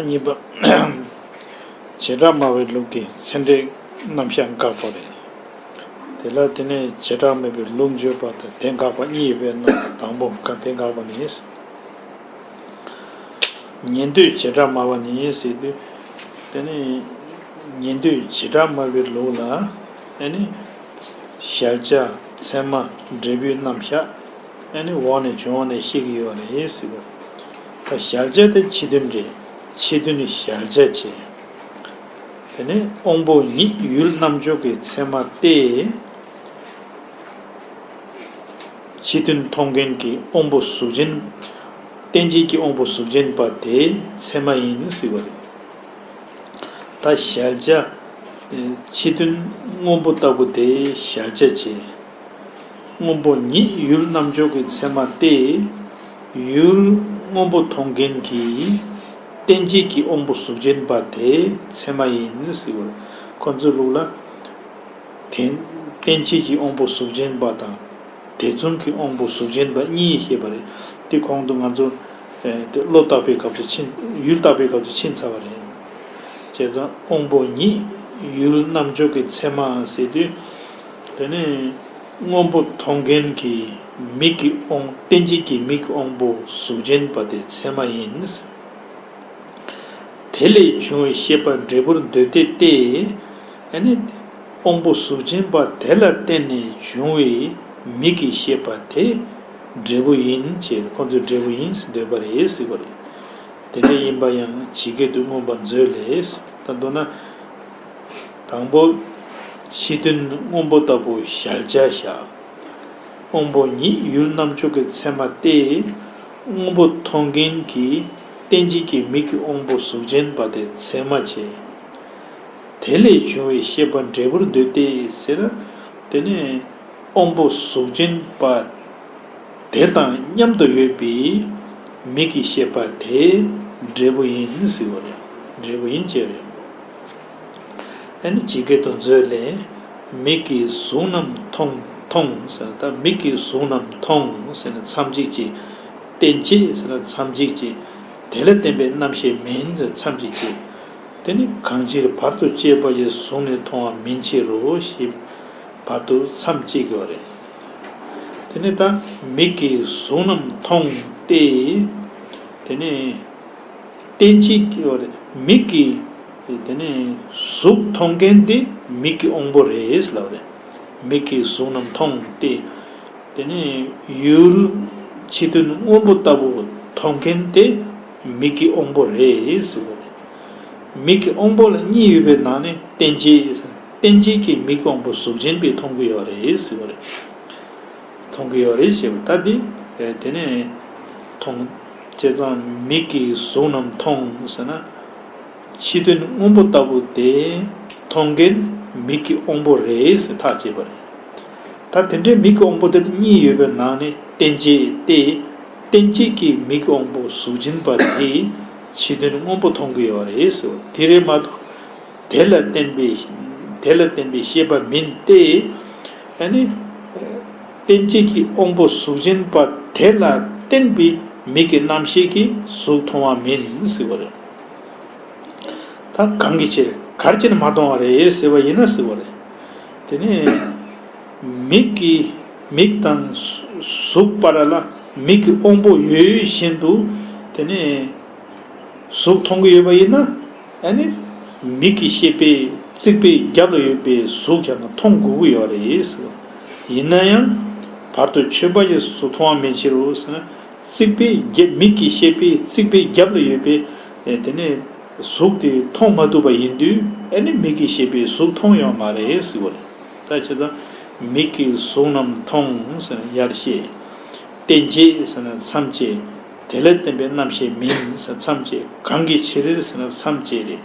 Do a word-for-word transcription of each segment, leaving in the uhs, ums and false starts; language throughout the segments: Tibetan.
གཉིས་པ། བྱེ་བྲག་སྨྲ་བའི་ལུགས་ཀྱི་ཚད་འབྲས་རྣམ་གཞག་དགག་པ་རེད། དེ་ལ་དེ་ནས་བྱེ་བྲག་སྨྲ་བའི་ལུགས་བརྗོད་པ་དང་དེ་དགག་པ་གཉིས་ཡོད་པའི་ནང་དང་པོ་ག་དེ་དགག་པ་ནི། ཉན་ཐོས་བྱེ་བྲག་སྨྲ་བ་ནི་ཟེར་དུས། དེ་ནི་ཉན་ཐོས་བྱེ་བྲག་སྨྲ་བའི་ལུགས་ལ་ཨ་ནི་གཞལ་བྱ་ཚད་མ་འབྲས་བུའི་རྣམ་གཞག་ཨ་ནི་འོག་ནས་བྱུང་བ་ནས་བཤད་ཀྱི་ཡོད་རེད་ཟེར་བ། ད་གཞལ་བྱ་དེ་ཕྱི་དོན་རེད། ཕྱི་དོན་གཞལ་བྱ་བྱས། དེ་ནས་དབང་པོ་ཉིད་ཡུལ་རྣམ་འཇོག་གི་ཚད་མ་སྟེ། ཕྱི་དོན་མཐོང་མཁན་གྱི་དབང་པོ་གཟུགས་ཅན། རྟེན་བྱེད་ཀྱི་དབང་པོ་གཟུགས་ཅན་པ་དེ་ཚད་མ་ཡིན་ཟེར་བ་རེད། ད་གཞལ་བྱ། ཕྱི་དོན་སྔོན་པོ་ལྟ་བུ་དེ་གཞལ་བྱ་བྱས། སྔོན་པོ་ཉིད་ཡུལ་རྣམ་འཇོག་གི་ཚད་མ་སྟེ། ཡུལ་སྔོན་པོ་མཐོང་མཁན་གྱི་རྟེན་བྱེད་ཀྱི་དབང་པོ་གཟུགས་ཅན་པ་དེ་ཚད་མ་ཡིན་ཟེར་བ་རེད། ཁོ་ཚོའི་ལུགས་ལ། དེ་རྟེན་བྱེད་ཀྱི་དབང་པོ་གཟུགས་ཅན་པ་དང་། དེ་མཚུངས་ཀྱི་དབང་པོ་གཟུགས་ཅན་པ་གཉིས་བཤད་པ་རེད། དེ་གོང་དུ་ང་ཚོ་ཨེ་དེ་བློ་བརྟག་པའི་སྐབས་སུ་ཕྱིན། ཡུལ་བརྟག་པའི་སྐབས་སུ་ཕྱིན་ཚར་བ་རེད། བྱས་ཙང་དབང་པོ་ཉིད་ཡུལ་རྣམ་འཇོག་གི་ཚད་མ་ཟེར་དུས། དེ་ནི་སྔོན་པོ་མཐོང་མཁན་གྱི་མིག་གི་དབང་། རྟེན་བྱེད་ཀྱི་མིག་གི་དབང་པོ་གཟུགས་ཅན་པ་དེ་ཚད་མ་ཡིན། དེ་ལས་བྱུང་བའི་ཤེས་པ་འབྲས་བུར་འདོད་དེ་སྟེ། ཨ་ནི། དབང་པོ་གཟུགས་ཅན་པ་དེ་ལ་བརྟེན་ནས་བྱུང་བའི་མིག་གི་ཤེས་པ་དེ་འབྲས་བུ་ཡིན་ཅེས་ཁོ་ཚོས་འབྲས་བུ་ཡིན་ཟེར་འདོད་པ་རེད་ཟེར་བ་རེད། དེ་འདྲ་ཡིན་པ་ཡང་ཇི་སྐད་དུ་མངོན་པར་མཛོད་ལས། ད་མདོར་ན། དང་པོ། ཕྱི་དོན་སྔོན་པོ་ལྟ་བུ་གཞལ་བྱ་བཞག་དབང་པོ་ཉིད་ཡུལ་རྣམ་འཇོག་གི་ཚད་མ་སྟེ། སྔོན་པོ་མཐོང་མཁན་གྱི་རྟེན་བྱེད་ཀྱི་མིག་གི་དབང་པོ་གཟུགས་ཅན་པ་དེ་ཚད་མ་བྱས། དེ་ལས་བྱུང་བའི་ཤེས་པ་འབྲས་བུར་འདོད་དེ་ཟེར་ན། དེ་ནི་དབང་པོ་གཟུགས་ཅན་པ་དེ་དང་མཉམ་དུ་ཡོད་པའི་མིག་གི་ཤེས་པ་དེ་འབྲས་བུ་ཡིན་ཟེར་བ་རེད། འབྲས་བུ་ཡིན་ཅེས་རེད། ཨ་ནི་ཇི་སྐད་དུ་མཛོད་ལས། མིག་གིས་གཟུགས་རྣམས་མཐོང་མཐོང་ཟེར་ན། ད་མིག་གིས་གཟུགས་རྣམས་མཐོང་ཟེར་ན་མཚམས་གཅིག་ཅེས། རྟེན་བྱེད་ཟེར་ན་མཚམས་གཅིག་ཅེས། དེ་ལ་བརྟེན་པའི་རྣམ་ཤེས་མིན་ཟེར་མཚམས་གཅིག་ཅེས། དེ་ནི་གང་ཕྱིར་བར་དུ་གཅོད་པ་ཡི་གཟུགས་ནི་མཐོང་བ་མིན་ཕྱིར་རོ་ཞེས་བར་དུ་མཚམས་གཅིག་ཡོད་རེད། དེ་ནི་ད་མིག་གིས་གཟུགས་རྣམས་མཐོང་སྟེ། དེ་ནི། རྟེན་གཅིག་ཡོད་རེད། མིག་གིས། དེ་ནི་གཟུགས་མཐོང་མཁན་དེ་མིག་གི་དབང་པོ་རེད་ལབ་རེད། མིག་གིས་གཟུགས་རྣམས་མཐོང་སྟེ། དེ་ནི་ཡུལ་ཕྱི་དོན་སྔོན་པོ་ལྟ་བུ་མཐོང་མཁན་དེ་མིག་གི་དབང་པོ་རེད་ཟེར་བ་རེད། མིག་གི་དབང་པོ་ལ་གཉིས་ཡོད་པའི་ནང་ནས་རྟེན་བྱེད་ཟེར། རྟེན་བྱེད་ཀྱི་མིག་གི་དབང་པོ་གཟུགས་ཅན་པས་མཐོང་གི་ཡོད་རེད་ཟེར་བ་རེད། མཐོང་གི་ཡོད་རེད་ཞེས་པ་ད་འདི། ཨེ་དེ་ནས་མཐོང་། བྱས་ཙང་མིག་གིས་གཟུགས་རྣམས་མཐོང་ཟེར་ན། ཕྱི་དོན་སྔོན་པོ་ལྟ་བུ་དེ་མཐོང་མཁན་མིག་གི་དབང་པོ་རེད་ཟེར་ཐག་བཅད་པ་རེད། ད་དེ་འདྲའི་མིག་གི་དབང་པོ་དེ་གཉིས་ཡོད་པའི་ནང་ནས་རྟེན་བྱེད་དེ། རྟེན་བྱེད་ཀྱི་མིག་གི་དབང་པོ་གཟུགས་ཅན་པ་དེ་ཕྱི་དོན་སྔོན་པོ་མཐོང་གི་ཡོད་རེད་ཟེར་བ་དེ་རེད་མ་གཏོགས། དེ་ལ་བརྟེན་པའི། དེ་ལ་བརྟེན་པའི་ཤེས་པ་མིན་ཏེ། ཨ་ནི། རྟེན་བྱེད་ཀྱི་དབང་པོ་གཟུགས་ཅན་པ་དེ་ལ་བརྟེན་པའི་མིག་གི་རྣམ་ཤེས་ཀྱིས་གཟུགས་མཐོང་བ་མིན་ཟེར་བ་རེད། ད་གང་གི་ཕྱིར་ག་རེ་བྱས་ནས་མ་མཐོང་བ་རེད་ཟེར་བ་ཡིན་ན་ཟེར་བ་རེད། དེ་ནས་མིག་གི་མིག་དང་གཟུགས་བར་ལ་མིག་གི་དབང་པོ་ཡོད་བཞིན་དུ་དེ་ནས་གཟུགས་མཐོང་གི་ཡོད་པ་ཡིན་ན། ཨ་ནི། མིག་གི་ཤེས་པས་རྩིག་པའི་རྒྱབ་ལ་ཡོད་པའི་གཟུགས་ཀྱང་མཐོང་དགོས་ཀྱི་ཡོད་རེད་ཟེར། ཡིན་ན་ཡང་། བར་དུ་ཆོད་པ་ཡི་གཟུགས་མཐོང་བ་མིན་ཕྱིར་རོ་ཟེར་ན། རྩིག་པའི་རྒྱབ། མིག་གི་ཤེས་པས་རྩིག་པའི་རྒྱབ་ལ་ཡོད་པའི། ཨེ་དེ་ནས་གཟུགས་དེ་མཐོང་མ་ཐུབ་པ་ཡིན་དུས། ཨ་ནི་མིག་གི་ཤེས་པས་གཟུགས་མཐོང་ཡོད་མ་རེད་ཟེར་བ་རེད། ད་བྱས་ཙང་མིག་གིས་གཟུགས་རྣམས་མཐོང་ཟེར་ན་ཡར་བཤད། རྟེན་བྱེད་ཟེར་ན་མཚམས་བཅད། དེ་ལ་བརྟེན་པའི་རྣམ་ཤེས་མིན་ཟེར་མཚམས་བཅད། གང་གི་ཕྱིར་ཟེར་ན་མཚམས་བཅད་རེད།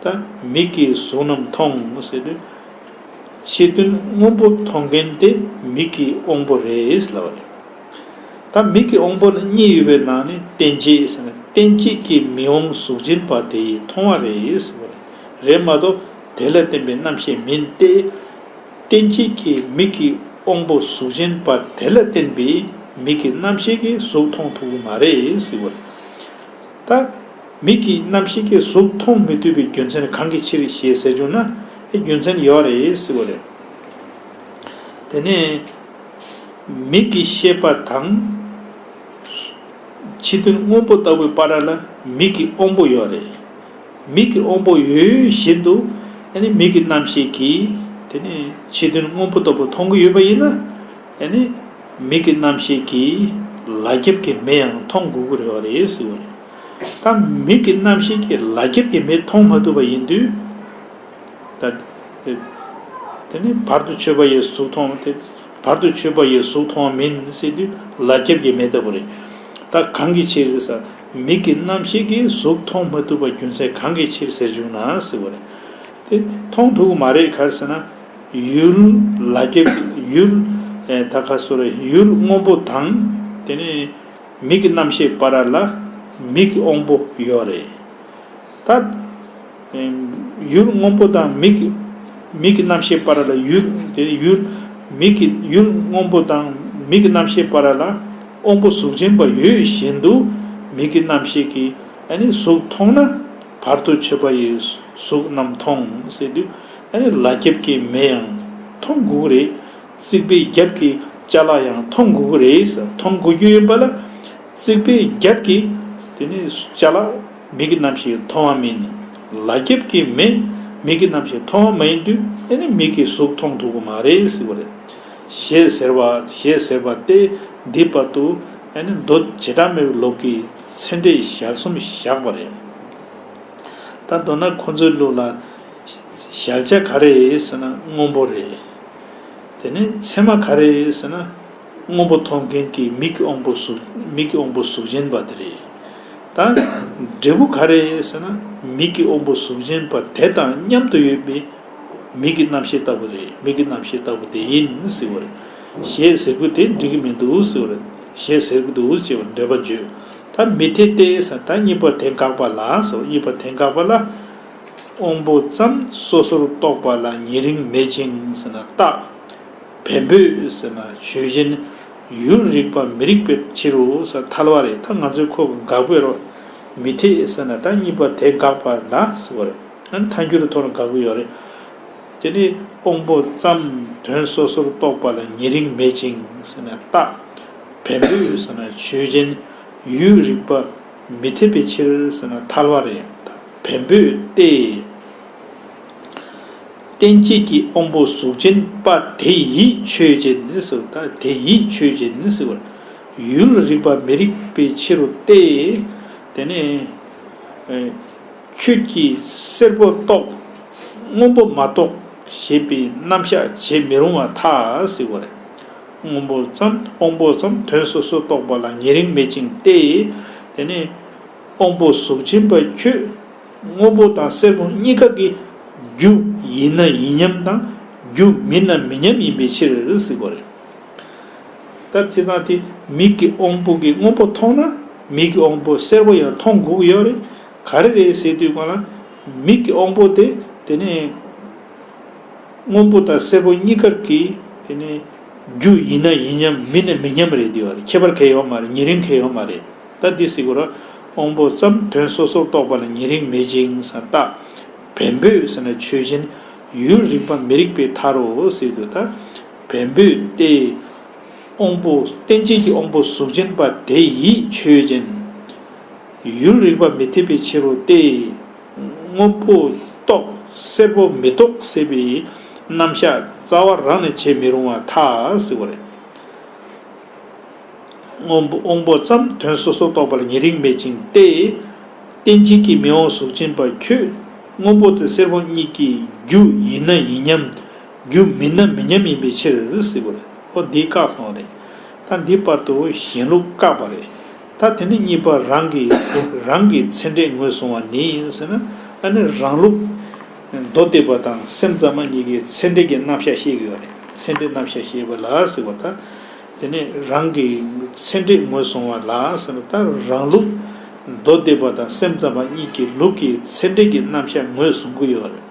ད་མིག་གིས་གཟུགས་རྣམས་མཐོང་ཟེར་དུས། ཕྱི་དོན་སྔོན་པོ་མཐོང་མཁན་དེ་མིག་གི་དབང་པོ་རེད་ལབ་པ་རེད། ད་མིག་གི་དབང་པོ་ལ་གཉིས་ཡོད་པའི་ནང་ནས་རྟེན་བྱེད་ཟེར་ན་རྟེན་བྱེད་ཀྱི་མིག་དབང་གཟུགས་ཅན་པ་དེ་ཡིས་མཐོང་བ་རེད་ཟེར་བ་རེད། རེད་མ་གཏོགས་དེ་ལ་བརྟེན་པའི་རྣམ་ཤེས་མིན་ཏེ། རྟེན་བྱེད་ཀྱི་མིག་གི་དབང་པོ་གཟུགས་ཅན་པ་དེ་ལ་བརྟེན་པའི་མིག་གི་རྣམ་ཤེས་ཀྱིས་གཟུགས་མཐོང་ཐུབ་ཀྱི་མ་རེད་ཟེར་བ་རེད། ད་ མིག་གི་རྣམ་ཤེས་ཀྱིས་གཟུགས་མཐོང་མི་ཐུབ་པའི་རྒྱུ་མཚན་གང་གི་ཕྱིར་ཞེས་ཟེར་བྱུང་ན། ཨེ་རྒྱུ་མཚན་ཡོད་རེད་ཟེར་བ་རེད། དེ་ནས་མིག་གི་ཤེས་པ་དང་། ཕྱི་དོན་སྔོན་པོ་ལྟ་བུའི་བར་ལ་མིག་གི་དབང་པོ་ཡོད་རེད། མིག་གི་དབང་པོ་ཡོད་བཞིན་དུ་ཨ་ནི་མིག་གི་རྣམ་ཤེས་ཀྱིས་དེ་ནི་ཕྱི་དོན་སྔོན་པོ་ལྟ་བུ་མཐོང་གི་ཡོད་པ་ཡིན་ན། ཨ་ནི་མིག་གི་རྣམ་ཤེས་ཀྱིས་ལ་རྒྱབ་ཀྱི་མེ་ཡང་མཐོང་དགོས་ཀྱི་རེད་བ་རེད་ཟེར་བ་རེད། ད་མིག་གི་རྣམ་ཤེས་ཀྱིས་ལ་རྒྱབ་ཀྱི་མེ་མཐོང་མ་ཐུབ་པ་ཡིན་དུས། ད། དེ་ནི་བར་དུ་ཆོད་པ་ཡིས་གཟུགས་མཐོང་དེ། བར་དུ་ཆོད་པ་ཡིས་གཟུགས་མཐོང་བ་མིན་ཟེར་དུས་ལ་རྒྱབ་ཀྱི་མེ་ལྟ་བུ་རེད། ད་གང་གི་ཕྱིར་ཟེར། མིག་གི་རྣམ་ཤེས་ཀྱིས་གཟུགས་མཐོང་མ་ཐུབ་པ་རྒྱུ་མཚན་གང་གི་ཕྱིར་ཟེར་བྱུང་ན་ཟེར་བ་རེད། དེ་མཐོང་ཐུབ་ཀྱི་མ་རེད། ག་རེ་ཟེར་ན། ཡུལ་ལ་རྒྱབ་ཡུལ། ཨེ་ད་ག་སོ་རེད། ཡུལ་སྔོན་པོ་དང་། དེ་ནི། མིག་གི་རྣམ་ཤེས་བར་ལ་མིག་གི་དབང་པོ་ཡོད་རེད། ད་ཡུལ་སྔོན་པོ་དང་མིག་གི་མིག་གི་རྣམ་ཤེས་བར་ལ་ཡུལ་དེ་ཡུལ་མིག་གི་ཡུལ་སྔོན་པོ་དང་མིག་གི་རྣམ་ཤེས་བར་ལ་དབང་པོ་གཟུགས་ཅན་པ་ཡོད་བཞིན་དུ་མིག་གི་རྣམ་ཤེས་ཀྱིས་ཨ་ནི་གཟུགས་མཐོང་ན་བར་དུ་ཆོད་པ་ཡིས་གཟུགས་རྣམས་མཐོང་ཟེར་དུས་ཨ་ནི་ལ་རྒྱབ་ཀྱི་མེ་ཡང་མཐོང་དགོས་ཀྱི་རེད། རྩིག་པའི་རྒྱབ་ཀྱི་ཅ་ལག་ཡང་མཐོང་དགོས་ཀྱི་རེད་ཟེར། མཐོང་དགོས་རྒྱུ་ཡིན་པ་ལ། རྩིག་པའི་རྒྱབ་ཀྱི་དེ་ནི་ཅ་ལག་མིག་གི་རྣམ་ཤེས་མཐོང་བ་མིན། ལ་རྒྱབ་ཀྱི་མེ་མིག་གི་རྣམ་ཤེས་མཐོང་བ་མ་ཡིན་དུས་ཨ་ནི་མིག་གིས་གཟུགས་མཐོང་ཐུབ་ཀྱི་མ་རེད་ཟེར་བ་རེད། ཞེས་ཟེར་བ་ཞེས་ཟེར་བ་སྟེ་འདི་བར་དུ་ཨ་ནི་མདོ་བྱེ་བྲག་སྨྲ་བའི་ལུགས་ཀྱི་ཚད་འབྲས་ཞལ་གསུམ་བཞག་པ་རེད། ད་མདོར་ན་ཁོ་ཚོའི་ལུགས་ལ། ཞལ་ཆ་ག་རེ་ཟེར་ན་སྔོན་པོ་རེད། དེ་ནས་ཚད་མ་ག་རེ་ཟེར་ན་སྔོན་པོ་མཐོང་མཁན་གྱི་མིག་གི་དབང་པོ་གཟུགས་མིག་གི་དབང་པོ་གཟུགས་ཅན་པ་དེ་རེད། ད་འབྲས་བུ་ག་རེ་ཟེར་ན་མིག་གི་དབང་པོ་གཟུགས་ཅན་པ་དེ་དང་མཉམ་དུ་ཡོད་པའི་མིག་གི་རྣམ་ཤེས་ལྟ་བུ་རེད། མིག་གི་རྣམ་ཤེས་ལྟ་བུ་དེ་ཡིན་ཟེར་བ་རེད། ཞེས་ཟེར་རྒྱུ་དེ་འགྲིག་གི་མི་འདུག་ཟེར་བ་རེད། ཞེས་ཟེར་གྱི་འདུག་ཅེས་པ་འདོད་པ་བརྗོད། ད་མི་འཐད་དེ་ཟེར་ད་གཉིས་པ་དེ་དགག་པ་ལ་ཟེར་གཉིས་པ་དེ་དགག་པ་ལ། དབང་པོ་ཙམ་སོ་སོར་རྟོག་པ་ལ་ཉེ་རིང་མེད་ཅིང་ཟེར་ན་རྟགས། བེམ་པོས་ཟེར་ན་ཆོས་ཅན། ཡུལ་རིག་པ་མི་རིག་པའི་ཕྱིར་རོ་ཟེར་ཐལ་བ་རེད། ད་ང་ཚོས་ཁོ་དགག་པའི་རོ། མི་འཐད་ཟེར་ན་ད་གཉིས་པ་དེ་དགག་པ་ལ་ཟེར་བ་རེད། ཨ་ནི་ཐལ་འགྱུར་ཐོག་ནས་དགག་གི་ཡོད་རེད། དེ་ནི་དབང་པོ་ཙམ་དོན་སོ་སོར་རྟོག་པ་ལ་ཉེ་རིང་མེད་ཅིང་ཟེར་ན་རྟགས། བེམ་པོས་ཟེར་ན་ཆོས་ཅན། ཡུལ་རིག་པ་མི་འཐད་པའི་ཕྱིར་ཟེར་ན་ཐལ་བ་རེད། བེམ་པོས་ཏེ། རྟེན་བཅས་ཀྱི་དབང་པོ་གཟུགས་ཅན་པ་དེ་ཡིས་ཆོས་ཅན་ཟེར། ད་དེ་ཡིས་ཆོས་ཅན་ཟེར་བ། ཡུལ་རིག་པ་མི་རིག་པའི་ཕྱིར་རོ་སྟེ། དེ་ནས་ཁྱོད་ཀྱིས་སེར་པོ་རྟོགས། སྔོན་པོ་མ་རྟོགས་ཞེས་པའི་རྣམ་གཞག་བྱེད་མི་རུང་བར་ཐལ་ཟེར་བ་རེད། སྔོན་པོ་ཙམ་དབང་པོ་ཙམ་དོན་སོ་སོར་རྟོག་པ་ལ་ཉེ་རིང་མེད་ཅིང་སྟེ། དེ་ནས་དབང་པོ་གཟུགས་ཅན་པ་ཁྱོད་སྔོན་པོ་དང་སེར་པོ་གཉིས་ཀ་གི་རྒྱུ་ཡིན་ན་ཡིན་མཉམ་དང་རྒྱུ་མིན་ན་མི་མཉམ་ཡིན་པའི་ཕྱིར་ཟེར་བ་རེད། ད་དེ་དང་དེ་མིག་གི་དབང་པོ་གིས་སྔོན་པོ་མཐོང་ན་མིག་གི་དབང་པོ་སེར་པོ་ཡང་མཐོང་དགོས་ཀྱི་ཡོད་རེད། ག་རེ་རེད་ཟེར་དུས་གང་ལ་མིག་གི་དབང་པོ་དེ་དེ་ནས་སྔོན་པོ་དང་སེར་པོ་གཉིས་ཀར་གྱི་དེ་ནས་རྒྱུ་ཡིན་ན་ཡིན་མཉམ་མིན་ན་མི་མཉམ་རེད། དེ་བར་ཁྱད་པར་གང་ཡོད་མ་རེད། ཉེ་རིང་གང་ཡོད་མ་རེད། ད་འདི་ཟེར་དགོས་ར། དབང་པོ་ཙམ་དོན་སོ་སོར་རྟོག་པ་ལ་ཉེ་རིང་མེད་ཅིང་ཟེར་རྟགས། བེམ་པོས་ཟེར་ན་ཆོས་ཅན། ཡུལ་རིག་པ་མི་རིག་པའི་མཐའ་རོ་ཟེར་དུས་ད། བེམ་པོས་ཏེ། དབང་པོ་རྟེན་བཅས་ཀྱི་དབང་པོ་གཟུགས་ཅན་པ་དེ་ཡིས་ཆོས་ཅན། ཡུལ་རིག་པ་མི་འཐད་པའི་ཕྱིར་རོ་སྟེ། སྔོན་པོ་རྟོགས་སེར་པོ་མི་རྟོགས་ཟེར་བའི་རྣམ་གཞག་རྩ་བ་རང་ནས་བྱེད་མི་རུང་བར་ཐལ་ཟེར་བ་རེད། སྔོན་པོ་དབང་པོ་ཙམ་དོན་སོ་སོར་རྟོག་པ་ལ་ཉེ་རིང་མེད་ཅིང་སྟེ། རྟེན་བཅས་ཀྱི་མི་དབང་གཟུགས་ཅན་པ་ཁྱོད་སྔོན་པོ་དང་སེར་པོ་གཉིས་ཀྱི་རྒྱུ་ཡིན་ན་ཡིན་མཉམ། རྒྱུ་མིན་ན་མི་མཉམ་ཡིན་པའི་ཕྱིར་ཟེར་བ་རེད། ཨོ་འདི་བཀག་སོང་བ་རེད། ད་འདི་བར་དུ་གཞན་ལུགས་བཀག་པ་རེད། ད་དེ་ནི་གཉིས་པ་རང་གི་རང་གི་ཚད་འབྲས་ངོས་བཟུང་བ་ནི་ཟེར་ན་ཨ་ནི་རང་ལུགས་མདོ་སྡེ་པ་དང་སེམས་ཙམ་པ་གཉིས་ཀྱི་ཚད་འབྲས་ཀྱི་རྣམ་གཞག་བཤད་ཀྱི་ཡོད་རེད། ཚད་འབྲས་རྣམ་གཞག་བཤད་པ་ལ་ཟེར་བ་ད། དེ་ནས་རང་གི་ཚད་འབྲས་ངོས་བཟུང་བ་ལ་ཟེར་ན་ད་རང་ལུགས་མདོ་སྡེ་པ་དང་སེམས་ཙམ་པ་གཉིས་ཀྱི་ལུགས་ཀྱི་ཚད་འབྲས་ཀྱི་རྣམ་གཞག་ངོས་བཟུང་གི་ཡོད་རེད།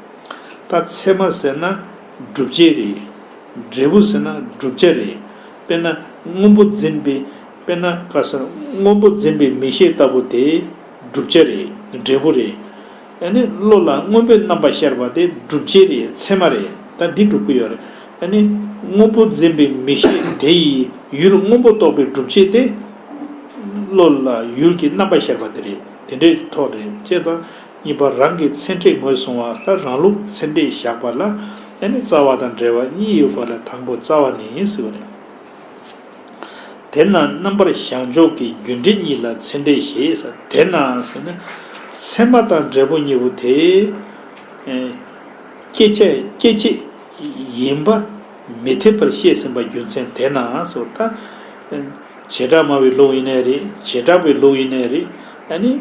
ད་ཚད་མ་ཟེར་ན་སྒྲུབ་བྱེད་རེད། འབྲས་བུ་ཟེར་ན་བསྒྲུབ་བྱ་རེད། དཔེར་ན་སྔོན་པོ་འཛིན་པའི་དཔེར་ན་ག་ཟེར་སྔོན་པོ་འཛིན་པའི་མིག་ཤེས་ལྟ་བུ་དེ། བསྒྲུབ་བྱ་རེད། འབྲས་བུ་རེད། ཨ་ནི་བློ་ལ་སྔོན་པོའི་རྣམ་པ་ཤར་བ་དེ་བསྒྲུབ་བྱ་རེད། ཚད་མ་རེད། ད་འདི་སྒྲུབ་ཀྱི་ཡོད་རེད། ཨ་ནི་སྔོན་པོ་འཛིན་པའི་མིག་ཤེས་དེ་ཡིས་ཡུལ་སྔོན་པོ་རྟོགས་པའི་བསྒྲུབ་བྱ་དེ། བློ་ལ་ཡུལ་གྱི་རྣམ་པ་ཤར་བ་དེ་རེད། དེ་འདྲའི་ཐོག་རེད། བྱས་ཙང་གཉིས་པ་རང་གི་ཚད་འབྲས་ངོས་བཟུང་བ་ལྟར་རང་ལུགས་ཚད་འབྲས་བཞག་པ་ལ། ཨ་ནི་རྩ་བ་དང་འབྲེལ་བ་གཉིས་ཡོད་པ་ལ་དང་པོ་རྩ་བ་ནས་ཟེར་བ་རེད། དེས་ན་རྣམ་པར་བཞག་འཇོག་གི་རྒྱུ་འབྲས་གཉིས་ལ་ཚད་འབྲས་ཞེས་ཟེར། དེས་ན་ཟེར་ན། ཚད་མ་དང་འབྲས་བུ་གཉིས་པོ་དེ། ཨེ། བསྐྱེད་བྱ་སྐྱེད་བྱེད་ཡིན་པ་མི་འཐད་པར་བཤད་ཟིན་པ་རྒྱུ་མཚན་དེས་ན་ཟེར་བ་ད། བྱེ་བྲག་སྨྲ་བའི་ལུགས་ཡིན་ནའི་རེད། བྱེ་བྲག་པའི་ལུགས་ཡིན་ནའི་རེད། ཨ་ནི།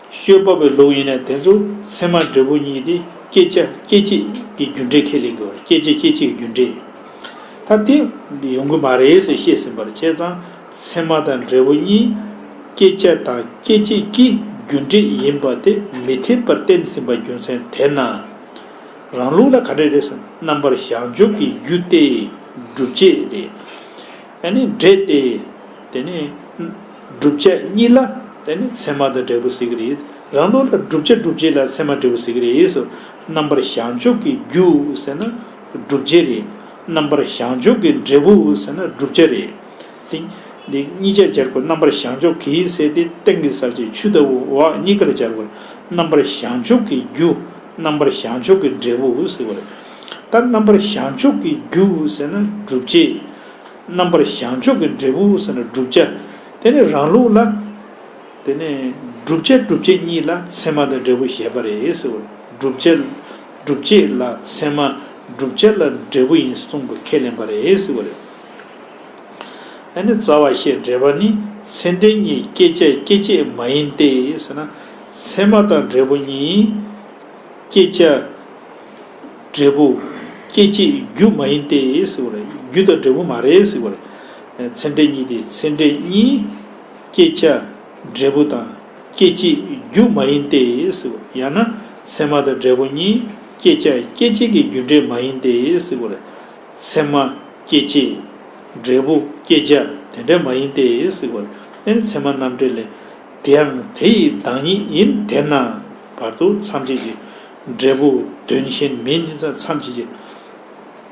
དཔྱོད་པ་པའི་ལུགས་ཡིན་ནའི་དེ་ཚོ་ཚད་མ་འབྲས་བུ་གཉིས་དེ་བསྐྱེད་བྱ་སྐྱེད་བྱེད་ཀྱི་རྒྱུ་འབྲས་ཁས་ལེན་དགོས་པ་རེད། བསྐྱེད་བྱ་སྐྱེད་བྱེད་ཀྱི་རྒྱུ་འབྲས། ད་དེ་ཡོང་གི་མ་རེད་ཟེར་བཤད་ཟིན་པ་རེད། བྱས་ཙང་ཚད་མ་དང་འབྲས་བུ་གཉིས་བསྐྱེད་བྱ་དང་སྐྱེད་བྱེད་ཀྱི་རྒྱུ་འབྲས་ཡིན་པ་དེ་མི་འཐད་པར་བསྟན་ཟིན་པ་རྒྱུ་མཚན་དེས་ན། རང་ལུགས་ལ་ག་འདྲ་རེད་ཟེར་ན། རྣམ་པར་བཞག་འཇོག་གི་རྒྱུ་སྟེ་བསྒྲུབ་བྱ་རེད། ཨ་ནི་འབྲས་ཏེ། དེ་ནི་བསྒྲུབ་བྱ་གཉིས་ལ་དེ་ནི་ཚད་མ་དང་འབྲས་བུ་ཟེར་གྱི་རེད། རང་ལུགས་ལ་བསྒྲུབ་བྱ་བསྒྲུབ་བྱེད་ལ་ཚད་མ་འབྲས་བུ་ཟེར་གྱི་རེད། རྣམ་པར་བཞག་འཇོག་གི་རྒྱུ་ཟེར་ན་བསྒྲུབ་བྱ་རེད། རྣམ་པར་བཞག་འཇོག་གི་འབྲས་བུ་ཟེར་ན་བསྒྲུབ་བྱ་རེད། དེ་འདི་གཉིས་ཆ་སྦྱར་དགོས། རྣམ་པར་བཞག་འཇོག་གི་ཟེར་དེ་སྟེང་གི་ས་བཅད་ཆུ་ལྟ་བུ་འོག་གཉིས་ཀ་ལ་སྦྱར་དགོས། རྣམ་པར་བཞག་འཇོག་གི་རྒྱུ། རྣམ་པར་བཞག་འཇོག་གི་འབྲས་བུ་ཟེར་བ་རེད། ད་རྣམ་པར་བཞག་འཇོག་གི་རྒྱུ་ཟེར་ན་བསྒྲུབ་བྱེད། རྣམ་པར་བཞག་འཇོག་གི་འབྲས་བུ་ཟེར་ན་བསྒྲུབ་བྱ། དེ་ནི་རང་ལུགས་ལ། དེ་ནི་བསྒྲུབ་བྱ་བསྒྲུབ་བྱེད་གཉིས་ལ་ཚད་མ་དང་འབྲས་བུ་བཞེད་པ་རེད་ཟེར་བ་རེད། བསྒྲུབ་བྱ། བསྒྲུབ་བྱེད་ལ་ཚད་མ། བསྒྲུབ་བྱ་ལ་འབྲས་བུ་ཡིན་གསུངས་པ་ཁས་ལེན་པ་རེད་ཟེར་བ་རེད། ཨ་ནི་རྩ་བ་བཤད་འགྲེལ་པ་ནི། ཚད་འབྲས་གཉིས་བསྐྱེད་བྱ་སྐྱེད་བྱེད་མ་ཡིན་ཏེ་ཟེར་ན། ཚད་མ་དང་འབྲས་བུ་གཉིས། བསྐྱེད་བྱ། འབྲས་བུ། སྐྱེད་བྱེད་རྒྱུ་མ་ཡིན་ཏེ་ཟེར་བ་རེད། རྒྱུ་དང་འབྲས་བུ་མ་རེད་ཟེར་བ་རེད། ཚད་འབྲས་གཉིས་ཏེ་ཚད་འབྲས་གཉིས། བསྐྱེད་བྱ། འབྲས་བུ་དང་། སྐྱེད་བྱེད་རྒྱུ་མ་ཡིན་ཏེ་ཟེར་བ། ཡང་ན་ཚད་མ་དང་འབྲས་བུ་གཉིས་བསྐྱེད་བྱ་སྐྱེད་བྱེད་ཀྱི་རྒྱུ་འབྲས་མ་ཡིན་ཏེ་ཟེར་བ་རེད། ཚད་མ་སྐྱེད་བྱེད། འབྲས་བུ་བསྐྱེད་བྱ་དེ་འདྲ་མ་ཡིན་ཏེ་ཟེར་བ་རེད། ཨ་ནི་ཚད་མ་རྣམ་འགྲེལ་ལས། དེ་ཡང་དེ་ཡི་བདག་ཉིད་ཡིན་དེ་ན། བར་དུ་མཚམས་བཅད་ཀྱི། འབྲས་བུ་དོན་གཞན་མིན་ཟེར་མཚམས་བཅད་ཀྱི།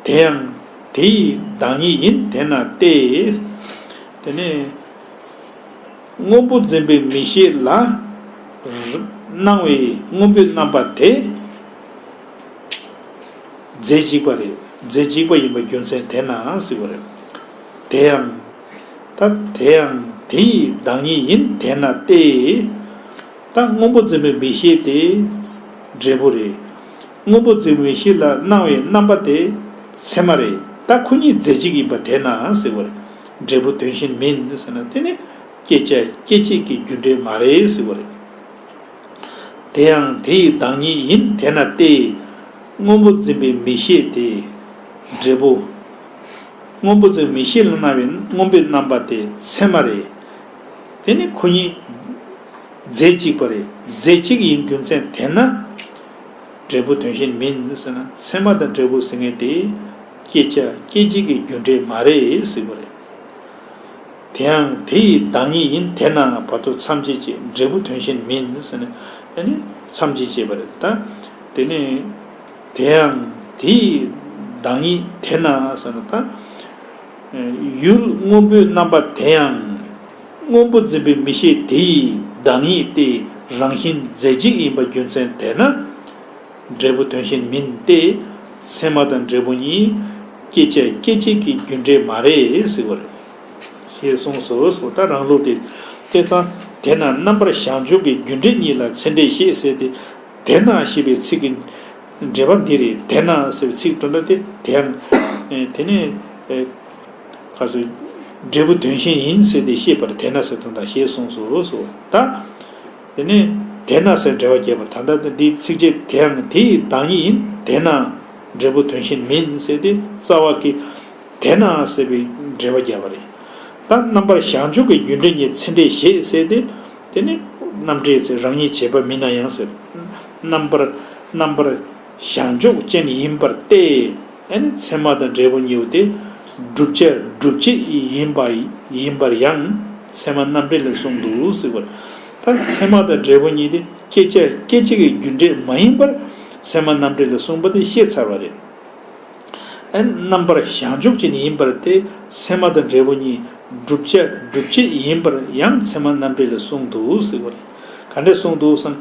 དེ་ཡང་དེ་ཡི་བདག་ཉིད་ཡིན་དེ་ན་སྟེ། དེ་ནས་སྔོན་པོ་འཛིན་པའི་མིག་ཤེས་ལ་སྣང་བའི་སྔོན་པོའི་རྣམ་པ་དེ། རྫས་གཅིག་པ་རེད། རྫས་གཅིག་པ་ཡིན་པ་རྒྱུ་མཚན་དེ་ན་ཟེར་བ་རེད། དེ་ཡང་། ད་དེ་ཡང་དེ་ཡི་བདག་ཉིད་ཡིན་དེ་ན་སྟེ། ད་སྔོན་པོ་འཛིན་པའི་མིག་ཤེས་དེ་འབྲས་བུ་རེད། སྔོན་པོ་འཛིན་པའི་མིག་ཤེས་ལ་སྣང་བའི་རྣམ་པ་དེ་ཚད་མ་རེད། ད་ཁོ་གཉིས་རྫས་གཅིག་ཡིན་པ་དེ་ན་ཟེར་བ་རེད། འབྲས་བུ་དོན་གཞན་མིན་ཟེར་ན་དེ་ནི་བསྐྱེད་བྱ་སྐྱེད་བྱེད་ཀྱི་རྒྱུ་འབྲས་མ་རེད་ཟེར་བ་རེད། དེ་ཡང་དེ་ཡི་བདག་ཉིད་ཡིན་དེ་ན་སྟེ། སྔོན་པོ་འཛིན་པའི་མིག་ཤེས་དེ་འབྲས་བུ། སྔོན་པོ་འཛིན་མིག་ཤེས་ལ་སྣང་བའི་སྔོན་པོའི་རྣམ་པ་དེ་ཚད་མ་རེད། དེ་ནི་ཁོ་གཉིས་རྫས་གཅིག་པ་རེད། རྫས་གཅིག་ཡིན་རྒྱུ་མཚན་དེ་ན། འབྲས་བུ་དོན་གཞན་མིན་ཟེར་ན་ཚད་མ་དང་འབྲས་བུ་ཟེར་མཁན་དེ་བསྐྱེད་བྱ་སྐྱེད་བྱེད་ཀྱི་རྒྱུ་འབྲས་མ་རེད་ཟེར་བ་རེད། དེ་ཡང་དེ་ཡི་བདག་ཉིད་ཡིན་དེ་ན་བར་དུ་མཚམས་བཅད་བྱེད། འབྲས་བུ་དོན་གཞན་མིན་ཟེར་ནས་ཨ་ནི་མཚམས་བཅད་བྱེད་པ་རེད། ད་དེ་ནས་དེ་ཡང་དེ་ཡི་བདག་ཉིད་དེ་ན་ཟེར་ན་ད་ཡུལ་སྔོན་པོའི་རྣམ་པ་དེ་ཡང་སྔོན་པོ་འཛིན་པའི་མིག་ཤེས་དེ་ཡི་བདག་ཉིད་དེ་རང་བཞིན་རྫས་གཅིག་ཡིན་པ་རྒྱུ་མཚན་དེ་ན། འབྲས་བུ་དོན་གཞན་མིན་ཏེ། ཚད་མ་དང་འབྲས་བུ་གཉིས་བསྐྱེད་བྱ་སྐྱེད་བྱེད་ཀྱི་རྒྱུ་འབྲས་མ་རེད་ཟེར་བ་རེད། ཞེས་གསུངས་སོ། སོ་ད་རང་ལུགས་དེ། དེ་ཙང་དེས་ན་རྣམ་པར་བཞག་འཇུག་གི་རྒྱུ་འབྲས་གཉིས་ལ་ཚད་འབྲས་ཞེས་ཟེར་ཏེ། དེས་ན་ཞེས་པའི་ཚིག་གི་འགྲེལ་པ་འདི་རེད། དེས་ན་ཟེར་བའི་ཚིག་དོན་དག་དེ་དེ་ཡང་། དེ་ནས། ག་ཚོད། འབྲས་བུ་དོན་གཞན་ཡིན་ཟེར་ཏེ་ཤེས་པར་དེས་ན་ཟེར་དོན་དག་ཞེས་གསུངས་སོ། སོ་ད། དེ་ནས་དེས་ན་ཟེར་འགྲེལ་པ་བརྒྱབ་པར་ད་ལྟ་འདིའི་ཚིགས་བཅད་དེ་ཡང་དེ་ཡི་བདག་ཉིད་ཡིན་དེས་ན། འབྲས་བུ་དོན་གཞན་མིན་ཟེར་ཏེ་རྩ་བ་གི། དེས་ན་ཟེར་བའི་འགྲེལ་པ་བརྒྱབ་པ་རེད། ད་རྣམ་པར་བཞག་འཇུག་གི་རྒྱུ་འབྲས་གཉིས་ཚད་འབྲས་ཞེས་ཟེར་ཏེ། དེ་ནི་རྣམ་འགྲེལ་ཟེར་རང་ཉིད་བྱེད་པ་མིན་ན་ཡང་ཟེར། རྣམ་པར་རྣམ་པར་བཞག་འཇུག་ཅན་ཡིན་པར་ཏེ། ཨ་ནི་ཚད་མ་དང་འབྲས་བུ་གཉིས་པོ་དེ་བསྒྲུབ་བྱ་བསྒྲུབ་བྱེད་ཡིན་པ་ཡིན་པར་ཡང་ཚད་མ་རྣམ་འགྲེལ་ལས་གསུངས་འདུག་ཟེར་བར། ད་ ད་ཚད་མ་དང་འབྲས་བུ་གཉིས་དེ་སྐད་ཆ་སྐད་ཅིག་གི་རྒྱུ་འབྲས་མ་ཡིན་པར་ཚད་མ་རྣམ་འགྲེལ་ལ་གསུངས་པ་དེ་བཤད་ཚར་བ་རེད། ཨ་ནི་རྣམ་པར་བཞག་འཇོག་ཅན་ཡིན་པར་ཏེ། ཚད་མ་དང་འབྲས་བུ་གཉིས་བསྒྲུབ་བྱ་སྒྲུབ་བྱེད་ཡིན་པར་ཡང་ཚད་མ་རྣམ་འགྲེལ་ལ་གསུངས་འདུག་ཟེར་བ་རེད། ག་འདྲས་གསུངས་འདུག་ཟེར་ན།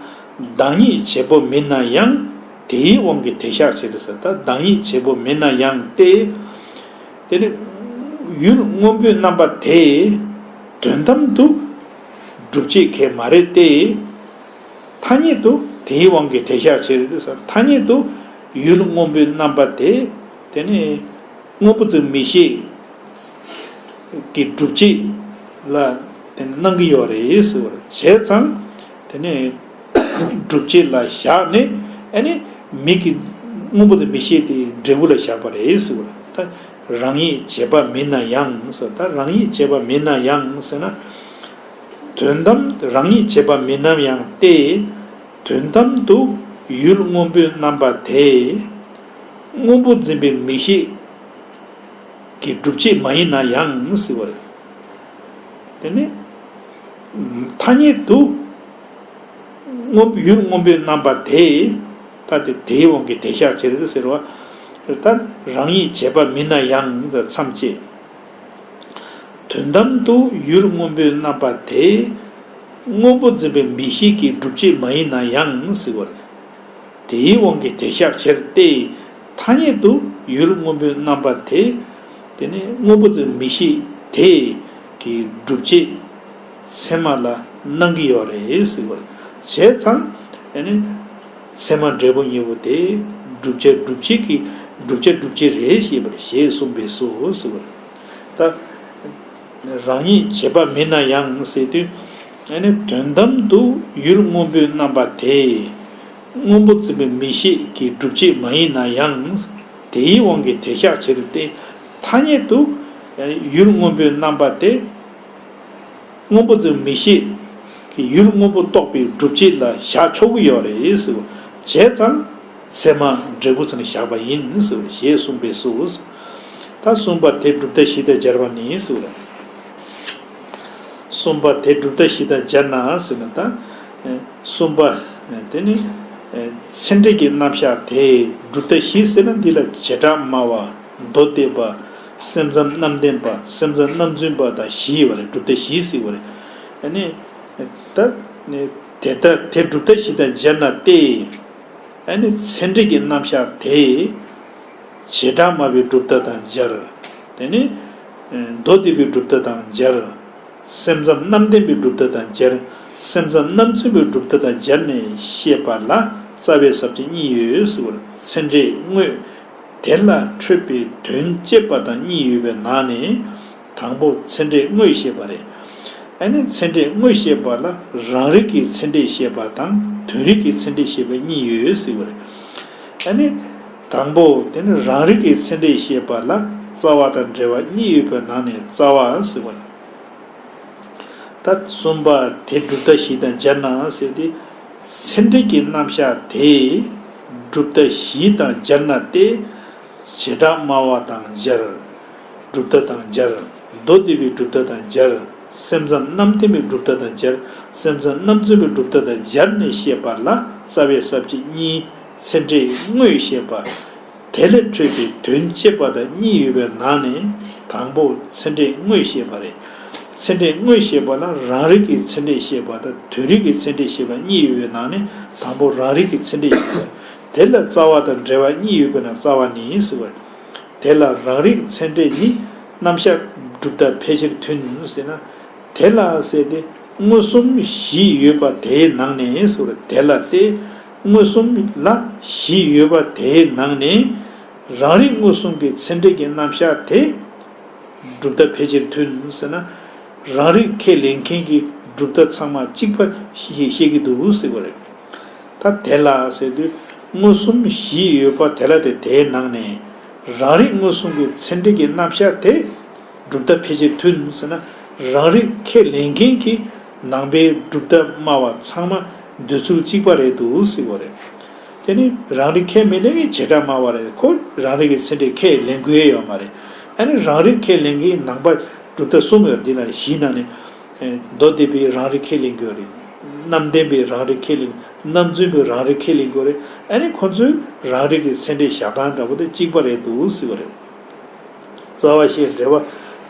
བདག་ཉིད་བྱེད་པོ་མིན་ན་ཡང་། དེའི་དབང་གིས་དེ་བཞག་ཕྱིར་ཟེར། ད་བདག་ཉིད་བྱེད་པོ་མིན་ན་ཡང་སྟེ། དེ་ནི་ཡུལ་སྔོན་པོའི་རྣམ་པ་དེ་དོན་དམ་དུ་སྒྲུབ་བྱེད་གལ་མ་རེད་དེ། ཐ་སྙད་དུ་དེའི་དབང་གིས་དེ་བཞག་ཕྱིར་ཟེར། ཐ་སྙད་དུ་ཡུལ་སྔོན་པོའི་རྣམ་པ་དེ། དེ་ནི་སྔོན་པོ་ཙམ་མིག་ཤེས་ཀྱི་སྒྲུབ་བྱེད་ལ་དེ་ནི་སྣང་གི་ཡོད་རེད་ཟེར་བ་རེད། བྱས་ཙང་དེ་ནི་སྒྲུབ་བྱེད་ལ་བཞག་ནས། ཨ་ནི་མིག་གི་སྔོན་པོ་དེ་མིག་ཤེས་དེ་འབྲས་བུ་ལ་བཞག་པ་རེད་ཟེར་བ་རེད། ད་རང་ཉིད་བྱེད་པ་མིན་ན་ཡང་ཟེར། ད་རང་ཉིད་བྱེད་པ་མིན་ན་ཡང་ཟེར་ན། དོན་དམ་རང་ཉིད་བྱེད་པ་མིན་ནམ་ཡང་སྟེ། དོན་དམ་དུ་ཡུལ་སྔོན་པོའི་རྣམ་པ་དེ་སྔོན་པོ་འཛིན་པའི་མིག་ཤེས་ཀྱི་སྒྲུབ་བྱེད་མ་ཡིན་ན་ཡང་ཟེར་བ་རེད། དེ་ནི་ཐ་སྙད་དུ་སྔོན་ཡུལ་སྔོན་པོའི་རྣམ་པ་དེ། ད་དེ་དེའི་དབང་གིས་དེ་བཞག་ཕྱིར་ཟེར་བ། ད་རང་ཉིད་བྱེད་པ་མིན་ན་ཡང་མཚམས་བཅད། དོན་དམ་དུ་ཡུལ་སྔོན་པོའི་རྣམ་པ་དེ་སྔོན་པོ་འཛིན་པའི་མིག་ཤེས་ཀྱི་སྒྲུབ་བྱེད་མ་ཡིན་ན་ཡང་ཟེར་བ་རེད། དེའི་དབང་གིས་དེ་བཞག་ཕྱིར་ཏེ། ཐ་སྙད་དུ་ཡུལ་སྔོན་པོའི་རྣམ་པ་དེ། དེ་ནི་སྔོན་པོ་འཛིན་མིག་ཤེས་དེ་གི་སྒྲུབ་བྱེད་ཚད་མ་ལ་སྣང་གི་ཡོད་རེད་ཟེར་བ་རེད། བྱས་ཙང་ཨ་ནི་ཚད་མ་འབྲས་བུ་གཉིས་པོ་དེ་བསྒྲུབ་བྱ་སྒྲུབ་བྱེད་ཀྱི་བསྒྲུབ་བྱ་སྒྲུབ་བྱེད་རེད་ཞེས་པར་ཞེས་གསུངས་པས་སོ་ཟེར་བ་རེད། ད་རང་ཉིད་བྱེད་པ་མིན་ན་ཡང་ཟེར་དུས། ཨ་ནི་དོན་དམ་དུ་ཡུལ་སྔོན་པོའི་རྣམ་པ་དེ་སྔོན་པོ་འཛིན་པའི་མིག་ཤེས་ཀྱི་སྒྲུབ་བྱེད་མ་ཡིན་ན་ཡང་། དེའི་དབང་གིས་དེ་བཞག་ཕྱིར་ཏེ། ཐ་སྙད་དུ་ཡུལ་སྔོན་པོའི་རྣམ་པ་དེ་སྔོན་པོ་འཛིན་མིག་ཤེས་ཀྱི་ཡུལ་སྔོན་པོ་རྟོགས་པའི་སྒྲུབ་བྱེད་ལ་བཞག་ཆོག་གི་ཡོད་རེད་ཟེར་བ། བྱས་ཙང་ཚད་མ་འབྲས་བུ་ཚུན་བཞག་པ་ཡིན་ཟེར་བ་ཞེས་གསུངས་པས་སོ། ད་གསུམ་པ་དེ་གྲུབ་མཐའ་བཞི་དང་སྦྱར་བ་ནི་ཟེར་བ། གསུམ་པ་དེ་གྲུབ་མཐའ་བཞི་དང་སྦྱར་ན་ཟེར་ན་ད། གསུམ་པ། དེ་ནི་ཚད་འབྲས་ཀྱི་རྣམ་གཞག་དེ་གྲུབ་མཐའ་བཞི་ཟེར་ན་འདི་ལ་བྱེ་བྲག་སྨྲ་བ། མདོ་སྡེ་པ། སེམས་ཙམ་རྣམ་བདེན་པ། སེམས་ཙམ་རྣམ་རྫུན་པ་དང་བཞི་ཡོད་རེད། གྲུབ་མཐའ་བཞི་ཟེར་བ་རེད། ཨ་ནི། ད། དེ་ལྟ་དེ་གྲུབ་མཐའ་བཞི་དང་སྦྱར་ན་སྟེ། ཨ་ནི་ཚད་འབྲས་ཀྱི་རྣམ་གཞག་དེ། བྱེ་བྲག་སྨྲ་བའི་གྲུབ་མཐའ་དང་སྦྱར། དེ་ནི། མདོ་སྡེ་པའི་གྲུབ་མཐའ་དང་སྦྱར། སེམས་ཙམ་རྣམ་བདེན་པའི་གྲུབ་མཐའ་དང་སྦྱར། སེམས་ཙམ་རྣམ་རྫུན་པའི་གྲུབ་མཐའ་དང་སྦྱར་ནས་བཤད་པ་ལ་རྩ་བའི་ས་བཅད་གཉིས་ཡོད་ཟེར་བར། ཚད་འབྲས་དངོས། དེ་ལ་འཕྲོད་པའི་དོན་བཅད་པ་དང་གཉིས་ཡོད་པའི་ནང་ནས། དང་པོ་ཚད་འབྲས་དངོས་བཤད་པ་རེད། ཨ་ནི་ཚད་འབྲས་དངོས་བཤད་པ་ལ་རང་རིག་གི་ཚད་འབྲས་བཤད་པ་དང་དོན་རིག་གི་ཚད་འབྲས་བཤད་པ་གཉིས་ཡོད་ཟེར་བ་རེད། ཨ་ནི་དང་པོ་དེ་ནི་རང་རིག་གི་ཚད་འབྲས་བཤད་པ་ལ་རྩ་བ་དང་འབྲེལ་བ་གཉིས་ཡོད་པའི་ནང་ནས་རྩ་བ་ཟེར་བ་རེད། ད་གསུམ་པ་དེ་གྲུབ་མཐའ་བཞི་དང་སྦྱར་ན་ཟེར་ཏེ། ཚད་འབྲས་ཀྱི་རྣམ་གཞག་དེ་གྲུབ་མཐའ་བཞི་དང་སྦྱར་ན་སྟེ། བྱེ་བྲག་སྨྲ་བ་དང་སྦྱར། གྲུབ་མཐའ་དང་སྦྱར། མདོ་སྡེ་པའི་གྲུབ་མཐའ་དང་སྦྱར། སེམས་ཙམ་རྣམ་བདེན་པའི་གྲུབ་མཐའ་དང་སྦྱར། སེམས་ཙམ་རྣམ་རྫུན་པའི་གྲུབ་མཐའ་དང་སྦྱར་ནས་བཤད་པ་ལ་རྩ་བའི་ས་བཅད་གཉིས། ཚད་འབྲས་དངོས་བཤད་པ། དེ་ལས་འཕྲོས་པའི་དོན་བཅད་པ་དང་གཉིས་ཡོད་པའི་ནང་ནས་དང་པོ་ཚད་འབྲས་དངོས་བཤད་པ་རེད། ཚད་འབྲས་དངོས་བཤད་པ་ལ་རང་རིག་གི་ཚད་འབྲས་བཤད་པ་དང་དོན་རིག་གི་ཚད་འབྲས་བཤད་པ་གཉིས་ཡོད་པའི་ནང་ནས་དང་པོ་རང་རིག་གི་ཚད་འབྲས་བཤད་པ། དེ་ལ་རྩ་བ་དང་འབྲེལ་བ་གཉིས་ཡོད་པའི་ནང་རྩ་བ་ནི་ཟེར་བ། དེ་ལ་རང་རིག་ཚད་འབྲས་ནི་རྣམ་གཞག་གྲུབ་མཐའ་ཕལ་ཆེར་མཐུན་ཟེར་ན། དེ་ལ་ཟེར་ཏེ་མངོན་སུམ་བཞི་ཡོད་པ་དེའི་ནང་ནས་ཟེར་བ་དེ་ལ་སྟེ། མངོན་སུམ་ལ་བཞི་ཡོད་པ་དེའི་ནང་ནས་རང་རིག་མངོན་སུམ་གྱི་ཚད་འབྲས་ཀྱི་རྣམ་གཞག་དེ་གྲུབ་མཐའ་ཕལ་ཆེར་མཐུན་ཟེར་ན། རང་རིག་ཁས་ལེན་མཁན་གྱི་གྲུབ་མཐའ་ཚང་མ་གཅིག་པ་ཞིག་བཤད་ཀྱི་འདུག་ཟེར་བ་རེད། ད་དེ་ལ་ཟེར་དུས་མངོན་སུམ་བཞི་ཡོད་པ་དེ་ལ་དེ་དེའི་ནང་ནས་རང་རིག་མངོན་སུམ་གྱི་ཚད་འབྲས་ཀྱི་རྣམ་གཞག་དེ་གྲུབ་མཐའ་ཕལ་ཆེར་མཐུན་ཟེར་ན། རང་རིག་ཁས་ལེན་མཁན་གྱི་ནང་པའི་གྲུབ་མཐའ་སྨྲ་བ་ཚང་མ་འདོད་ཚུལ་གཅིག་པ་རེད་འདུག་ཟེར་བ་རེད། དེ་ནི་རང་རིག་ཁས་མི་ལེན་མཁན་བྱེ་བྲག་སྨྲ་བ་རེད། ཁོ་རང་རིག་གི་ཚད་འབྲས་ཁས་ལེན་དགོས་ཡོད་མ་རེད། ཨ་ནི་རང་རིག་ཁས་ལེན་མཁན་ནང་པ་གྲུབ་མཐའ་གསུམ་ཡོད་འདི་ལ་བཞི་ནང་ནས་མདོ་སྡེ་པའི་རང་རིག་ཁས་ལེན་དགོས་རེད། རྣམ་བདེན་པའི་རང་རིག་ཁས་ལེན། རྣམ་རྫུན་པའི་རང་རིག་ཁས་ལེན་དགོས་རེད། ཨ་ནི་ཁོ་ཚོའི་རང་རིག་གི་ཚད་འབྲས་བཞག་སྟངས་འདྲ་པོ་དེ་གཅིག་པ་རེད་འདུག་ཟེར་བ་རེད། རྩ་བ་ཤེས་འབྲེལ་བ།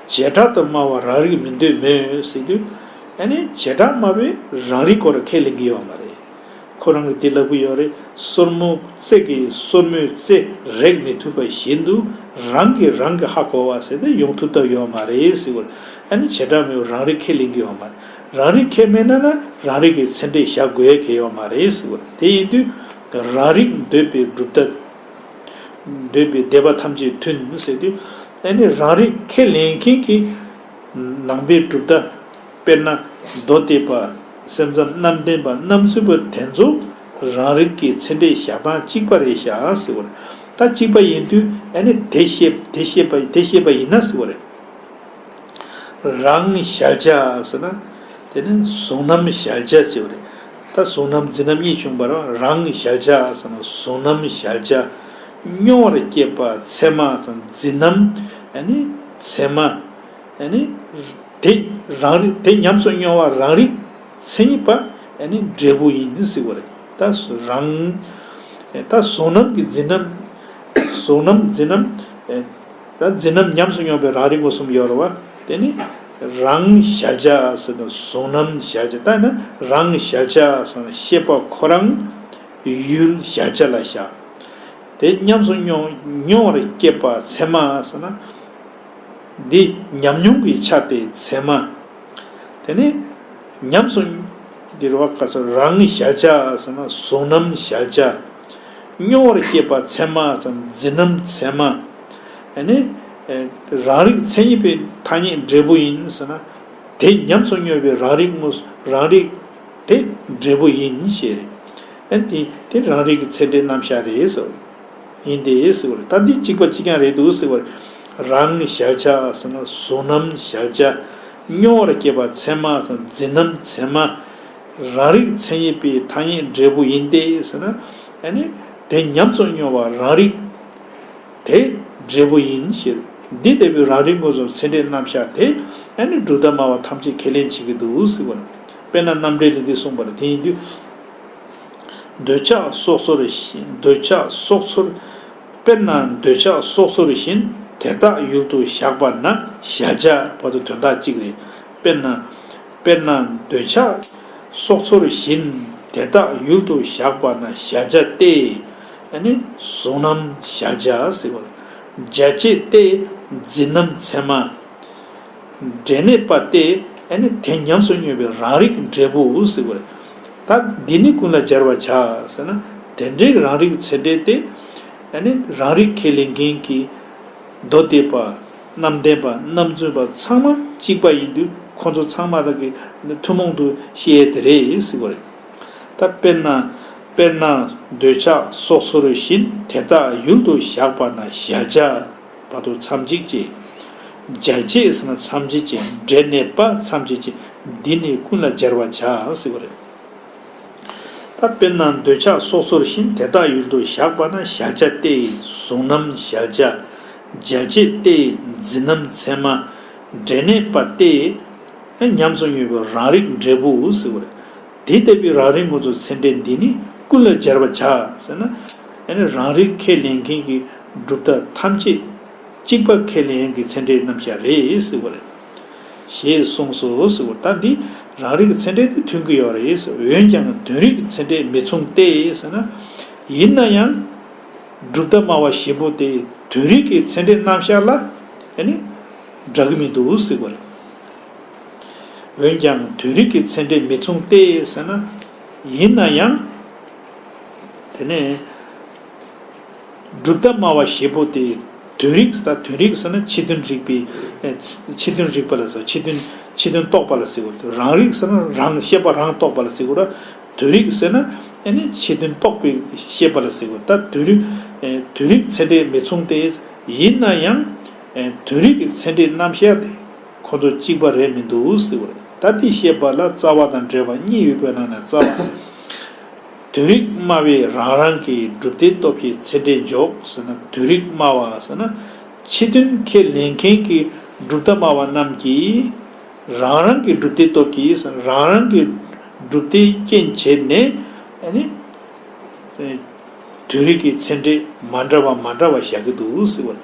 བྱེ་བྲག་ཏུ་སྨྲ་བ་རང་རིག་མི་འདོད་མོད་ཟེར་དུས། ཨ་ནི་བྱེ་བྲག་སྨྲ་བས་རང་རིག་སྐོར་ཁས་ལེན་གྱི་ཡོད་མ་རེད། ཁོ་རང་གིས་འདི་ལབ་ཀྱི་ཡོད་རེད། སོར་མོ་རྩེ་གི་སོར་མོའི་རྩེ་རེག་མི་ཐུབ་པ་བཞིན་དུ། རང་གིས་རང་གི་ཧ་གོ་བ་ཟེར་དེ་ཡོང་ཐུབ་ཐབས་ཡོད་མ་རེད་ཟེར་བ་རེད། ཨ་ནི་བྱེ་བྲག་སྨྲ་བས་རང་རིག་ཁས་ལེན་གྱི་ཡོད་མ་རེད། རང་རིག་ཁས་མེད་ན་ན་རང་རིག་གི་ཚད་འབྲས་བཞག་དགོས་ཡ་གལ་ཡོད་མ་རེད་ཟེར་བ་རེད། དེ་ཡིན་དུས་རང་རིག་འདོད་པའི་གྲུབ་མཐའ། འདོད་པའི་འདོད་པ་ཐམས་ཅད་མཐུན་ཟེར་དུས། ཨ་ནི་རང་རིག་ཁས་ལེན་མཁན་གྱི་ནང་པའི་གྲུབ་མཐའ། དཔེར་ན། མདོ་སྡེ་པ། སེམས་ཙམ་རྣམ་བདེན་པ། རྣམ་རྫུན་པ་དེ་ཚོ་རང་རིག་གི་ཚད་འབྲས་བཞག་སྟངས་གཅིག་པ་རེད་བཞག་ཟེར་བ་རེད། ད་གཅིག་པ་ཡིན་དུས་ཨ་ནི་དེ་ཤེས་དེ་ཤེས་པ་དེ་ཤེས་པ་ཡིན་ན་ཟེར་བ་རེད། རང་གཞལ་བྱ་ཟེར་ན། དེ་ནི་གཟུང་རྣམ་གཞལ་བྱ་ཟེར་བ་རེད། ད་གཟུང་རྣམ་འཛིན་རྣམ་གཉིས་བྱུང་བ་རེད། རང་གཞལ་བྱ་ཟེར་ན་གཟུང་རྣམ་གཞལ་བྱ། མྱོང་བར་སྐྱེས་པ་ཚད་མ་ཟེར་ན་འཛིན་རྣམ་ཨ་ནི་ཚད་མ། ཨ་ནི་དེ་རང་རིག་དེ་ཉམས་སུ་མྱོང་བ་རང་རིག་མཚན་ཉིད་པ་ཨ་ནི་འབྲས་བུ་ཡིན་ཟེར་བ་རེད། ད་རང་ད་གཟུང་རྣམ་གྱི་འཛིན་རྣམ། གཟུང་རྣམ་འཛིན་རྣམ། ད་འཛིན་རྣམ་ཉམས་སུ་མྱོང་བའི་རང་རིག་མངོན་སུམ་ཡོད་རེད་བ། དེ་ནི་རང་གཞལ་བྱ་ཟེར་དང་གཟུང་རྣམ་གཞལ་བྱ། ད་ནི་རང་གཞལ་བྱ་ཟེར་ན་ཤེས་པ་ཁོ་རང་ཡུལ་གཞལ་བྱ་ལ་བཞག་དེ་ཉམས་སུ་མྱོང་མྱོང་བར་སྐྱེས་པ་ཚད་མ་ཟེར་ན། འདི་ཉམས་མྱོང་གི་ཆ་སྟེ་ཚད་མ། དེ་ནི་ཉམས་སུ་འདིར་བ་ཀ་ས་རང་གཞལ་བྱ་ཟེར་ན་གཟུང་རྣམ་གཞལ་བྱ། མྱོང་བར་སྐྱེས་པ་ཚད་མ་ཟེར་ན་འཛིན་རྣམ་ཚད་མ། ཨ་ནི་རང་རིག་མཚན་ཉིད་པའི་ཐ་སྙད་འབྲས་བུ་ཡིན་ཟེར་ན། དེ་ཉམས་སུ་མྱོང་བའི་རང་རིག་དངོས་རང་རིག་དེ་འབྲས་བུ་ཡིན་ཞེས་རེད། ཨ་ནི་དེ་དེ་རང་རིག་གི་ཚད་འབྲས་རྣམ་གཞག་རེད་ཟེར། ཡིན་ཏེ་ཟེར་བ་རེད། ད་འདི་གཅིག་པ་གཅིག་རྐྱང་རེད་འདུག་ཟེར་བ་རེད། རང་གཞལ་བྱ་ཟེར་ན་གཟུང་རྣམ་གཞལ་བྱ། མྱོང་བར་སྐྱེས་པ་ཚད་མ་ཟེར་ན་འཛིན་རྣམ་ཚད་མ། རང་རིག་མཚན་ཉིད་པའི་ཐ་སྙད་འབྲས་བུ་ཡིན་ཏེ་ཟེར་ན། ཨ་ནི་དེ་ཉམས་སུ་མྱོང་བ་རང་རིག་དེ་འབྲས་བུ་ཡིན་ཞེས། འདི་ལྟ་བུའི་རང་རིག་མངོན་སུམ་ཚད་འབྲས་རྣམ་གཞག་དེ་ཨ་ནི་གྲུབ་མཐའ་སྨྲ་བ་ཐམས་ཅད་ཁས་ལེན་བྱེད་ཀྱི་འདུག་ཟེར་བ་རེད། དཔེར་ན་རྣམ་འགྲེལ་ལས་འདི་གསུངས་པ་རེད། དེ་ཡིན་དུས། འདོད་ཆགས་སྲོག་རྩོལ་བཞིན། འདོད་ཆགས་སྲོག་རྩོལ། དཔེར་ན་འདོད་ཆགས་སྲོག་རྩོལ་བཞིན་དེ་དག་ཡུལ་དུ་བཞག་པ་ན་གཞལ་བྱ་བར་དུ་དོན་དག་གཅིག་རེད། དཔེར་ན། དཔེར་ན་འདོད་ཆགས་སྲོག་རྩོལ་བཞིན་དེ་དག་ཡུལ་དུ་བཞག་པ་ན་གཞལ་བྱ་སྟེ། ཨ་ནི་གཟུང་རྣམ་གཞལ་བྱ་ཟེར་བ་རེད། གཞལ་བྱེད་སྟེ་འཛིན་རྣམ་ཚད་མ། འབྲས་གནས་པ་སྟེ་ཨ་ནི་དེ་ཉམས་སུ་མྱོང་བའི་རང་རིག་འབྲས་བུ་ཟེར་བ་རེད། ད་འདི་ནི་ཀུན་ལ་སྦྱར་བར་བྱ་ཟེར་ན་དེ་འདྲའི་རང་རིག་ཚད་འབྲས་ཏེ། ཨ་ནི་རང་རིག་ཁས་ལེན་མཁན་གྱི་མདོ་སྡེ་པ། རྣམ་བདེན་པ། རྣམ་རྫུན་པ་ཚང་མ་གཅིག་པ་ཡིན་དུས་ཁོ་ཚོ་ཚང་མ་ལ་གི་ཐུན་མོང་དུ་བཤད་ཡས་དེ་རེད་ཟེར་བ་རེད། ད་དཔེར་ན། དཔེར་ན་འདོད་ཆགས་སྲོག་རྩོལ་བཞིན་དེ་དག་ཡུལ་དུ་བཞག་པ་ན་གཞལ་བྱ། བར་དུ་མཚམས་གཅིག་བཅད། གཞལ་བྱེད་ཟེར་ན་མཚམས་གཅིག་བཅད། འབྲས་གནས་པ་མཚམས་གཅིག་བཅད། འདི་ནི་ཀུན་ལ་སྦྱར་བར་བྱ་ཟེར་བ་རེད། ད་དཔེར་ན་འདོད་ཆགས་སྲོག་རྩོལ་བཞིན་དེ་དག་ཡུལ་དུ་བཞག་པ་ན་གཞལ་བྱ་སྟེ་གཟུང་རྣམ་གཞལ་བྱ། གཞལ་བྱེད་སྟེ་འཛིན་རྣམ་ཚད་མ། འབྲས་གནས་པ་སྟེ། ཉམས་སུ་མྱོང་བའི་རང་རིག་འབྲས་བུ་ཟེར་བ་རེད། དེ་ལྟ་བུའི་རང་རིག་མངོན་སུམ་ཚད་འབྲས་འདི་ནི་ཀུན་ལ་སྦྱར་བར་བྱ་ཟེར་ན། ཨ་ནི་རང་རིག་ཁས་ལེན་མཁན་གྱི་གྲུབ་མཐའ་ཐམས་ཅད་གཅིག་པ་ཁས་ལེན་གྱི་ཚད་འབྲས་རྣམ་གཞག་རེད་ཟེར་བ་རེད། ཞེས་གསུངས་སོ་ཟེར་བ། ད་འདི་རང་རིག་གི་ཚད་འབྲས་དེ་མཐུན་གྱི་ཡོད་རེད་ཟེར། འོན་ཀྱང་དོན་རིག་གི་ཚད་འབྲས་མི་མཚུངས་ཏེ་ཟེར་ན། ཡིན་ན་ཡང་། གྲུབ་མཐའ་སྨྲ་བ་བཞི་པོ་དེ་དོན་རིག་གི་ཚད་འབྲས་རྣམ་གཞག་ལ་ཨ་ནི་འདྲ་གི་མི་འདུག་ཟེར་བ་རེད། འོན་ཀྱང་དོན་རིག་གི་ཚད་འབྲས་མི་མཚུངས་ཏེ་ཟེར་ན། ཡིན་ན་ཡང་། དེ་ནས་གྲུབ་མཐའ་སྨྲ་བ་བཞི་པོ་དེ་དོན་རིག་ད་དོན་རིག་ཟེར་ན་ཕྱི་དོན་རིག་པའི་ཨེ་ཕྱི་དོན་རིག་པ་ལ་ཟེར། ཕྱི་དོན་ཕྱི་དོན་རྟོགས་པ་ལ་ཟེར་གོ། རང་རིག་ཟེར་ན་རང་ཤེས་པ་རང་རྟོགས་པ་ལ་ཟེར་གོ་ར། དོན་རིག་ཟེར་ན་ཨ་ནི་ཕྱི་དོན་རྟོགས་པའི་ཤེས་པ་ལ་ཟེར་གོ། ད་དོན་རིག་ཨེ་དོན་རིག་ཚད་འབྲས་མི་མཚུངས་ཏེ། ཡིན་ན་ཡང་ཨེ་དོན་རིག་གི་ཚད་འབྲས་རྣམ་གཞག་དེ་ཁོ་ཚོ་གཅིག་པ་རེད་མི་འདུག་ཟེར་བ་རེད། ད་འདི་བཤད་པ་ལ་རྩ་བ་དང་འབྲེལ་བ་གཉིས་ཡོད་པའི་ནང་ནས་རྩ་བ། དོན་རིག་སྨྲ་བས་རང་རང་གི་གྲུབ་མཐའི་སྟོབས་ཀྱིས་ཚད་འབྲས་འཇོག་ཟེར་ན། དོན་རིག་སྨྲ་བ་ཟེར་ན་ཕྱི་དོན་ཁས་ལེན་མཁན་གྱི་གྲུབ་མཐའ་སྨྲ་བ་རྣམས་ཀྱིས་རང་རང་གི་གྲུབ་མཐའི་སྟོབས་ཀྱིས་ཟེར་ན་རང་རང་གི་ སྒྲུབ་སྡེའི་རྐྱེན་བྱས་ནས་ཨ་ནི། དོན་རིག་གི་ཚད་འབྲས་མ་འདྲ་བ་མ་འདྲ་བ་བཞག་གི་འདུག་ཟེར་བ།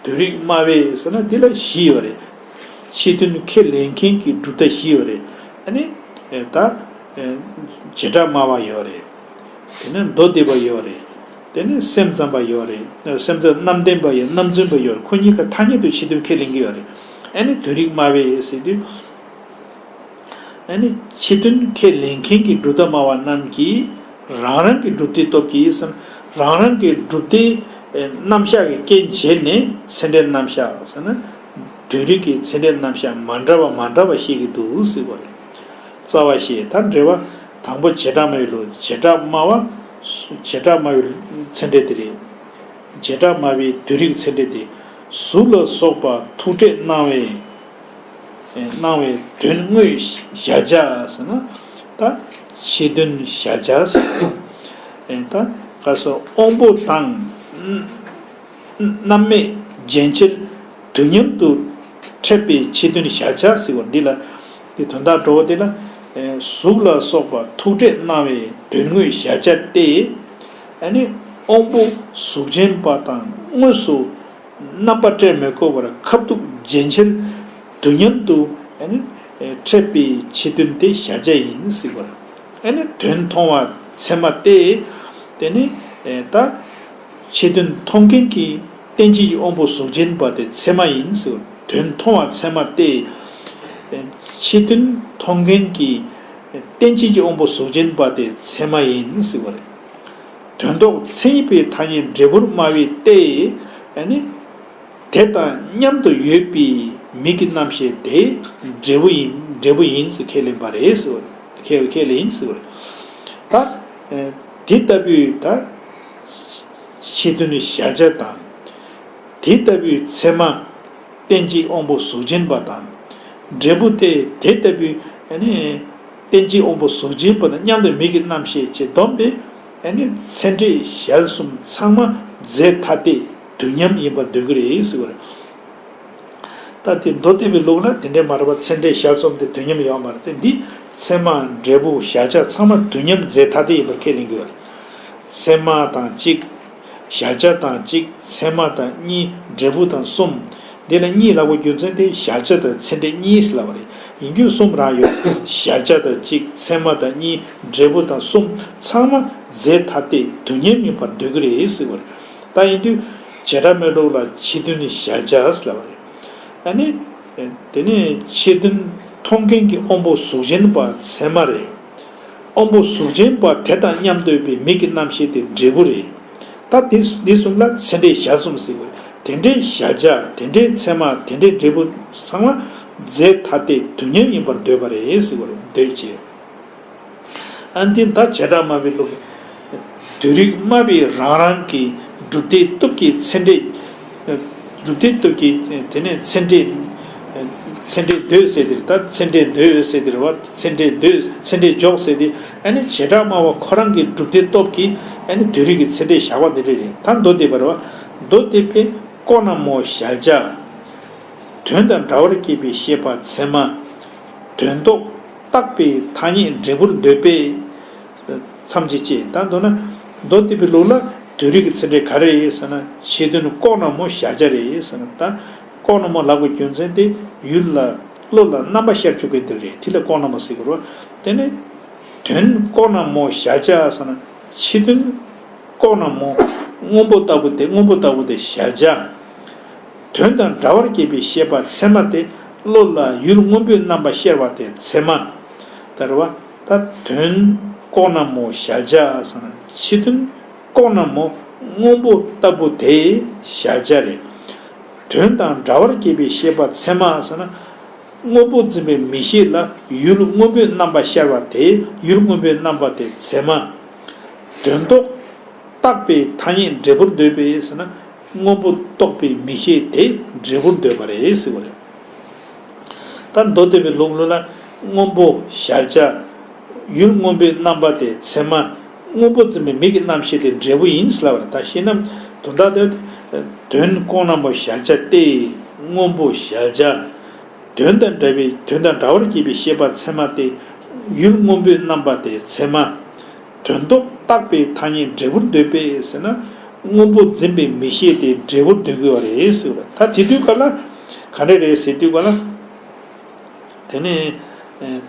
དོན་རིག་སྨྲ་བས་ཟེར་ན་འདི་ལ་བཞི་ཡོད་རེད། ཕྱི་དོན་ཁས་ལེན་མཁན་གྱི་གྲུབ་མཐའ་བཞི་ཡོད་རེད། ཨ་ནི། ད། བྱེ་བྲག་སྨྲ་བ་ཡོད་རེད། དེ་ནས་མདོ་སྡེ་པ་ཡོད་རེད། དེ་ནས་སེམས་ཙམ་པ་ཡོད་རེད། སེམས་ཙམ་རྣམ་བདེན་པ་ཡོད། རྣམ་རྫུན་པ་ཡོད་རེད། ཁོ་གཉིས་ཀ་ཐ་སྙད་དུ་ཕྱི་དོན་ཁས་ལེན་གྱི་ཡོད་རེད། ཨ་ནི་དོན་རིག་སྨྲ་བས་ཟེར་དུས། ཨ་ནི་ཕྱི་དོན་ཁས་ལེན་མཁན་གྱི་གྲུབ་མཐའ་སྨྲ་བ་རྣམས་ཀྱིས་རང་རང་གི་གྲུབ་མཐའི་སྟོབས་ཀྱིས་སམ། རང་རང་གི་གྲུབ་མཐའི་རྣམ་གཞག་གི་རྐྱེན་བྱས་ནས་ཚད་འབྲས་རྣམ་གཞག་ཟེར་ན། དོན་རིག་གི་ཚད་འབྲས་རྣམ་གཞག་མ་འདྲ་བ་མ་འདྲ་བ་བཤད་ཀྱི་འདུག་ཟེར་བ་རེད། རྩ་བ་ཤེས། ད་འགྲེལ་བ་དང་པོ་བྱེ་བྲག་སྨྲ་བའི་ལུགས། བྱེ་བྲག་སྨྲ་བ། བྱེ་བྲག་སྨྲ་བའི་ཚད་འབྲས་དེ་རེད། བྱེ་བྲག་སྨྲ་བའི་དོན་རིག་ཚད་འབྲས་དེ། གཟུགས་ལ་སོགས་པ་ཐུག་ཕྲད་སྣང་བའི། སྣང་བའི་དོན་དངོས་གཞལ་བྱ་ཟེར་ན། ད་ཕྱི་དོན་གཞལ་བྱ་ཟེར། ད་ག་སོ་དབང་པོ་དང་། རྣམ་སྨིན་རྗེན་ཕྱིར་དུས་མཉམ་དུ་འཕྲད་པའི་ཕྱི་དོན་གཞལ་བྱ་ཟེར་བ་འདི་ལ། འདི་དོན་དག་འགྲོ་བ་འདི་ལ། གཟུགས་ལ་སོགས་པ་ཐུག་ཕྲད་སྣང་བའི་དོན་དངོས་གཞལ་བྱ་སྟེ། ཨ་ནི་དབང་པོ་གཟུགས་ཅན་པ་དང་དངོས་སུ་རྣམ་པ་སྤྲད་མི་དགོས་པར་ཁབ་ཏུ་རྗེན་ཕྱིར་དུས་མཉམ་དུ་ཨ་ནི་འཕྲད་པའི་ཕྱི་དོན་དེ་གཞལ་བྱ་ཡིན་ཟེར་བ། ཨ་ནི་དོན་མཐོང་བ་ཚད་མ་སྟེ། དེ་ནི་ད། ཕྱི་དོན་མཐོང་མཁན་གྱི་རྟེན་བྱེད་ཀྱི་དབང་པོ་གཟུགས་ཅན་པ་དེ་ཚད་མ་ཡིན་ཟེར། དོན་མཐོང་བ་ཚད་མ་སྟེ། ཕྱི་དོན་མཐོང་མཁན་གྱི་རྟེན་བྱེད་ཀྱི་དབང་པོ་གཟུགས་ཅན་པ་དེ་ཚད་མ་ཡིན་ཟེར་བ་རེད། དོན་ལྡོག་མཚན་ཉིད་པའི་ཐ་སྙད་འབྲས་བུར་སྨྲ་བས་ཏེ། ཨ་ནི། དེ་དང་མཉམ་དུ་ཡོད་པའི་མིག་གི་རྣམ་ཤེས་དེ་འབྲས་བུ་ཡིན། འབྲས་བུ་ཡིན་ཟེར་ཁས་ལེན་པ་རེད་ཟེར་བ། ཁས་ཁས་ལེན་ཟེར་བ་རེད། ད། དེ་ལྟ་བུའི་ད། ཕྱི་དོན་གཞལ་བྱ་དང་། དེ་ལྟ་བུའི་ཚད་མ། རྟེན་བྱེད་དབང་པོ་གཟུགས་ཅན་པ་དང་། འབྲས་བུ་སྟེ་དེ་ལྟ་བུའི་ཨ་ནི། རྟེན་བྱེད་དབང་པོ་གཟུགས་ཅན་པ་དང་མཉམ་དུ་མིག་གི་རྣམ་ཤེས་ཀྱིས་བསྡོམས་པས་ཨ་ནི་ཚད་འབྲས་གཞལ་གསུམ་ཚང་མ་རྫས་ཐ་དད་དུས་མཉམ་ཡིན་པར་འདོད་ཀྱི་རེད་ཟེར་བ་རེད། ད་དེ་མདོ་སྡེ་པའི་ལུགས་ལ་དེ་འདྲའི་མ་རེད་པ། ཚད་འབྲས་གཞལ་གསུམ་དེ་དུས་མཉམ་ཡོད་མ་རེད་དེ། འདི་ཚད་མ་འབྲས་བུ་གཞལ་བྱ་ཚང་མ་དུས་མཉམ་རྫས་ཐ་དད་ཡིན་པར་ཁས་ལེན་གྱི་ཡོད་རེད། ཚད་མ་དང་གཅིག་གཞལ་བྱ་དང་གཅིག་ཚད་མ་དང་གཉིས། འབྲས་བུ་དང་གསུམ། འདི་ལ་གཉིས་ལབ་པའི་རྒྱུ་མཚན་དེ་གཞལ་བྱ་དང་ཚད་འབྲས་གཉིས་ལབ་པ་རེད། ཡིན་རྒྱུ་གསུམ་རང་ཡོད། གཞལ་བྱ་དང་གཅིག་ཚད་མ་དང་གཉིས། འབྲས་བུ་དང་གསུམ། ཚང་མ་རྫས་ཐ་དད་དུས་མཉམ་ཡིན་པར་འདོད་ཀྱི་རེད་ཟེར་བ་རེད། ད་ཡིན་དུས་བྱེ་བྲག་སྨྲ་བའི་ལུགས་ལ་ཕྱི་དོན་གཞལ་བྱ་ལབ་པ་རེད། ཨ་ནི། དེ་ནས་ཕྱི་དོན་མཐོང་མཁན་གྱི་དབང་པོ་གཟུགས་ཅན་པ་ཚད་མ་རེད། དབང་པོ་གཟུགས་ཅན་པ་དེ་དང་མཉམ་དུ་ཡོད་པའི་མིག་གི་རྣམ་ཤེས་དེ་འབྲས་བུ་རེད། ད་དེ་དེ་གསུམ་ལ་ཚད་འབྲས་གཞལ་གསུམ་ཟེར་བ་རེད། དེ་འདྲའི་གཞལ་བྱ། དེ་འདྲའི་ཚད་མ། དེ་འདྲའི་འབྲས་བུ་ཚང་མ་རྫས་ཐ་དད་དུས་མཉམ་ཡིན་པར་འདོད་པ་རེད་ཟེར་བ་རེད། འདོད་ཅེས། ཨ་ནི་ད་བྱེ་བྲག་སྨྲ་བའི་ལུགས། དོན་རིག་སྨྲ་བས་རང་རང་གི་གྲུབ་མཐའི་སྟོབས་ཀྱིས་ཚད་འབྲས། གྲུབ་མཐའི་སྟོབས་ཀྱིས་དེ་ནས་ཚད་འབྲས། ཚད་འབྲས་འདོད་ཟེར་དེ་རེད། ད་ཚད་འབྲས་འདོད་ཟེར་དེ་རེད་བ། ཚད་འབྲས་འདོད། ཚད་འབྲས་འཇོག་ཟེར་དེ། ཨ་ནི་བྱེ་བྲག་སྨྲ་བ་ཁོ་རང་གི་གྲུབ་མཐའི་སྟོབས་ཀྱིས་ཨ་ནི་དོན་རིག་གི་ཚད་འབྲས་བཞག་པ་འདི་འདྲ་རེད། ད་མདོ་སྡེ་པ་རེད་བ། མདོ་སྡེ་པས་ལྐོག་ན་མོ་གཞལ་བྱ། དོན་དང་འདྲ་བར་སྐྱེས་པའི་ཤེས་པ་ཚད་མ། དོན་ལྡོག་བཏགས་པའི་ཐ་སྙད་འབྲས་བུར་འདོད་པས། མཚམས་ཀྱི་ཅེས། ད་མདོར་ན། མདོ་སྡེ་པའི་ལུགས་ལ་དོན་རིག་གི་ཚད་འབྲས་ག་རེ་རེད་ཟེར་ན། ཕྱི་དོན་ལྐོག་ན་མོ་གཞལ་བྱ་རེད་ཟེར་ན། ད་ལྐོག་ན་མོ་ལབ་པའི་རྒྱུ་མཚན་དེ་ཡུལ་ལ་བློ་ལ་རྣམ་པ་ཤར་བཅུག་མཁན་དེ་རེད། དེ་ལ་ལྐོག་ན་མོ་ཟེར་དགོས་རེད། དེ་ནས་དོན་ལྐོག་ན་མོ་གཞལ་བྱ་ཟེར་ན། ཕྱི་དོན་ལྐོག་ན་མོ་སྔོན་པོ་ལྟ་བུ་དེ། སྔོན་པོ་ལྟ་བུ་དེ་གཞལ་བྱ། དོན་དང་འདྲ་བར་སྐྱེས་པའི་ཤེས་པ་ཚད་མ་སྟེ། བློ་ལ་ཡུལ་སྔོན་པོའི་རྣམ་པ་ཤར་བ་དེ་ཚད་མ། ད་རེད་བ། ད་དོན་ལྐོག་ན་མོ་གཞལ་བྱ་ཟེར་ན། ཕྱི་དོན་ལྐོག་ན་མོ་སྔོན་པོ་ལྟ་བུ་དེ་གཞལ་བྱ་རེད། དོན་དང་འདྲ་བར་སྐྱེས་པའི་ཤེས་པ་ཚད་མ་ཟེར་ན། སྔོན་པོ་འཛིན་པའི་མིག་ཤེས་ལ་ཡུལ་སྔོན་པོའི་རྣམ་པ་ཤར་བ་དེ། ཡུལ་སྔོན་པོའི་རྣམ་པ་དེ་ཚད་མ། དོན་ལྡོག་བཏགས་པའི་ཐ་སྙད་འབྲས་བུར་འདོད་པས་ཟེར་ན། སྔོན་པོ་རྟོགས་པའི་མིག་ཤེས་དེ་འབྲས་བུར་འདོད་པ་རེད་ཟེར་བ་རེད། ད་མདོ་སྡེ་པའི་ལུགས་ལ་སྔོན་པོ་གཞལ་བྱ། ཡུལ་སྔོན་པོའི་རྣམ་པ་དེ་ཚད་མ། སྔོན་པོ་འཛིན་པའི་མིག་གི་རྣམ་ཤེས་དེ་འབྲས་བུ་ཡིན་ཟེར་ལབ་པ་རེད། ད་ཤེས་ན་དོན་དག་དེ། དོན་ལྐོག་ན་མོ་གཞལ་བྱ་སྟེ། སྔོན་པོ་གཞལ་བྱ། དོན་དང་འདྲ་བའི། དོན་དང་འདྲ་བར་སྐྱེས་པའི་ཤེས་པ་ཚད་མ་སྟེ། ཡུལ་སྔོན་པོའི་རྣམ་པ་དེ་ཚད་མ། དོན་ལྡོག་བཏགས་པའི་ཐ་སྙད་འབྲས་བུར་འདོད་པས་ཟེར་ན། སྔོན་པོ་འཛིན་པའི་མིག་ཤེས་དེ་འབྲས་བུར་འདོད་ཀྱི་ཡོད་རེད་ཟེར་བ། ད་དེ་དུས་ག་ལ་ག་འདྲ་རེད་ཟེར་དུས་ག་ལ། དེ་ནས་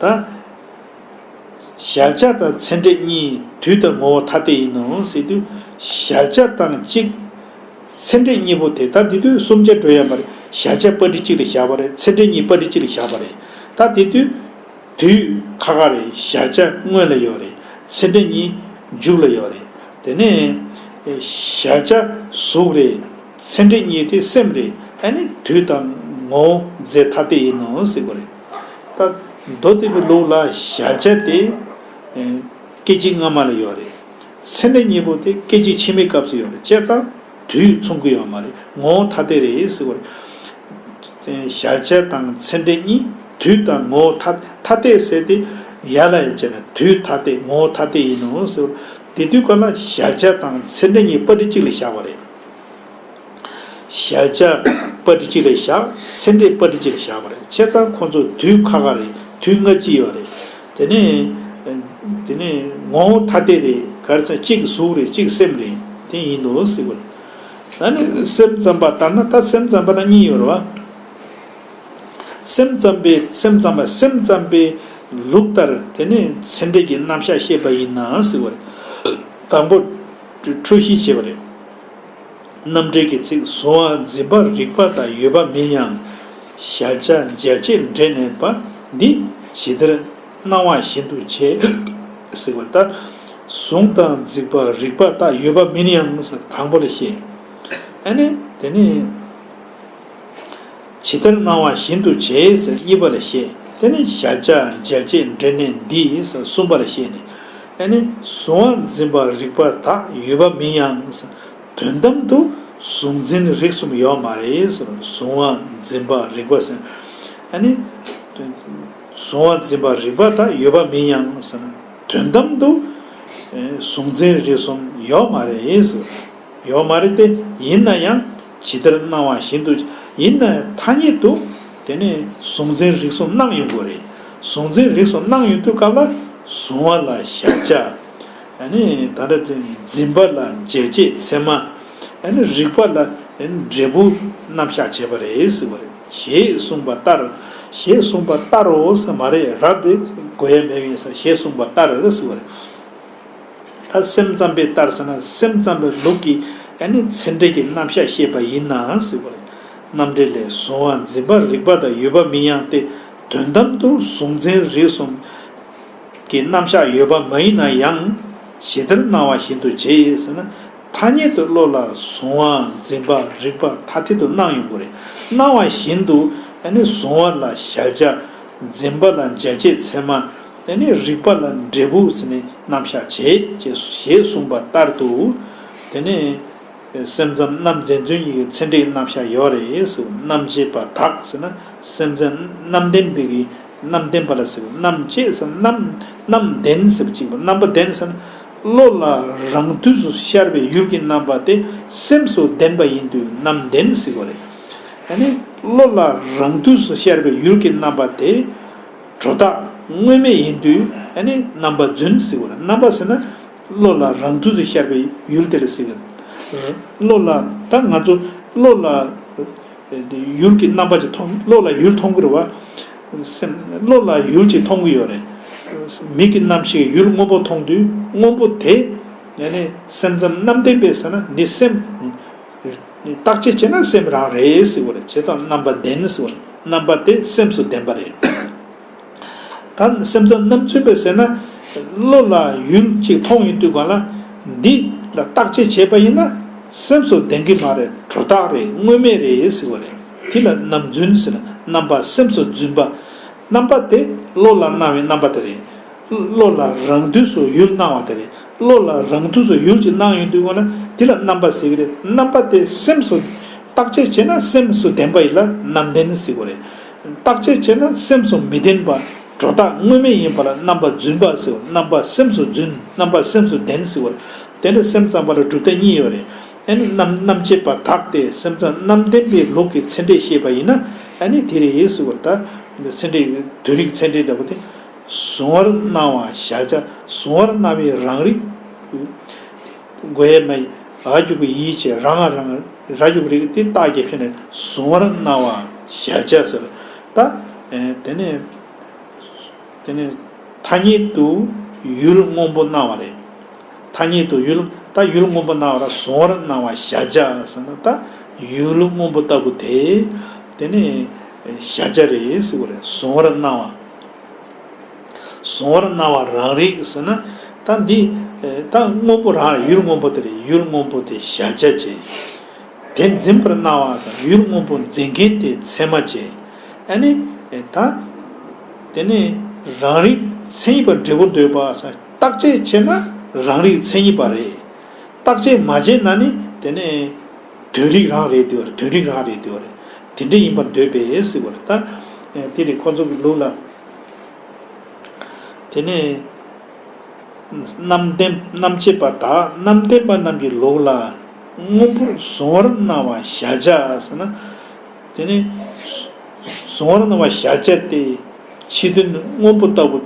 ད། གཞལ་བྱ་དང་ཚད་འབྲས་གཉིས་དུས་དང་ངོ་བོ་ཐ་དད་ཡིན་ནོ་ཟེར་དུས། གཞལ་བྱ་དང་གཅིག་ཚད་འབྲས་གཉིས་པོ་དེ། ད་དེ་དུས་གསུམ་ཆར་འགྲོ་ཡ་མ་རེད། གཞལ་བྱ་པར་སྒྲིག་གཅིག་ལ་བཞག་པ་རེད། ཚད་འབྲས་གཉིས་པར་སྒྲིག་གཅིག་ལ་བཞག་པ་རེད། ད་དེ་དུས་དུས་ཁ་ཁ་རེད། གཞལ་བྱ་སྔོན་ལ་ཡོད་རེད། ཚད་འབྲས་གཉིས་མཇུག་ལ་ཡོད་རེད། དེ་ནས་གཞལ་བྱ་གཟུགས་རེད། ཚད་འབྲས་གཉིས་དེ་སེམས་རེད། ཨ་ནི་དུས་དང་ངོ་བོ་རྫས་ཐ་དད་ཡིན་ནོ་ཟེར་བ་རེད། ད་མདོ་སྡེ་པའི་ལུགས་ལ་གཞལ་བྱ་དེ་སྐད་ཅིག་སྔ་མ་ལ་ཡོད་རེད། ཚད་འབྲས་གཉིས་པོ་དེ་སྐད་ཅིག་ཕྱི་མའི་སྐབས་སུ་ཡོད་རེད། བྱས་ཙང་དུས་མཚུངས་ཀྱི་ཡོད་མ་རེད། ངོ་བོ་ཐ་དད་རེད་ཟེར་བ་རེད། གཞལ་བྱ་དང་ཚད་འབྲས་གཉིས་དུས་དང་ངོ་བོ་ཐ་ཐ་དད་ཟེར་དེ་ཡ་ལ་ཡ་བྱས་ན་དུས་ཐ་དད་ངོ་བོ་ཐ་དད་ཡིན་ནོ་ཟེར་བ། དེ་དུས་ག་ལ་གཞལ་བྱ་དང་ཚད་འབྲས་གཉིས་པར་སྒྲིག་གཅིག་ལ་བཞག་པ་རེད། གཞལ་བྱ་པར་སྒྲིག་གཅིག་ལ་བཞག་ཚད་འབྲས་པར་སྒྲིག་གཅིག་ལ་བཞག་པ་རེད། བྱས་ཙང་ཁོང་ཚོ་དུས་ཁ་ཁ་རེད། དུས་སྔ་ཕྱི་ཡོད་རེད། དེ་ནས་དེ་ནས་ངོ་བོ་ཐ་དད་རེད། ག་རེ་ཟེར། གཅིག་གཟུགས་རེད། གཅིག་སེམས་རེད། དེ་ཡིན་འདུག་ཟེར་བ། ད་ནི་སེམས་ཙམ་པ་ལྟར་ན། ད་སེམས་ཙམ་པ་ན་གཉིས་ཡོད་རེད་བ། སེམས་ཙམ་པའི་སེམས་ཙམ་པ་སེམས་ཙམ་པའི་ལུགས་ལྟར་དེ་ནས་ཚད་འབྲས་ཀྱི་རྣམ་གཞག་བཤད་པ་ཡིན་ན་ཟེར་བ་རེད། དང་པོ་འཁྲུལ་གཞི་བྱས་པ་རེད། རྣམ་འགྲེལ་གྱི་ཚིག་གཟུང་བ་འཛིན་པ་རིག་པ་དང་ཡོད་པ་མིན་ཡང་། གཞལ་བྱ་འཇལ་བྱེད་འབྲས་གནས་པ་འདི་ཇི་ལྟར་སྣང་བ་བཞིན་དུ་བྱེད། ཟེར་བ་ད། གཟུང་དང་འཛིན་པ་རིག་པ་དང་ཡོད་པ་མིན་ཡང་ཟེར་དང་པོ་ལ་བཤད། ཨ་ནི་དེ་ནི། ཇི་ལྟར་སྣང་བ་བཞིན་དུ་བྱེད་ཟེར་གཉིས་པ་ལ་བཤད། དེ་ནི་གཞལ་བྱ་འཇལ་བྱེད་འབྲས་གནས་འདི་ཟེར་གསུམ་པ་ལ་བཤད་ནས། ཨ་ནི་གཟུང་བ་འཛིན་པ་རིག་པ་དག་ཡོད་པ་མིན་ཡང་ཟེར། དོན་དམ་དུ་གཟུང་འཛིན་རིག་གསུམ་ཡོད་མ་རེད་ཟེར། གཟུང་བ་འཛིན་པ་རིག་པ་ཟེར། ཨ་ནི་གཟུང་བ་འཛིན་པ་རིག་པ་དག་ཡོད་པ་མིན་ཡང་ཟེར་ན། དོན་དམ་དུ་གཟུང་འཛིན་རིག་གསུམ་ཡོད་མ་རེད་ཟེར། ཡོད་མ་རེད་དེ། ཡིན་ན་ཡང་ཇི་ལྟར་སྣང་བ་བཞིན་དུ། ཡིན་ན་ཡང་ཐ་སྙད་དུ་དེ་ནས་གཟུང་འཛིན་རིག་གསུམ་སྣང་ཡོང་དགོས་རེད། གཟུང་འཛིན་རིག་གསུམ་སྣང་ཡོང་དུས་སྐབས་ལ་གཟུང་བ་ལ་གཞལ་བྱ། ཨ་ནི་ད་ལྟ་འཛིན་པ་ལ་འཇལ་བྱེད་ཚད་མ། ཨ་ནི་རིག་པ་ལ་འབྲས་བུ་རྣམ་གཞག་བྱས་པ་རེད་ཟེར་བ་རེད། ཞེས་གསུངས་པ་ལྟར། ཞེས་གསུངས་པ་ལྟར་རོ་ཟེར་མ་རེད། ར་དེ་དགོས་ཡ་མེད་པ་ཡིན་ས། ཞེས་གསུངས་པ་ལྟར་ཟེར་བ་རེད། ད་སེམས་ཙམ་པའི་ལྟར་ཟེར་ན། སེམས་ཙམ་པའི་ལུགས་ཀྱིས་ཨ་ནི་ཚད་འབྲས་ཀྱི་རྣམ་གཞག་བཤད་པ་ཡིན་ན་ཟེར་བ་རེད། རྣམ་འགྲེལ་ལས། གཟུང་བ་འཛིན་པ་རིག་པ་དང་ཡོད་པ་མིན་ཡང་སྟེ། དོན་དམ་དུ་གཟུང་འཛིན་རིག་གསུམ་གྱི་རྣམ་གཞག་ཡོད་པ་མ་ཡིན་ན་ཡང་། ཇི་ལྟར་སྣང་བ་བཞིན་དུ་བྱེད་ཟེར་ན། ཐ་སྙད་དུ་བློ་ལ་གཟུང་བ་འཛིན་པ་རིག་པ་ཐ་དད་དུ་སྣང་ཡོང་གི་རེད། སྣང་བ་བཞིན་དུ་ཨ་ནི་གཟུང་བ་ལ་གཞལ་བྱ། འཛིན་པ་ལ་འཇལ་བྱེད་ཚད་མ། ཨ་ནི་རིག་པ་ལ་འབྲས་བུ་ཟེར་ནས་རྣམ་གཞག་བྱེད་ཅེས་ཞེས་གསུངས་པ་ལྟར་དུ། དེ་ནས་སེམས་ཙམ་རྣམ་འཛིན་རྫུན་གྱི་ཚད་འབྲས་རྣམ་གཞག་ཡོད་རེད་ཟེར། རྣམ་བཅད་པ་དག་ཟེར་ན། སེམས་ཙམ་རྣམ་བདེན་པའི་གི་རྣམ་བདེན་པ་ལ་ཟེར། རྣམ་བཅད་ཟེར་རྣམ་རྣམ་བདེན་ཟེར་བ་གཅིག་པ། རྣམ་པ་བདེན་ཟེར་ན། བློ་ལ་རང་དུས་སུ་ཤར་བའི་ཡུལ་གྱི་རྣམ་པ་དེ་སེམས་སུ་བདེན་པ་ཡིན་དུས་རྣམ་བདེན་ཟེར་བ་རེད། ཨ་ནི་བློ་ལ་རང་དུས་སུ་ཤར་བའི་ཡུལ་གྱི་རྣམ་པ་དེ་སྒྲོ་བཏགས་དངོས་མེད་ཡིན་དུས་ཨ་ནི་རྣམ་པ་རྫུན་ཟེར་བ་རེད། རྣམ་པ་ཟེར་ན་བློ་ལ་རང་དུས་སུ་ཤར་བའི་ཡུལ་དེ་ལ་ཟེར་གི། བློ་ལ་ད་ང་ཚོ་བློ་ལ་ཡུལ་གྱི་རྣམ་པ་ཅིག་མཐོང་། བློ་ལ་ཡུལ་མཐོང་གི་རེད་བ། སེམས་བློ་ལ་ཡུལ་ཅིག་མཐོང་གི་ཡོད་རེད། མིག་གི་རྣམ་ཤེས་ཡུལ་སྔོན་པོ་མཐོང་དུས་སྔོན་པོ་དེ་ཡང་ནི་སེམས་ཙམ་རྣམ་བདེན་པས་ཟེར་ན། འདི་སེམས་བརྟག་དཔྱད་བྱས་ན་སེམས་རང་རེད་ཟེར་བ་རེད། བྱས་ཙང་རྣམ་པ་བདེན་ཟེར་བ་རེད། རྣམ་པ་དེ་སེམས་སུ་བདེན་པ་རེད། ད་སེམས་ཙམ་རྣམ་རྫུན་པས་ཟེར་ན། བློ་ལ་ཡུལ་གཅིག་མཐོང་ཡོང་དུས་སྒང་ལ་འདི་ལ་བརྟག་དཔྱད་བྱས་པ་ཡིན་ན་སེམས་སུ་ལྡན་གྱི་མ་རེད། སྒྲོ་བཏགས་རེད། དངོས་མེད་རེད་ཟེར་བ་རེད། དེ་ལ་རྣམ་རྫུན་ཟེར། རྣམ་པ་སེམས་སུ་རྫུན་པ། རྣམ་པ་དེ་བློ་ལ་སྣང་བའི་རྣམ་པ་དེ་རེད། བློ་ལ་རང་དུས་སུ་ཡུལ་སྣང་བ་དེ་རེད། བློ་ལ་རང་དུས་སུ་ཡུལ་གཅིག་སྣང་ཡོང་དུས་སྒང་ལ་དེ་ལ་རྣམ་པ་ཟེར་གྱི་རེད། རྣམ་པ་དེ་སེམས་སུ་བརྟག་དཔྱད་བྱས་ན་སེམས་སུ་ལྡན་པ་ཡིན་ལ་རྣམ་བདེན་ཟེར་གྱི་རེད། བརྟག་དཔྱད་བྱས་ན་སེམས་སུ་མི་ལྡན་པ། སྒྲོ་བཏགས་དངོས་མེད་ཡིན་པ་ལ་རྣམ་པ་རྫུན་པ་ཟེར་བ། རྣམ་པ་སེམས་སུ་རྫུན། རྣམ་པ་སེམས་སུ་ལྡན་ཟེར་བ། དེ་འདྲ་སེམས་ཙམ་པ་ལ་གྲུབ་མཐའ་གཉིས་ཡོད་རེད། ཨ་ནི་རྣམ་རྣམ་བཅད་པ་དག་སྟེ་སེམས་ཙམ་རྣམ་བདེན་པའི་ལུགས་ཀྱི་ཚད་འབྲས་བཤད་པ་ཡིན་ན་ཨ་ནི་དེ་རེད་ཟེར་བ། ད་ཚད་འབྲས་དོན་རིག་ཚད་འབྲས་འདྲ་པོ་དེ། གཟུང་བར་སྣང་བ་གཞལ་བྱ། གཟུང་བར་སྣང་བའི་རང་རིག་སྒོ་ཡ་མ་ཡི་འ་འཇུག་པའི་ཡི་བྱས་ར་ང་རང་ར་འཇུག་རིག་དེ་རྟགས་ཀྱི་ཕྱིར་ནི་གཟུང་བར་སྣང་བ་གཞལ་བྱ་ཟེར། ད་དེ་ནས་དེ་ནས་ཐ་སྙད་དུ་ཡུལ་སྔོན་པོ་སྣང་བ་རེད། ཐ་སྙད་དུ་ཡུལ། ད་ཡུལ་སྔོན་པོ་སྣང་བ་ལ་གཟུང་བར་སྣང་བ་གཞལ་བྱ་ཟེར་ན། ད་ཡུལ་སྔོན་པོ་ལྟ་བུ་དེ་དེ་ནི་གཞལ་བྱ་རེད་ཟེར་བ་རེད། གཟུང་བར་སྣང་བ། གཟུང་བར་སྣང་བ་རང་རིག་ཟེར་ན། ད་འདི་ད་སྔོན་པོ་རང་རེད། ཡུལ་སྔོན་པོ་དེ་རེད། ཡུལ་སྔོན་པོ་དེ་གཞལ་བྱ་བྱས། དེ་འཛིན་པར་སྣང་བ་ཟེར། ཡུལ་སྔོན་པོ་འཛིན་མཁན་དེ་ཚད་མ་བྱས། ཨ་ནི་ད་དེ་ནི་རང་རིག་མཚན་ཉིད་པ་འབྲས་བུར་འདོད་པ་ཟེར། བརྟག་དཔྱད་བྱས་ན་རང་རིག་མཚན་ཉིད་པ་རེད། བརྟག་དཔྱད་མ་བྱས་ན་ནི་དེ་ནི་དོན་རིག་རང་རེད་དེ་བ་རེད། དོན་རིག་རང་རེད་དེ་བ་རེད། དེ་འདྲ་ཡིན་པར་འདོད་པས་ཟེར་བ་རེད། ད་དེ་རེད། ཁོ་ཚོ་གི་ལུགས་ལ། དེ་ནས་རྣམ་བདེན་རྣམ་བཅད་པ་དག་རྣམ་བདེན་པ་རྣམས་ཀྱི་ལུགས་ལ། སྔོན་པོར་གཟུང་བར་སྣང་བ་གཞལ་བྱ་ཟེར་ན། དེ་ནི་གཟུང་བར་སྣང་བ་གཞལ་བྱ་སྟེ། ཕྱི་དོན་སྔོན་པོ་ལྟ་བུ་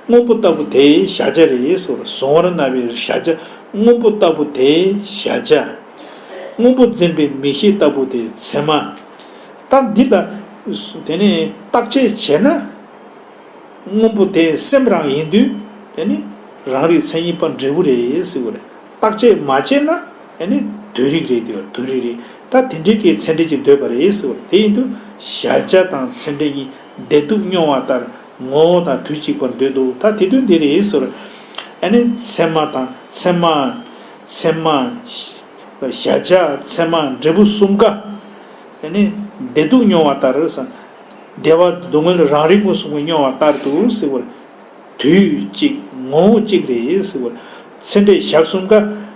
སྔོན་པོ་ལྟ་བུ་དེ་གཞལ་བྱ་རེད་ཟེར། གཟུང་བར་སྣང་བའི་གཞལ་བྱ་སྔོན་པོ་ལྟ་བུ་དེ་གཞལ་བྱ། སྔོན་པོ་འཛིན་པའི་མིག་ཤེས་ལྟ་བུ་དེ་ཚད་མ། ད་འདི་ལ་དེ་ནི་བརྟག་དཔྱད་བྱས་ན། སྔོན་པོ་དེ་སེམས་རང་ཡིན་དུས་དེ་ནི་རང་རིག་མཚན་ཉིད་པ་འབྲས་བུ་རེད་ཟེར་བ་རེད། བརྟག་དཔྱད་མ་བྱས་ན་དེ་ནི་དོན་རིག་རེད་དེ་བ་རེད། དོན་རིག་རེད། ད་དེ་འདྲའི་གི་ཚད་འབྲས་ཀྱི་འདོད་པ་རེད་ཟེར་བ་རེད། དེ་ཡིན་དུས་གཞལ་བྱ་དང་ཚད་འབྲས་གཉིས་བདེ་སྡུག་མྱོང་བ་ལྟར་ངོ་བོ་དང་དུས་གཅིག་པར་འདོད་དོ། ད་དེ་དོན་འདི་རེད་ཟེར་བ་རེད། ཨ་ནི་ཚད་མ་དང་ཚད་མ། ཚད་མ། གཞལ་བྱ་ཚད་མ་འབྲས་བུ་གསུམ་ཀ་ཨ་ནི་བདེ་སྡུག་མྱོང་བ་ལྟར་ཟེར། བདེ་བ་སྡུག་བསྔལ་རང་རིག་མངོན་སུམ་གྱིས་མྱོང་བ་ལྟར་དུ་ཟེར་བར། དུས་གཅིག་ངོ་བོ་གཅིག་རེད་ཟེར་བར། ཚད་འབྲས་གཞལ་གསུམ་ཀ་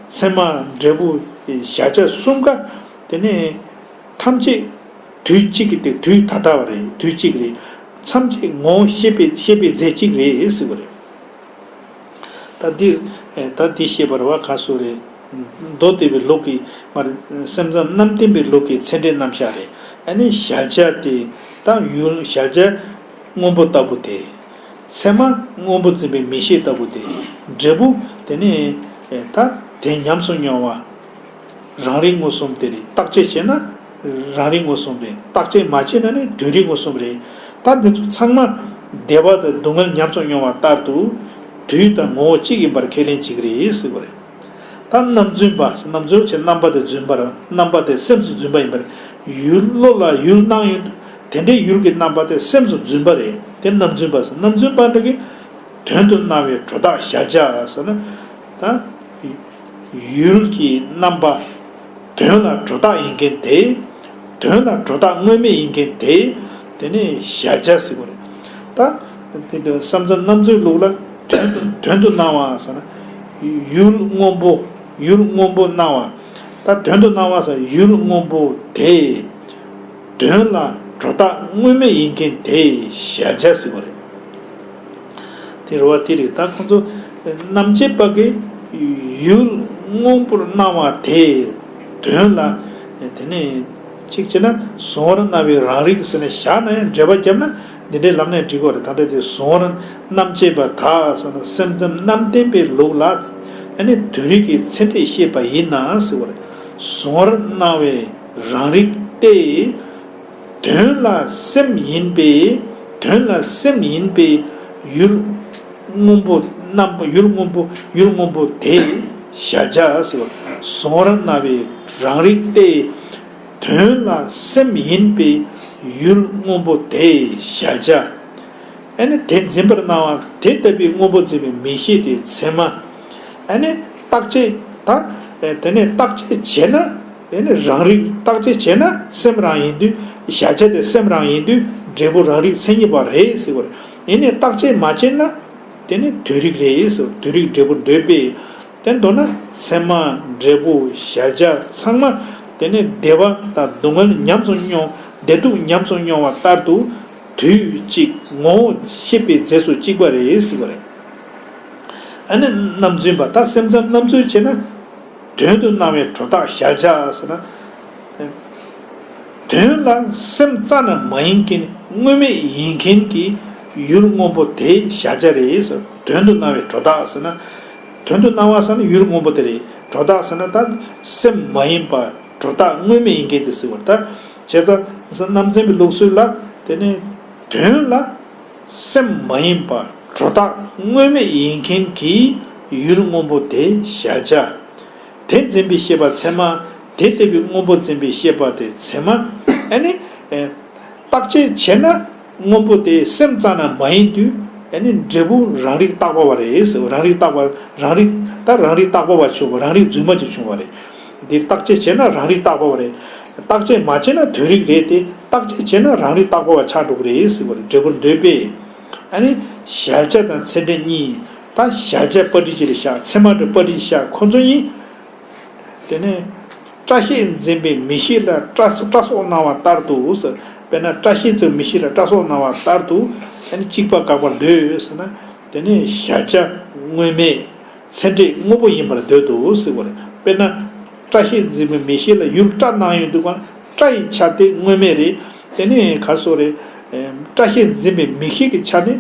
ཚད་མ་འབྲས་བུ་གཞལ་བྱ་གསུམ་ཀ་དེ་ནས་ཐམས་ཅད་དུས་གཅིག་གི་སྟེ་དུས་ད་ལྟ་བ་རེད། དུས་གཅིག་རེད། ཐམས་ཅད་ངོ་བོ་ཤེས་པའི་ཤེས་པའི་རྫས་གཅིག་རེད་ཟེར་བ་རེད། ད་འདི་ད་འདི་ཤེས་པར་བ་ག་སོ་རེད། མདོ་སྡེ་པའི་ལུགས་ཀྱི་མ་རེད། སེམས་ཙམ་རྣམ་བདེན་པའི་ལུགས་ཀྱི་ཚད་འབྲས་རྣམ་གཞག་རེད། ཨ་ནི་གཞལ་བྱ་དེ་ད་ཡུལ་གཞལ་བྱ་སྔོན་པོ་ལྟ་བུ་དེ། ཚད་མ་སྔོན་པོ་འཛིན་པའི་མིག་ཤེས་ལྟ་བུ་དེ། འབྲས་བུ་དེ་ནི་ད་དེ་ཉམས་སུ་མྱོང་བ། རང་རིག་མངོན་སུམ་དེ་རེད། བརྟག་དཔྱད་བྱས་ན་རང་རིག་མངོན་སུམ་རེད། བརྟག་དཔྱད་མ་བྱས་ན་ནི་དོན་རིག་མངོན་སུམ་རེད། ད་འདི་ཚོ་ཚང་མ་བདེ་བ་དང་སྡུག་བསྔལ་ཉམས་སུ་མྱོང་བ་ལྟར་དུ་དུས་དང་ངོ་བོ་གཅིག་ཡིན་པར་ཁས་ལེན་བྱེད་ཀྱི་རེད་ཟེར་བ་རེད། ད་རྣམ་རྫུན་པ། རྣམ་རྫུན་བྱས་རྣམ་པ་དེ་རྫུན་པ་རེད། རྣམ་པ་དེ་སེམས་སུ་རྫུན་པ་ཡིན་པར། ཡུལ་བློ་ལ་ཡུལ་སྣང་ཡོད་དུས་དེ་འདྲའི་ཡུལ་གྱི་རྣམ་པ་དེ་སེམས་སུ་རྫུན་པ་རེད། དེ་རྣམ་རྫུན་པ་ཟེར། རྣམ་རྫུན་པ་འདྲ་གི་དོན་དུ་སྣང་བའི་སྒྲོ་བཏགས་གཞལ་བྱ་ཟེར་ན། ད་ཡུལ་གྱི་རྣམ་པ་དོན་ལ་སྒྲོ་བཏགས་ཡིན་མཁན་དེ། དོན་ལ་སྒྲོ་བཏགས་དངོས་མེད་ཡིན་མཁན་དེ། དེ་ནི་གཞལ་བྱ་ཟེར་བ་རེད། ད་དེ་འདྲ་བསམ་རྩ་རྣམ་རྫུན་ལུགས་ལ་དོན་དུ་དོན་དུ་སྣང་བ་ཟེར་ན། ཡུལ་སྔོན་པོ་ཡུལ་སྔོན་པོ་སྣང་བ། ད་དོན་དུ་སྣང་བ་ཟེར་ཡུལ་སྔོན་པོ་དེ། དོན་ལ་སྒྲོ་བཏགས་དངོས་མེད་ཡིན་མཁན་དེ་གཞལ་བྱ་ཟེར་བ་རེད། དེ་རེད་བ། དེ་རེད། ད་ཁོང་ཚོ་རྣམ་བཅད་པ་གི་ཡུལ་སྔོན་པོར་སྣང་བ་དེ་དོན་ལ་དེ་ནས་གཅིག་བྱས་ན་གཟུང་བར་སྣང་བའི་རང་རིག་ཟེར་ནས་བཞག་ན་ཡང་འགྲེལ་པ་བརྒྱབ་ན་འདི་འདྲའི་ལམ་ནས་འགྲིག་གི་རེད། ད་ལྟ་དེ་གཟུང་བར་རྣམ་བཅད་པ་དག་ཟེར་ན་སེམས་ཙམ་རྣམ་བདེན་པའི་ལུགས་ལ་ཨ་ནི་དོན་རིག་གི་ཚད་འབྲས་བཤད་པ་ཡིན་ན་ཟེར་བ་རེད། གཟུང་བར་སྣང་བའི་རང་རིག་སྟེ། དོན་ལ་སེམས་ཡིན་པས། དོན་ལ་སེམས་ཡིན་པས་ཡུལ་སྔོན་པོ་རྣམ་པ་ཡུལ་སྔོན་པོ་ཡུལ་སྔོན་པོ་དེ་གཞལ་བྱ་ཟེར་བ། གཟུང་བར་སྣང་བའི་རང་རིག་སྟེ། དོན་ལ་སེམས་ཡིན་པས་ཡུལ་སྔོན་པོ་དེ་གཞལ་བྱ། ཨ་ནི་དེ་འཛིན་པར་སྣང་བ་དེ་ལྟ་བུའི་སྔོན་པོ་འཛིན་པའི་མིག་ཤེས་དེ་ཚད་མ། ཨ་ནི་བརྟག་དཔྱད་དང་། དེ་ནས་བརྟག་དཔྱད་བྱས་ན། ཨ་ནི་རང་རིག་བརྟག་དཔྱད་བྱས་ན་སེམས་རང་ཡིན་དུས། གཞལ་བྱ་དེ་སེམས་རང་ཡིན་དུས་འབྲས་བུ་རང་རིག་མཚན་ཉིད་པ་རེད་ཟེར་བ་རེད། ཨ་ནི་བརྟག་དཔྱད་མ་བྱས་ན་དེ་ནི་དོན་རིག་རེད་ཟེར། དོན་རིག་འབྲས་བུར་འདོད་པས། དེ་མདོར་ན་ཚད་མ་འབྲས་བུ་གཞལ་བྱ་ཚང་མ་དེ་ནི་བདེ་བ་དང་སྡུག་བསྔལ་ཉམས་སུ་མྱོང་། བདེ་སྡུག་ཉམས་སུ་མྱོང་བ་ལྟར་དུ་དུས་གཅིག་ངོ་བོ་ཤེས་པའི་རྫས་སུ་གཅིག་པ་རེད་ཟེར་བ་རེད། ཨ་ནི་རྣམ་རྫུན་པ། ད་སེམས་ཙམ་རྣམ་རྫུན་བྱས་ན་དོན་དུ་སྣང་བའི་སྒྲོ་བཏགས་གཞལ་བྱ་ཟེར་ན། དོན་ལ་སེམས་རྩ་ནས་མ་ཡིན་མཁན་དངོས་མེད་ཡིན་མཁན་གྱི་ ཡུལ་སྔོན་པོ་དེ་གཞལ་བྱ་རེད་ཟེར། དོན་དུ་སྣང་བའི་སྒྲོ་བཏགས་ཟེར་ན། དོན་དུ་སྣང་བ་ཟེར་ན་ཡུལ་སྔོན་པོ་དེ་རེད། སྒྲོ་བཏགས་ཟེར་ན་ད་སེམས་མ་ཡིན་པ་སྒྲོ་བཏགས་དངོས་མེད་ཡིན་མཁན་དེ་ཟེར་བ་རེད། ད་བྱས་ཙང་རྣམ་འཛིན་པའི་ལུགས་སྲོལ་ལ་དེ་ནི་དོན་ལ་སེམས་མ་ཡིན་པ་སྒྲོ་བཏགས་དངོས་མེད་ཡིན་མཁན་གྱི་ཡུལ་སྔོན་པོ་དེ་གཞལ་བྱ། དེ་འཛིན་པའི་ཤེས་པ་ཚད་མ། དེ་ལྟ་བུའི་སྔོན་པོ་འཛིན་པའི་ཤེས་པ་དེ་ཚད་མ། ཨ་ནི། ཨེ། བརྟག་དཔྱད་བྱས་ན་སྔོན་པོ་དེ་སེམས་ཙམ་ན་མ་ཡིན་དུས། ཨ་ནི་འབྲས་བུ་རང་རིག་བཏགས་པ་བ་རེད་ཟེར། རང་རིག་བཏགས་པ། རང་རིག་ད་རང་རིག་བཏགས་པ་བ་བྱུང་བ། རང་རིག་རྫུན་མ་ཅིག་བྱུང་བ་རེད། འདིར་བརྟག་དཔྱད་བྱས་ན་རང་རིག་བཏགས་པ་བ་རེད། བརྟག་དཔྱད་མ་བྱས་ན་དོན་རིག་རེད་དེ། བརྟག་དཔྱད་བྱས་ན་རང་རིག་བཏགས་པ་བ་ཆགས་འགྲོ་གི་རེད་ཟེར་བ་རེད། འབྲས་བུར་འདོད་པས། ཨ་ནི་གཞལ་བྱ་དང་ཚད་འབྲས་གཉིས། ད་གཞལ་བྱ་པར་སྒྲིག་ཅིག་ལ་བཞག་ཚད་མ་དེ་པར་སྒྲིག་བཞག་ཁོ་ཚོ་གཉིས། དེ་ནས་སྐྲ་ཤད་འཛིན་པའི་མིག་ཤེས་ལ་སྐྲ་སྐྲ་སོགས་སྣང་བ་ལྟར་དུ་ཟེར། དཔེར་ན་སྐྲ་ཤད་ཚོའི་མིག་ཤེས་ལ་སྐྲ་སོགས་སྣང་བ་ལྟར་དུ། ཨ་ནི་གཅིག་པ་དགག་པར་འདོད་ཟེར་ན། དེ་ནས་གཞལ་བྱ་དངོས་མེད་ཚད་འབྲས་དངོས་པོ་ཡིན་པར་འདོད་དོ་ཟེར་བ་རེད། དཔེར་ན་སྐྲ་ཤད་འཛིན་པའི་མིག་ཤེས་ལ་ཡུལ་སྐྲ་སྣང་ཡོང་དུས་གང་ལ་སྐྲ་ཡི་ཆ་དེ་དངོས་མེད་རེད། དེ་ནས་ག་སོགས་རེད། ཨེམ། སྐྲ་ཤད་འཛིན་པའི་མིག་ཤེས་ཀྱི་ཆ་ནི་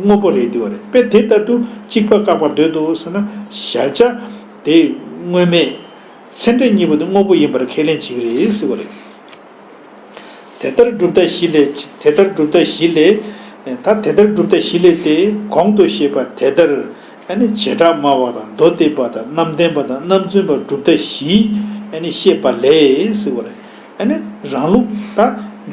དངོས་པོ་རེད་འདུག་བ་རེད། དཔེ་དེ་ལྟར་དུ་གཅིག་པ་བཀག་པར་འདོད་དོ་ཟེར་ན། གཞལ་བྱ་དེ་དངོས་མེད་ཚད་འབྲས་གཉིས་པོ་དེ་དངོས་པོ་ཡིན་པར་ཁས་ལེན་བྱེད་ཀྱི་རེད་ཟེར་བ་རེད། དེ་ལྟར་གྲུབ་མཐའ་བཞི་ལས། དེ་ལྟར་གྲུབ་མཐའ་བཞི་ལས། ད་དེ་ལྟར་གྲུབ་མཐའ་བཞི་ལས་ཏེ། གོང་དུ་བཤད་པ་དེ་ལྟར། ཨ་ནི་བྱེ་བྲག་སྨྲ་བ་དང་མདོ་སྡེ་པ་དང་རྣམ་བདེན་པ་དང་རྣམ་རྫུན་པ་གྲུབ་མཐའ་བཞིས་ཨ་ནི་བཤད་པ་ལས་ཟེར་བ་རེད། ཨ་ནི་རང་ལུགས་ད་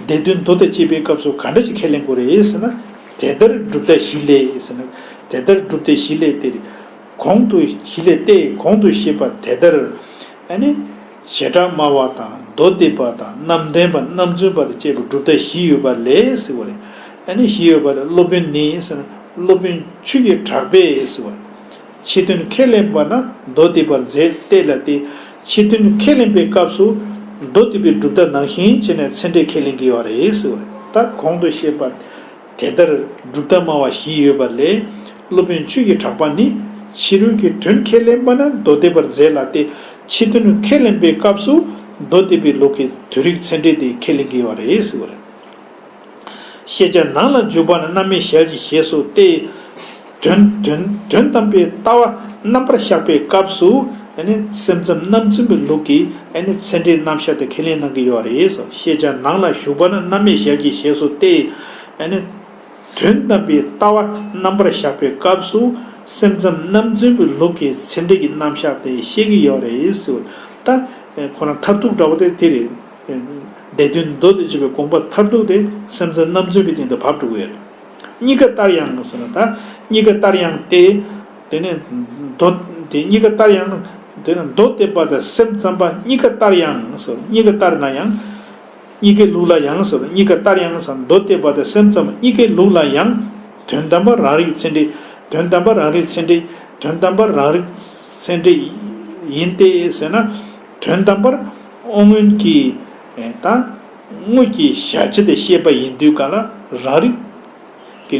སྡེ་བདུན་མདོ་དང་བཅས་པའི་སྐབས་སུ་ག་འདྲ་ཞིག་ཁས་ལེན་དགོས་རེད་ཟེར་ན། དེ་ལྟར་གྲུབ་མཐའ་བཞི་ལས་ཟེར་ན། དེ་ལྟར་གྲུབ་མཐའ་བཞི་ལས་ཏེ། གོང་དུ་བཞི་ལས་ཏེ། གོང་དུ་བཤད་པ་དེ་ལྟར། ཨ་ནི་བྱེ་བྲག་སྨྲ་བ་དང་མདོ་སྡེ་པ་དང་རྣམ་བདེན་པ་རྣམ་རྫུན་པ་དང་བཅས་པའི་གྲུབ་མཐའ་བཞི་ཡོད་པ་ལས་ཟེར་བ་རེད། ཨ་ནི་བཞི་ཡོད་པ་ལས་སློབ་དཔོན་ནི་ཟེར་ན། སློབ་དཔོན་ཆོས་ཀྱི་གྲགས་པས་ཟེར་བ་རེད། ཕྱི་དོན་ཁས་ལེན་པ་ན་མདོ་སྡེ་པར་མཛད་དེ་ལ་སྟེ། ཕྱི་དོན་ཁས་ལེན་པའི་སྐབས་སུ་མདོ་སྡེ་པའི་གྲུབ་མཐའ་ནང་བཞིན་བྱས་ནས་ཚད་འབྲས་ཁས་ལེན་གྱི་ཡོད་རེད་ཟེར་བ་རེད། ད་གོང་དུ་བཤད་པ། དེ་ལྟར་གྲུབ་མཐའ་སྨྲ་བ་བཞི་ཡོད་པ་ལས། སློབ་དཔོན་ཆོས་ཀྱི་གྲགས་པ་ནི། ཕྱི་རོལ་གྱི་དོན་ཁས་ལེན་པ་ན་མདོ་སྡེ་པར་མཛད་ལ་སྟེ། ཕྱི་དོན་ཁས་ལེན་པའི་སྐབས་སུ་མདོ་སྡེ་པའི་ལུགས་ཀྱི་དོན་རིག་ཚད་འབྲས་དེ་ཁས་ལེན་གྱི་ཡོད་རེད་ཟེར་བ་རེད། ཤེས་བྱ་ནང་ལ་འཇུག་པ་ན་རྣམ་དབྱེ་ཞལ་གྱི་ཞེས་སོགས་ཏེ། དོན་དོན་དོན་དམ་པའི་ལྟ་བ་རྣམ་པར་གཞག་པའི་སྐབས་སུ། ཨ་ནི་སེམས་ཙམ་རྣམ་རྫུན་པའི་ལུགས་ཀྱི་ཨ་ནི་ཚད་འབྲས་རྣམ་གཞག་དེ་ཁས་ལེན་གནང་གི་ཡོད་རེད། ཤེས་བྱ་ནང་ལ་ཞུགས་པ་ན་རྣམ་དབྱེ་ཞལ་གྱི་ཞེས་སོགས་ཏེ། ཨ་ནི་དོན་དམ་པའི་ལྟ་བ་རྣམ་པར་གཞག་པའི་སྐབས་སུ། སེམས་ཙམ་རྣམ་རྫུན་པའི་ལུགས་ཀྱི་ཚད་འབྲས་ཀྱི་རྣམ་གཞག་དེ་བཤད་ཀྱི་ཡོད་རེད་ཟེར། ད་ཁོ་རང་མཐར་ཐུག་འདྲ་བོ་དེ་དེ་རེད། སྡེ་བདུན་མདོ་དང་བཅས་པའི་དགོངས་པ་མཐར་ཐུག་དེ་སེམས་ཙམ་རྣམ་རྫུན་པའི་སྟེང་དུ་བབས་འགྲོ་གི་ཡོད་རེད། གཉིས་ཀ་ལྟར་ཡང་ཟེར་ན། ད་གཉིས་ཀ་ལྟར་ཡང་སྟེ། དེ་ནས་མདོ་དེ་གཉིས་ཀ་ལྟར་ཡང་། དེ་ནས་མདོ་སྡེ་པ་དང་སེམས་ཙམ་པ་གཉིས་ཀ་ལྟར་ཡང་ཟེར། གཉིས་ཀ་ལྟར་ན་ཡང་། གཉིས་ཀའི་ལུགས་ལ་ཡང་ཟེར། གཉིས་ཀ་ལྟར་ཡང་ཟེར། མདོ་སྡེ་པ་དང་སེམས་ཙམ་པ་གཉིས་ཀའི་ལུགས་ལ་ཡང་། དོན་དམ་པར་རང་རིག་ཚད་འབྲས། དོན་དམ་པར་རང་རིག་ཚད་འབྲས། དོན་དམ་པར་རང་རིག་ཚད་འབྲས་ཡིན་ཏེ་ཟེར་ན། དོན་དམ་པར་དབང་མངོན་གྱི་ད་དངོས་ཀྱི་གཞལ་བྱ་དེ་བཤད་པ་ཡིན་དུས་གང་ལ་རང་རིག་གི་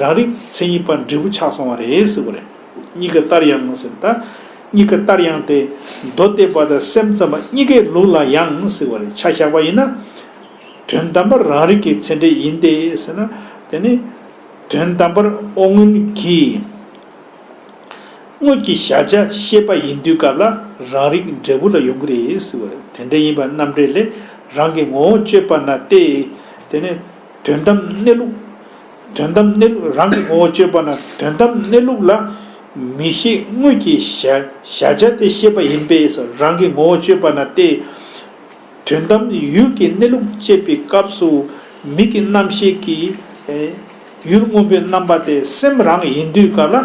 རང་རིག་མཚན་ཉིད་པ་འབྲས་བུ་ཆགས་སོང་བ་རེད་ཟེར་བ་རེད། གཉིས་ཀ་ལྟར་ཡང་ཟེར། ད་གཉིས་ཀ་ལྟར་ཡང་སྟེ། མདོ་སྡེ་པ་དང་སེམས་ཙམ་པ་གཉིས་ཀའི་ལུགས་ལ་ཡང་ཟེར་བ་རེད། ཆ་བཞག་པ་ཡིན་ན། དོན་དམ་པར་རང་རིག་གི་ཚད་འབྲས་ཡིན་ཏེ་ཟེར་ན། དེ་ནི་དོན་དམ་པར་དབང་མངོན་གྱི་དངོས་ཀྱི་གཞལ་བྱ་བཤད་པ་ཡིན་དུས་སྐབས་ལ་རང་རིག་འབྲས་བུ་ལ་ཡོང་གི་རེད་ཟེར་བ་རེད། དེ་འདྲ་ཡིན་པ་རྣམ་འགྲེལ་ལས། རང་གི་ངོ་བོ་དཔྱོད་པ་ན་སྟེ། དེ་ནི་དོན་དམ་གནས་ལུགས། དོན་དམ་གནས་ལུགས། རང་གི་ངོ་བོ་དཔྱོད་པ་ན་དོན་དམ་གནས་ལུགས་ལ་མིག་ཤེས་དངོས་ཀྱི་གཞལ་གཞལ་བྱ་དེ་ཤེས་པ་ཡིན་པས་སོ། རང་གི་ངོ་བོ་དཔྱོད་པ་ན་སྟེ། དོན་དམ་ཡུལ་གྱི་གནས་ལུགས་དཔྱད་པའི་སྐབས་སུ་མིག་གི་རྣམ་ཤེས་ཀྱི་ཡུལ་སྔོན་པོའི་རྣམ་པ་དེ་སེམས་རང་ཡིན་དུས་སྐབས་ལ་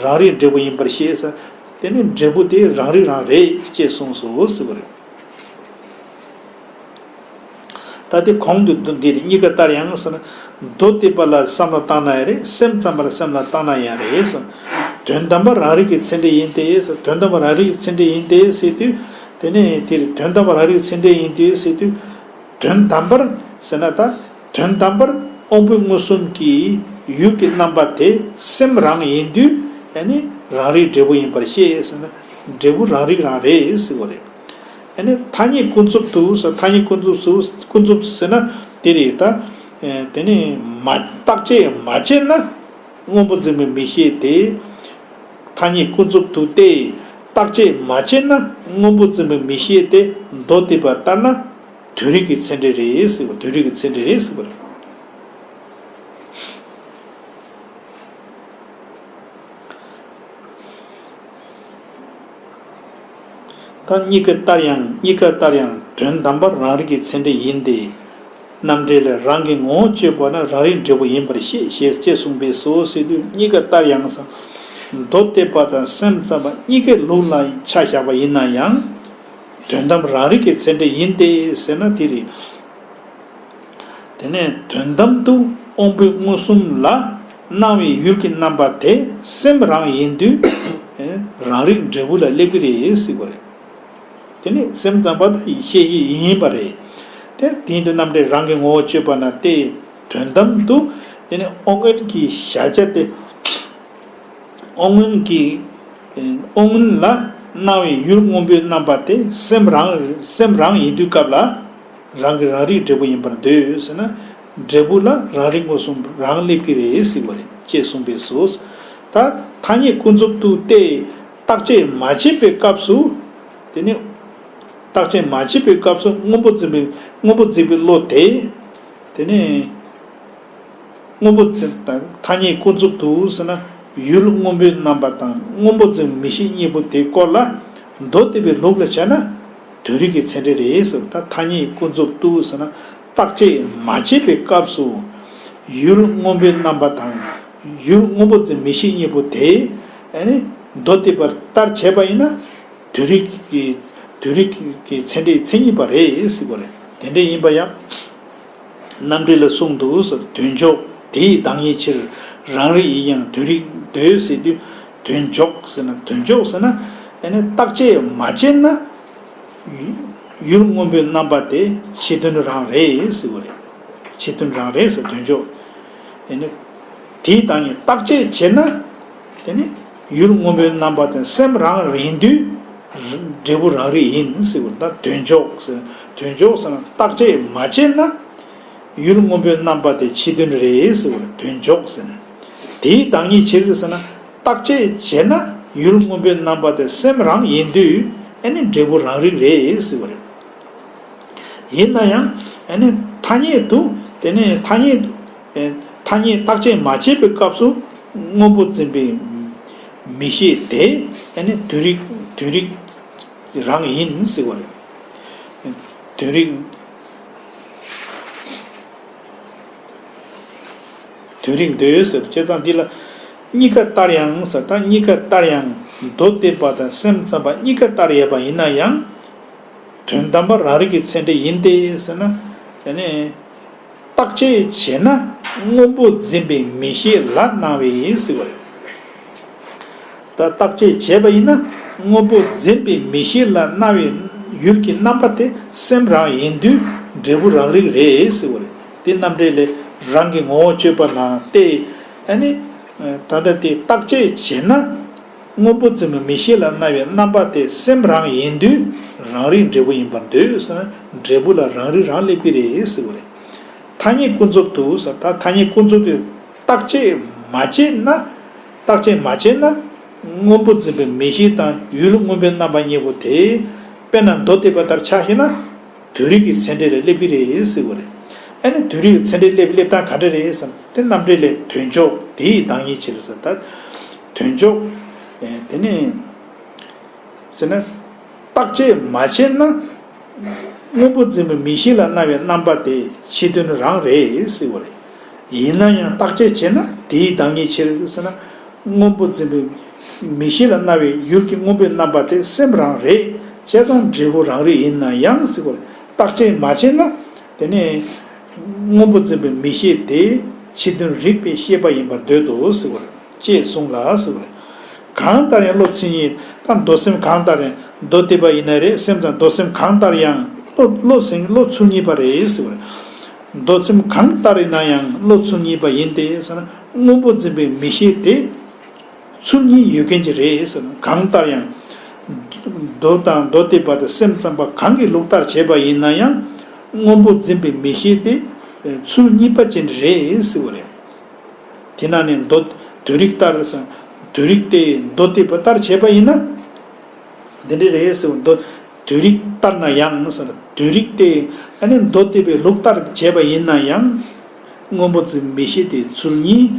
རང་རིག་འབྲས་བུ་ཡིན་པར་ཤེས་སོ། དེ་ནི་འབྲས་བུ་དེ་རང་རིག་རང་རེད་ཅེས་གསུངས་སོ་ཟེར་བ་རེད། ད་དེ་གོང་དུ་འདིར་གཉིས་ཀ་ལྟར་ཡང་ཟེར་ན། མདོ་སྡེ་པ་ལ་བསམ་བློ་བཏང་ན་ཡང་རེད། སེམས་ཙམ་པ་ལ་སེམས་ལ་བཏང་ན་ཡང་རེད་ཟེར། དོན་དམ་པར་རང་རིག་གི་ཚད་འབྲས་ཡིན་ཏེ་ཟེར། དོན་དམ་པར་རང་རིག་གི་ཚད་འབྲས་ཡིན་ཏེ་ཟེར་དུས། དེ་ནས་དེར་དོན་དམ་པར་རང་རིག་གི་ཚད་འབྲས་ཡིན་ཏེ་ཟེར་དུས། དོན་དམ་པར་ཟེར་ན། ད་དོན་དམ་པར་དབང་པོ་མངོན་སུམ་གྱི་ཡུལ་གྱི་རྣམ་པ་དེ་སེམས་རང་ཡིན་དུས། ཨ་ནི་རང་རིག་འབྲས་བུ་ཡིན་པར་ཤེས་ཟེར་ན། འབྲས་བུ་རང་རིག་རང་རེད་ཟེར་བ་རེད། ཨ་ནི་ཐ་སྙད་ཀུན་རྫོབ་ཏུ་ཟེར། ཐ་སྙད་ཀུན་རྫོབ་སུ། ཀུན་རྫོབ་ཟེར་ན་དེ་རེད། ད་ དེ་ནི་མ་བརྟག་དཔྱད་མ་བྱས་ན་སྔོན་པོ་འཛིན་པའི་མིག་ཤེས་དེ། ཐ་སྙད་ཀུན་རྫོབ་ཏུ་སྟེ། བརྟག་དཔྱད་མ་བྱས་ན་སྔོན་པོ་འཛིན་པའི་མིག་ཤེས་དེ་མདོ་སྡེ་པ་ལྟར་ན་དོན་རིག་གི་ཚད་འབྲས་རེད་ཟེར་བ། དོན་རིག་གི་ཚད་འབྲས་རེད་ཟེར་བ་རེད། ད་གཉིས་ཀ་ལྟར་ཡང་། གཉིས་ཀ་ལྟར་ཡང་དོན་དམ་པར་རང་རིག་གི་ཚད་འབྲས་ཡིན་ཏེ། རྣམ་འགྲེལ་ལས་རང་གི་ངོ་བོ་དཔྱོད་པ་ན་རང་རིག་འབྲས་བུ་ཡིན་པར་ཤེས་ཞེས་ཅེས་གསུངས་པས་སོ་ཟེར་དུས། གཉིས་ཀ་ལྟར་ཡང་ཟེར། མདོ་སྡེ་པ་དང་སེམས་ཙམ་པ་གཉིས་ཀའི་ལུགས་ལ་ཆ་བཞག་པ་ཡིན་ན་ཡང་། དོན་དམ་རང་རིག་གི་ཚད་འབྲས་ཡིན་ཏེ་ཟེར་ན་དེ་རེད། དེ་ནས་དོན་དམ་དུ་དབང་པོའི་མངོན་སུམ་ལ་སྣང་བའི་ཡུལ་གྱི་རྣམ་པ་དེ་སེམས་རང་ཡིན་དུས་རང་རིག་འབྲས་བུ་ལ་སླེབས་ཀྱི་རེད་ཟེར་བ་རེད། དེ་ནི་སེམས་ཙམ་པ་དང་ཤེས་བཞིན་ཡིན་པ་རེད། དེ་དེ་ཡིན་དུས་རྣམ་འགྲེལ་རང་གི་ངོ་བོ་དཔྱོད་པ་ན་སྟེ། དོན་དམ་དུ་དེ་ནི་དབང་མངོན་གྱི་གཞལ་བྱ་སྟེ། དབང་མངོན་གྱི། དབང་མངོན་ལ་སྣང་བའི་ཡུལ་སྔོན་པོའི་རྣམ་པ་དེ་སེམས་རང་སེམས་རང་ཡིན་དུས་སྐབས་ལ། རང་གི་རང་རིག་འབྲས་བུ་ཡིན་པར་འདོད་ཟེར་ན། འབྲས་བུ་ལ་རང་རིག་མངོན་སུམ་རང་སླེབས་ཀྱི་རེད་ཟེར་བ་རེད་ཅེས་གསུངས་པས་སོ། ད་ཐ་སྙད་ཀུན་རྫོབ་ཏུ་སྟེ། བརྟག་དཔྱད་མ་བྱས་པའི་སྐབས་སུ། དེ་ནི་བརྟག་དཔྱད་མ་བྱས་པའི་སྐབས་སུ་སྔོན་པོ་འཛིན་པའི་སྔོན་པོ་འཛིན་པའི་བློ་དེ། དེ་ནི། སྔོན་པོ་འཛིན་དང་ཐ་སྙད་ཀུན་རྫོབ་ཏུ་ཟེར་ན། ཡུལ་སྔོན་པོའི་རྣམ་པ་དང་སྔོན་པོ་འཛིན་མིག་ཤེས་གཉིས་པོ་དེའི་སྐོར་ལ་མདོ་སྡེ་པའི་ལུགས་ལ་བྱས་ན་དོན་རིག་གི་ཚད་འབྲས་རེད་ཟེར། ད་ཐ་སྙད་ཀུན་རྫོབ་ཏུ་ཟེར་ན་བརྟག་དཔྱད་མ་བྱས་པའི་སྐབས་སུ་ཡུལ་སྔོན་པོའི་རྣམ་པ་དང་ཡུལ་སྔོན་པོ་འཛིན་མིག་ཤེས་གཉིས་པོ་དེ་ཨ་ནི་མདོ་སྡེ་པ་ལྟར་བྱས་པ་ཡིན་ན། དོན་རིག་གི་དོན་རིག་གི་ཚད་འབྲས་མཚན་ཉིད་པ་རེད་ཟེར་བ་རེད། དེ་འདྲ་ཡིན་པ་ཡང་རྣམ་འགྲེལ་ལ་གསུངས་འདུག་ཟེར། དོན་འཇོག་དེའི་བདག་ཉིད་ཕྱིར་རང་རིག་ཡིན་ཡང་དོན་རིག་འདོད་ཟེར་དུས། དོན་འཇོག་ཟེར་ན། དོན་འཇོག་ཟེར་ན་ཨ་ནི་བརྟག་དཔྱད་མ་བྱས་ན་ཡུལ་སྔོན་པོའི་རྣམ་པ་དེ་ཕྱི་དོན་རང་རེད་ཟེར་བ་རེད། ཕྱི་དོན་རང་རེད་ཟེར། དོན་འཇོག་ཨ་ནི་དེའི་བདག་ཉིད། བརྟག་དཔྱད་བྱས་ན། དེ་ནི་ཡུལ་སྔོན་པོའི་རྣམ་པ་དེ་སེམས་རང་ཡིན་དུས་འབྲས་བུ་རང་རིག་ཡིན་ཟེར་བ། ད་དོན་འཇོག་ཟེར། དོན་འཇོག་ཟེར་ན་བརྟག་དཔྱད་མ་བྱས་ན་ཡུལ་སྔོན་པོའི་རྣམ་པ་དེ་ཕྱི་དོན་རེད་ཟེར་བ་ལ་དོན་འཇོག་ཟེར་ན། དེའི་བདག་ཉིད་ཕྱིར་ཟེར་ན། བརྟག་དཔྱད་བྱས་ན་ཡུལ་སྔོན་པོའི་རྣམ་པ་དེ་སེམས་རང་ཡིན་དུས་ཨ་ནི་འབྲས་བུ་རང་རིག་རེད་ཟེར་བ་རེད། ཡིན་ན་ཡང་ཨ་ནི་ཐ་སྙད་དུ། དེ་ནི་ཐ་སྙད་དུ། ཨེ། ཐ་སྙད་བརྟག་དཔྱད་མ་བྱས་པའི་སྐབས་སུ་སྔོན་པོ་འཛིན་པའི་མིག་ཤེས་དེ་ཨ་ནི་དོན་རིག་དོན་རིག་རང་ཡིན་ཟེར་བ་རེད། དོན་རིག་དོན་རིག་འདོད་ཟེར། བྱས་ཙང་འདི་ལ་གཉིས་ཀ་ལྟར་ཡང་ཟེར། ད་གཉིས་ཀ་ལྟར་ཡང་མདོ་སྡེ་པ་དང་སེམས་ཙམ་པ་གཉིས་ཀ་ལྟར་ཡོད་པ་ཡིན་ན་ཡང་། དོན་དམ་པར་རང་རིག་གི་ཚད་འབྲས་ཡིན་ཏེ་ཟེར་ན། དེ་ནི་བརྟག་དཔྱད་བྱས་ན་སྔོན་པོ་འཛིན་པའི་མིག་ཤེས་ལ་སྣང་བས་ཟེར་བ་རེད། ད་བརྟག་དཔྱད་བྱས་པ་ཡིན་ན་སྔོན་པོ་འཛིན་པའི་མིག་ཤེས་ལ་སྣང་བའི་ཡུལ་གྱི་རྣམ་པ་དེ་སེམས་རང་ཡིན་དུས་འབྲས་བུ་རང་རིག་རེད་ཟེར་བ་རེད། དེ་རྣམ་འགྲེལ་ལས་རང་གི་ངོ་བོ་དཔྱོད་པ་ན་སྟེ། ཨ་ནི་ད་ལྟ་དེ་བརྟག་དཔྱད་བྱས་ན། སྔོན་པོ་འཛིན་པའི་མིག་ཤེས་ལ་སྣང་བའི་རྣམ་པ་དེ་སེམས་རང་ཡིན་དུས་རང་རིག་འབྲས་བུ་ཡིན་པར་འདོད་ཟེར་ན། འབྲས་བུ་ལ་རང་རིག་རང་སླེབས་ཀྱི་རེད་ཟེར་བ་རེད། ཐ་སྙད་ཀུན་རྫོབ་ཏུ་ཟེར། ད་ཐ་སྙད་ཀུན་རྫོབ་ཏུ་བརྟག་དཔྱད་མ་བྱས་ན། བརྟག་དཔྱད་མ་བྱས་ན་སྔོན་པོ་འཛིན་པའི་མིག་ཤེས་དང་ཡུལ་སྔོན་པོའི་རྣམ་པ་གཉིས་པོ་དེ་དཔེར་ན་མདོ་སྡེ་པ་ལྟར་ཆ་བཞག་ན། དོན་རིག་གི་ཚད་འབྲས་ལ་སླེབས་ཀྱི་རེད་ཟེར་བ་རེད། ཨ་ནི་དོན་རིག་གི་ཚད་འབྲས་སླེབས་སླེབས་སྟངས་ག་འདྲ་རེད་ཟེར་ན། དེ་རྣམ་འགྲེལ་ལས་དོན་འཇོག་དེའི་བདག་ཉིད་ཕྱིར་ཟེར། ད་དོན་འཇོག་ཨེ། དེ་ནི་ཟེར་ན། བརྟག་དཔྱད་མ་བྱས་ན་སྔོན་པོ་འཛིན་པའི་མིག་ཤེས་ལ་སྣང་བའི་རྣམ་པ་དེ་ཕྱི་དོན་རང་རེད་ཟེར་བ་རེད། ཡིན་ན་ཡང་བརྟག་དཔྱད་བྱས་ན་དེའི་བདག་ཉིད་ཕྱིར་ཟེར་ན། སྔོན་པོ་འཛིན་པའི་མིག་ཤེས་ལ་སྣང་བའི་ཡུལ་གྱི་སྔོན་པོའི་རྣམ་པ་དེ་སེམས་རང་རེད། བྱས་ཙང་འབྲས་བུ་རང་རིག་ཡིན་ན་ཡང་ཟེར་བ་རེད། བརྟག་དཔྱད་མ་བྱས་ན་དེ་ནི་སྔོན་པོ་འཛིན་པའི་མིག་ཤེས་དེ་ཕྱི་དོན་རིག་པའི་ཤེས་པ་ཡིན་པར་འདོད་དོ་ཟེར་བ་རེད། ཅེས་གསུངས་ལ་ཟེར་བ་རེད། གང་ལྟར་ཡང་བློ་མཚན་ཉིད། ད་མདོ་སེམས་གང་ལྟར་ཡང་མདོ་སྡེ་པ་ཡིན་ན་རེད། སེམས་ཙམ་མདོ་སེམས་གང་ལྟར་ཡང་བློ་བློ་སེམས་བློ་ཚུལ་གཉིས་པ་རེད་ཟེར་བ་རེད། མདོ་སེམས་གང་ལྟར་ཡིན་ན་ཡང་བློ་ཚུལ་གཉིས་པ་ཡིན་ཏེ་ཟེར་ན། སྔོན་པོ་འཛིན་པའི་མིག་ཤེས་དེ་ཚུལ་གཉིས་ཡོད་མཁན་གྱི་རེད་ཟེར་ན། གང་ལྟར་ཡང་མདོ་དང་མདོ་སྡེ་པ་དང་སེམས་ཙམ་པ་གང་གི་ལུགས་ལྟར་བྱས་པ་ཡིན་ན་ཡང་སྔོན་པོ་འཛིན་པའི་མིག་ཤེས་དེ་ ཚུལ་གཉིས་པ་ཅན་རེད་ཟེར་བ་རེད། དེ་ན་ནི་མདོ་དོན་རིག་ལྟར་ཟེར། དོན་རིག་སྟེ་མདོ་སྡེ་པ་ལྟར་བྱས་པ་ཡིན་ན། འདི་འདྲ་རེད་ཟེར་བ། མདོ་དོན་རིག་ལྟར་ན་ཡང་ཟེར། དོན་རིག་སྟེ་ཨ་ནི་མདོ་སྡེ་པའི་ལུགས་ལྟར་བྱས་པ་ཡིན་ན་ཡང་། སྔོན་པོ་འཛིན་མི་ཤེས་ཏེ་ཚུལ་གཉིས།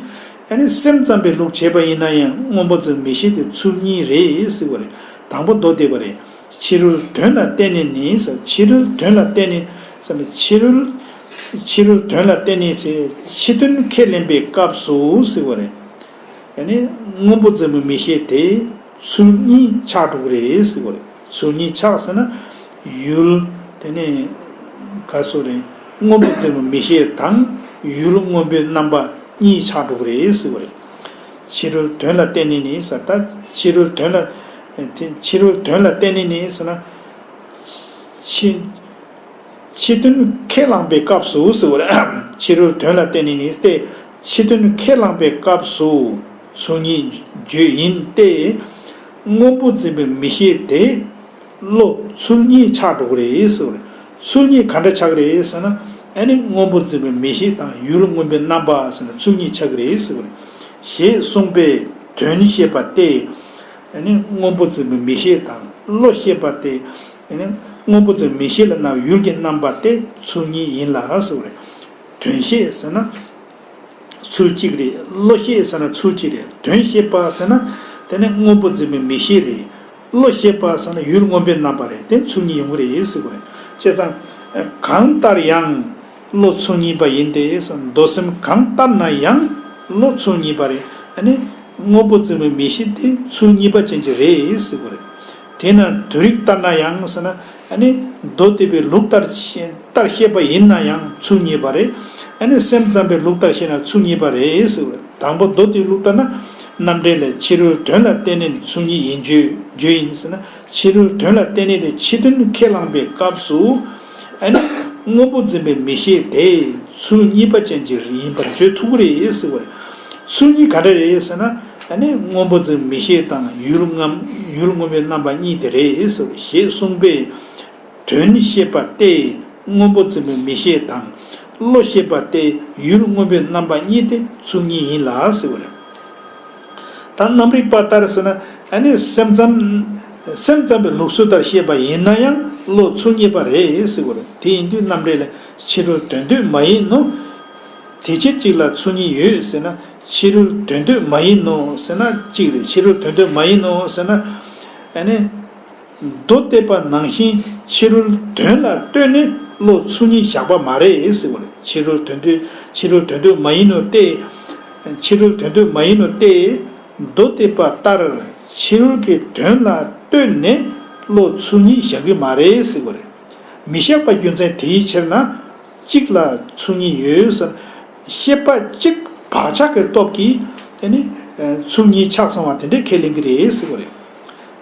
ཨ་ནི་སེམས་ཙམ་པའི་ལུགས་བྱས་པ་ཡིན་ན་ཡང་སྔོན་པོ་འཛིན་མི་ཤེས་ཏེ་ཚུལ་གཉིས་རེད་ཟེར་བ་རེད། དང་པོ་མདོ་སྡེ་པ་རེད། ཕྱི་རོལ་དོན་ལ་བརྟེན་ནས་ནི་ཟེར། ཕྱི་རོལ་དོན་ལ་བརྟེན་ནས་ཟེར་ན། ཕྱི་རོལ། ཕྱི་རོལ་དོན་ལ་བརྟེན་ནས་ཟེར། ཕྱི་དོན་ཁས་ལེན་པའི་སྐབས་སུ་ཟེར་བ་རེད། ཡང་ནི་སྔོན་པོ་འཛིན་པའི་མི་ཤེས་དེ་ཚུལ་གཉིས་ཆགས་འགྲོ་གི་རེད་ཟེར་བ་རེད། ཚུལ་གཉིས་ཆགས་ཟེར་ན། ཡུལ། དེ་ནས་ག་སོ་རེད། སྔོན་པོ་འཛིན་པའི་མི་ཤེས་དང་ཡུལ་སྔོན་པོའི་རྣམ་པ་གཉིས་ཆགས་འགྲོ་གི་རེད་ཟེར་བ་རེད། ཕྱི་རོལ་དོན་ལ་བརྟེན་ནས་ནི་ཟེར། ད་ཕྱི་རོལ་དོན་ལ། དེ་ཕྱི་རོལ་དོན་ལ་བརྟེན་ནས་ནི་ཟེར་ན། ཕྱི། ཕྱི་དོན་ཁས་བླངས་པའི་སྐབས་སུ་ཟེར་བ་རེད། ཕྱི་རོལ་དོན་ལ་བརྟེན་ནས་ནི་སྟེ། ཕྱི་དོན་ཁས་བླངས་པའི་སྐབས་སུ་ཚུལ་གཉིས་བརྗོད་ཡིན་ཏེ། སྔོན་པོ་འཛིན་པའི་མི་ཤེས་དེ་བློ་ཚུལ་གཉིས་ཆགས་འགྲོ་གི་རེད་ཟེར་བ་རེད། ཚུལ་གཉིས་ག་འདྲ་ཆགས་ཀྱི་རེད་ཟེར་ན། ཨ་ནི་སྔོན་པོ་འཛིན་པའི་མི་ཤེས་དང་ཡུལ་སྔོན་པོའི་རྣམ་པ་ཟེར་ན་ཚུལ་གཉིས་ཆགས་ཀྱི་རེད་ཟེར་བ་རེད། ཞེས་གསུངས་པས་དོན་ཤེས་པ་སྟེ། ཨ་ནི་སྔོན་པོ་འཛིན་པའི་མི་ཤེས་དང་བློ་ཤེས་པ་སྟེ། ཨ་ནི་སྔོན་པོ་འཛིན་མི་ཤེས་ལ་ན་ཡུལ་གྱི་རྣམ་པ་སྟེ་ཚུལ་གཉིས་ཡིན་ལ་ཟེར་བ་རེད། དོན་ཤེས་ཟེར་ན་ཚུལ་གཅིག་རེད། བློ་ཤེས་ཟེར་ན་ཚུལ་གཅིག་རེད། དོན་ཤེས་པ་ཟེར་ན་དེ་ནི་སྔོན་པོ་འཛིན་པའི་མི་ཤེས་རེད། བློ་ཤེས་པ་ཟེར་ན་ཡུལ་སྔོན་པོའི་རྣམ་པ་རེད། དེ་ཚུལ་གཉིས་ཡོང་གི་རེད་ཟེར་བ་རེད། བྱས་ཙང་གང་ལྟར་ཡང་བློ་ཚུལ་གཉིས་པ་ཡིན་ཏེ་ཟེར། མདོ་སེམས་གང་ལྟར་ན་ཡང་བློ་ཚུལ་གཉིས་པ་རེད། ཨ་ནི་སྔོན་པོ་འཛིན་པའི་མི་ཤེས་དེ་ཚུལ་གཉིས་པ་ཅན་གྱི་རེད་ཟེར་བ་རེད། དེས་ན་དོན་རིག་ལྟར་ན་ཡང་ཟེར་ན། ཨ་ནི་མདོ་སྡེ་པའི་ལུགས་ལྟར་ཤེས་ལྟར་བཤད་པ་ཡིན་ན་ཡང་ཚུལ་གཉིས་པ་རེད། ཨ་ནི་སེམས་ཙམ་པའི་ལུགས་ལྟར་བཤད་ན་ཚུལ་གཉིས་པ་རེད་ཟེར་བ་རེད། དང་པོ་མདོ་སྡེའི་ལུགས་ལྟར་ན། རྣམ་འགྲེལ་ལས་ཕྱི་རོལ་དོན་ལ་བརྟེན་ནས་ཚུལ་གཉིས་ཡིན་བརྗོད་བརྗོད་ཡིན་ཟེར་ན། ཕྱི་རོལ་དོན་ལ་བརྟེན་ནས་དེ་ཕྱི་དོན་ཁས་བླངས་པའི་སྐབས་སུ། ཨ་ནི་སྔོན་པོ་འཛིན་པའི་མི་ཤེས་དེ་ཚུལ་གཉིས་པ་ཅན་གྱི་ཡིན་པར་བརྗོད་ཐུབ་ཀྱི་རེད་ཟེར་བ་རེད། ཚུལ་གཉིས་ག་འདྲ་རེད་ཟེར་ན། ཨ་ནི་སྔོན་པོ་འཛིན་མི་ཤེས་དང་ཡུལ་རྣམ་ཡུལ་སྔོན་པོའི་རྣམ་པ་གཉིས་དེ་རེད་ཟེར་ཞེས་གསུངས་པས། དོན་ཤེས་པ་སྟེ་སྔོན་པོ་འཛིན་པའི་མི་ཤེས་དང་བློ་ཤེས་པ་སྟེ་ཡུལ་སྔོན་པོའི་རྣམ་པ་གཉིས་ཏེ་ཚུལ་གཉིས་ཡིན་ལ་ཟེར་བ་རེད། ད་རྣམ་རིག་པ་ལྟར་ཟེར་ན། ཨ་ནི་སེམས་ཙམ་སེམས་ཙམ་པའི་ལུགས་སྲོལ་ལྟར་བཤད་པ་ཡིན་ན་ཡང་བློ་ཚུལ་གཉིས་པ་རེད་ཟེར་བ་རེད། དེ་ཡིན་དུས་རྣམ་འགྲེལ་ལས་ཕྱི་རོལ་དོན་སྟོད་མ་ཡིན་ནོ། དེ་ཕྱིར་གཅིག་ལ་ཚུལ་གཉིས་ཡོད་ཟེར་ན། ཕྱི་རོལ་དོན་སྟོད་མ་ཡིན་ནོ་ཟེར་ན་གཅིག་རེད། ཕྱི་རོལ་དོན་སྟོད་མ་ཡིན་ནོ་ཟེར་ན། ཨ་ནི། མདོ་སྡེ་པ་ནང་བཞིན་ཕྱི་རོལ་དོན་ལ་ལྟོས་ནས་བློ་ཚུལ་གཉིས་བཞག་པ་མ་རེད་ཟེར་བ་རེད། ཕྱི་རོལ་དོན་སྟོད་ཕྱི་རོལ་དོན་སྟོད་མ་ཡིན་ནོ་སྟེ། ཕྱི་རོལ་དོན་སྟོད་མ་ཡིན་ནོ་སྟེ། མདོ་སྡེ་པ་ལྟར་ཕྱི་རོལ་གྱི་དོན་ལ་ལྟོས་ནས་བློ་ཚུལ་གཉིས་བཞག་གི་མ་རེད་ཟེར་བ་རེད། མི་བཞག་པ་རྒྱུ་མཚན་དེའི་ཕྱིར་ན། གཅིག་ལ་ཚུལ་གཉིས་ཡོད་ཟེར། ཤེས་པ་གཅིག་བག་ཆགས་ཀྱི་སྟོབས་ཀྱིས་དེ་ནི་ཚུལ་གཉིས་ཆགས་སོང་བ་དེ་འདྲའི་ཁས་ལེན་གྱི་རེད་ཟེར་བ་རེད།